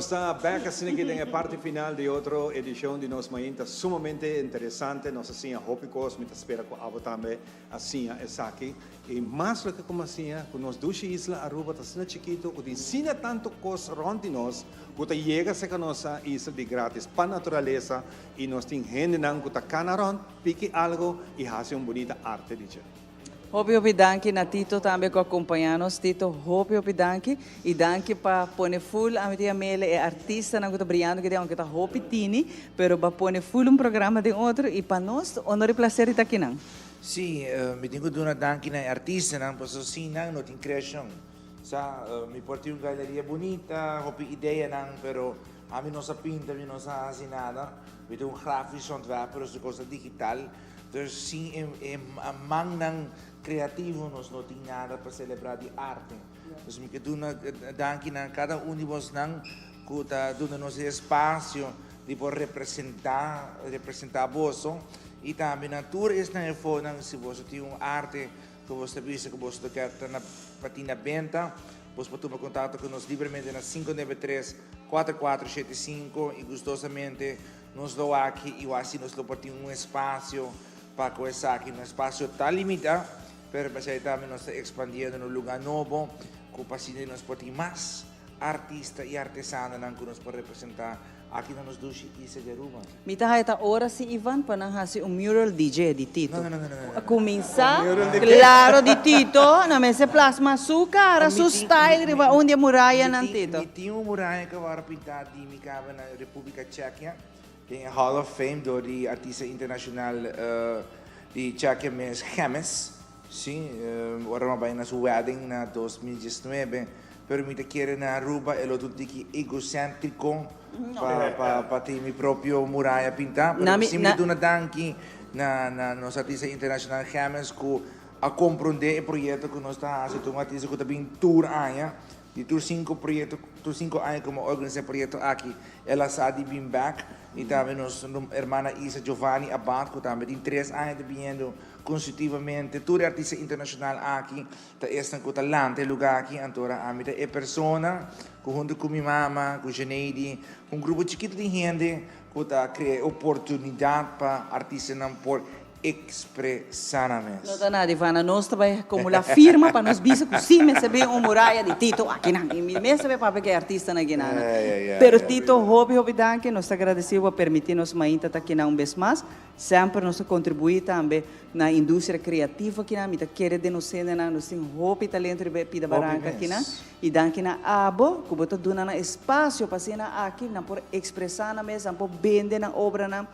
Nos ta bek asina aki den e parti final di otro edicion di nos mainta sumamente interesante. Nos a siña hopi cos, mi ta spera cu abo tambe a siña esaki. Y mas loke cu mi a siña, cu nos dushi isla Aruba ta asina chikito cu tin asina tanto cos rond di nos cu ta yega cerca nos isla di gratis pa naturalesa y nos tin hendenan cu ta cana rond, piki algo y haci un bunita arte di dje. Hopi hopi danki na Tito tambe cu a compaña nos. Tito hopi hopi danki y danki pa pone full ami tin Amelia e artistanan cu ta briyando aki den aunke ta hopi tini pero ba pone full un programa den otro y pa nos honor y placer di ta akinan. Si, mi tin cu duna danki na e artistanan pasobra sin nan no tin creacion. Sa, mi por tin un galeria bunita, hopi ideanan pero ami no sa pinta, mi no sa haci nada. Mi ta un grafisch ontwerper, dus e cos ta digital. Dus sin e mannan creativo nos no tin nada pa celebra di arte. Dus mi ke duna danki na cada un di bosnan cu ta duna nos e espacio di por representa, representa boso y tambe na tur esnan efonan si boso tin un arte cu boso ta bisa cu boso ta kier ta na pa tin na benta, boso por tuma contacto cu nos libremente na 593 4475 y gustosamente Nos lo aki y wak si nos lo por tin un espacio pa cu esaki. Un espacio ta limita, pero p'esey tambe nos ta expandiendo na un lugar nobo cu pa asina nos por tin mas artista y artesanonan cu nos por representa aki na nos dushi isla di Aruba. Mi ta haya ta ora si Ivan pa nan haci un mural di dje, di Tito. No, no, no, no, no, no. Cuminsa, Un mural di ke? claro di Tito, nan mester plasma su cara, su style riba un di e murayanan, Tito. Mi tin un muraya cu awor a pinta di mi caba na Repúblika Tjekia den e Hall of Fame dor di artista internashonal di Tjekia mes Gemes. Sí, ora mi a bai na su wedding na 2019, pero mi ta kere na Aruba e lo ta un tiki egoséntriko pa pa pa tin mi propio muraya pintá. Pero si mi ta duna danki na na nos artista internashonal Gemes ku a komprondé e proyekto ku nos ta hasi. Ta un artista ku ta bin tur aña. Di tur cinco proyecto, tur cinco aña cu mi a organisa e proyecto aki, el a sa di bin bek. Y tambe nos hermana Isa Giovanni Abad cu tambe tin tres aña ta biniendo consecutivamente. Tur e artista internacional aki ta esnan cu ta lanta e lugar aki. Anto ora ami ta e persona cu hunto cu mi mama, cu Jeneidi, cu un grupo chikito di hende cu ta crea e oportunidad pa artistanan por Expresa nan mes. No ta nada Ivana, nos ta bai acumula firma pa nos bisa cu si mester bin un muraya di Tito akinan. Y mi mes ta bai papia cu e artistanan akinan. Pero Tito, hopi hopi danki, nos ta agradeci bo a permiti nos mainta ta akinan un bes mas. Semper nos ta contribui tambe na industria creativo akinan. Mi ta kere den nos hendenan, nos tin hopi talento riba e pida baranca akinan. Y danki na abo cu bo ta duna nan espacio pa asina aki nan por expresa nan mes, nan por bende nan obranan.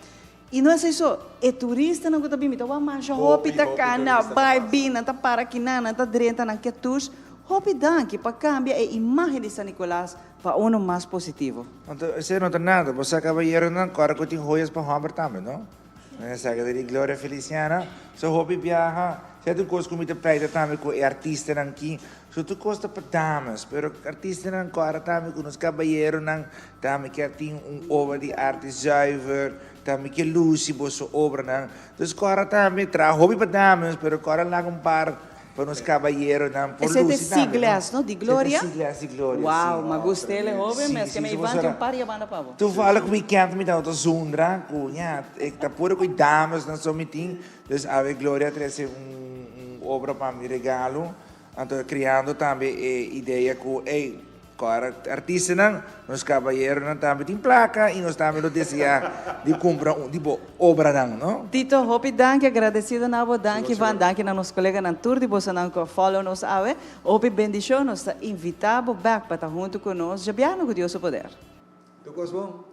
I no esei so, e turistanan ku ta bini ta wak masha hopi ta kana bai bin, nan ta para kinan, nan ta drenta, nan ke tours. Hopi danki pa kambia e imagen di San Nicolas pa uno mas positivo. Anto esei no ta nada, bo sa kabayeronan kòrda ku tin hoyas pa hòmber tambe, no? Esaki ta di Gloria Feliciana. So hopi biaha, sierto kos ku mi ta pleita tambe ku e artistanan ki, so tur kos ta pa dames, pero artistanan kòrda tambe ku nos kabayeronan Tambe kier tin un obra di arte zuiver, tambe kier luci boso obranan. Dus kora tambe traha hopi pa dames, pero kora laga un par pa nos caballeronan por Esei ta luci tambe, no? Sigles, no? Di Gloria? Esei ta Sigles di Gloria, Wow, si. ma gust'el e hoben Si, mes. si, Ke me si, Ivan pasobra tin un par yabanda pa bo. Toevallig weekend mi tabata zundra cu ya, e ta puro cu e damesnan so mi tin. Dus awe Gloria a trece un un obra pa mi regalo. Anto creando tambe e idea cu, ey, Kora artistanan, nos kabayeronan tambe tin plaka i nos tambe lo deseá di kumpra un di bo obranan, no? Tito, hopi danki, agradesido na bo, danki Ivan, danki na nos koleganan, tur di bosonan ku a follow nos awe. Hopi bendishon, nos ta invitá bo bèk pa ta huntu ku nos djabièrnè ku Dios su poder. Tur kos bon?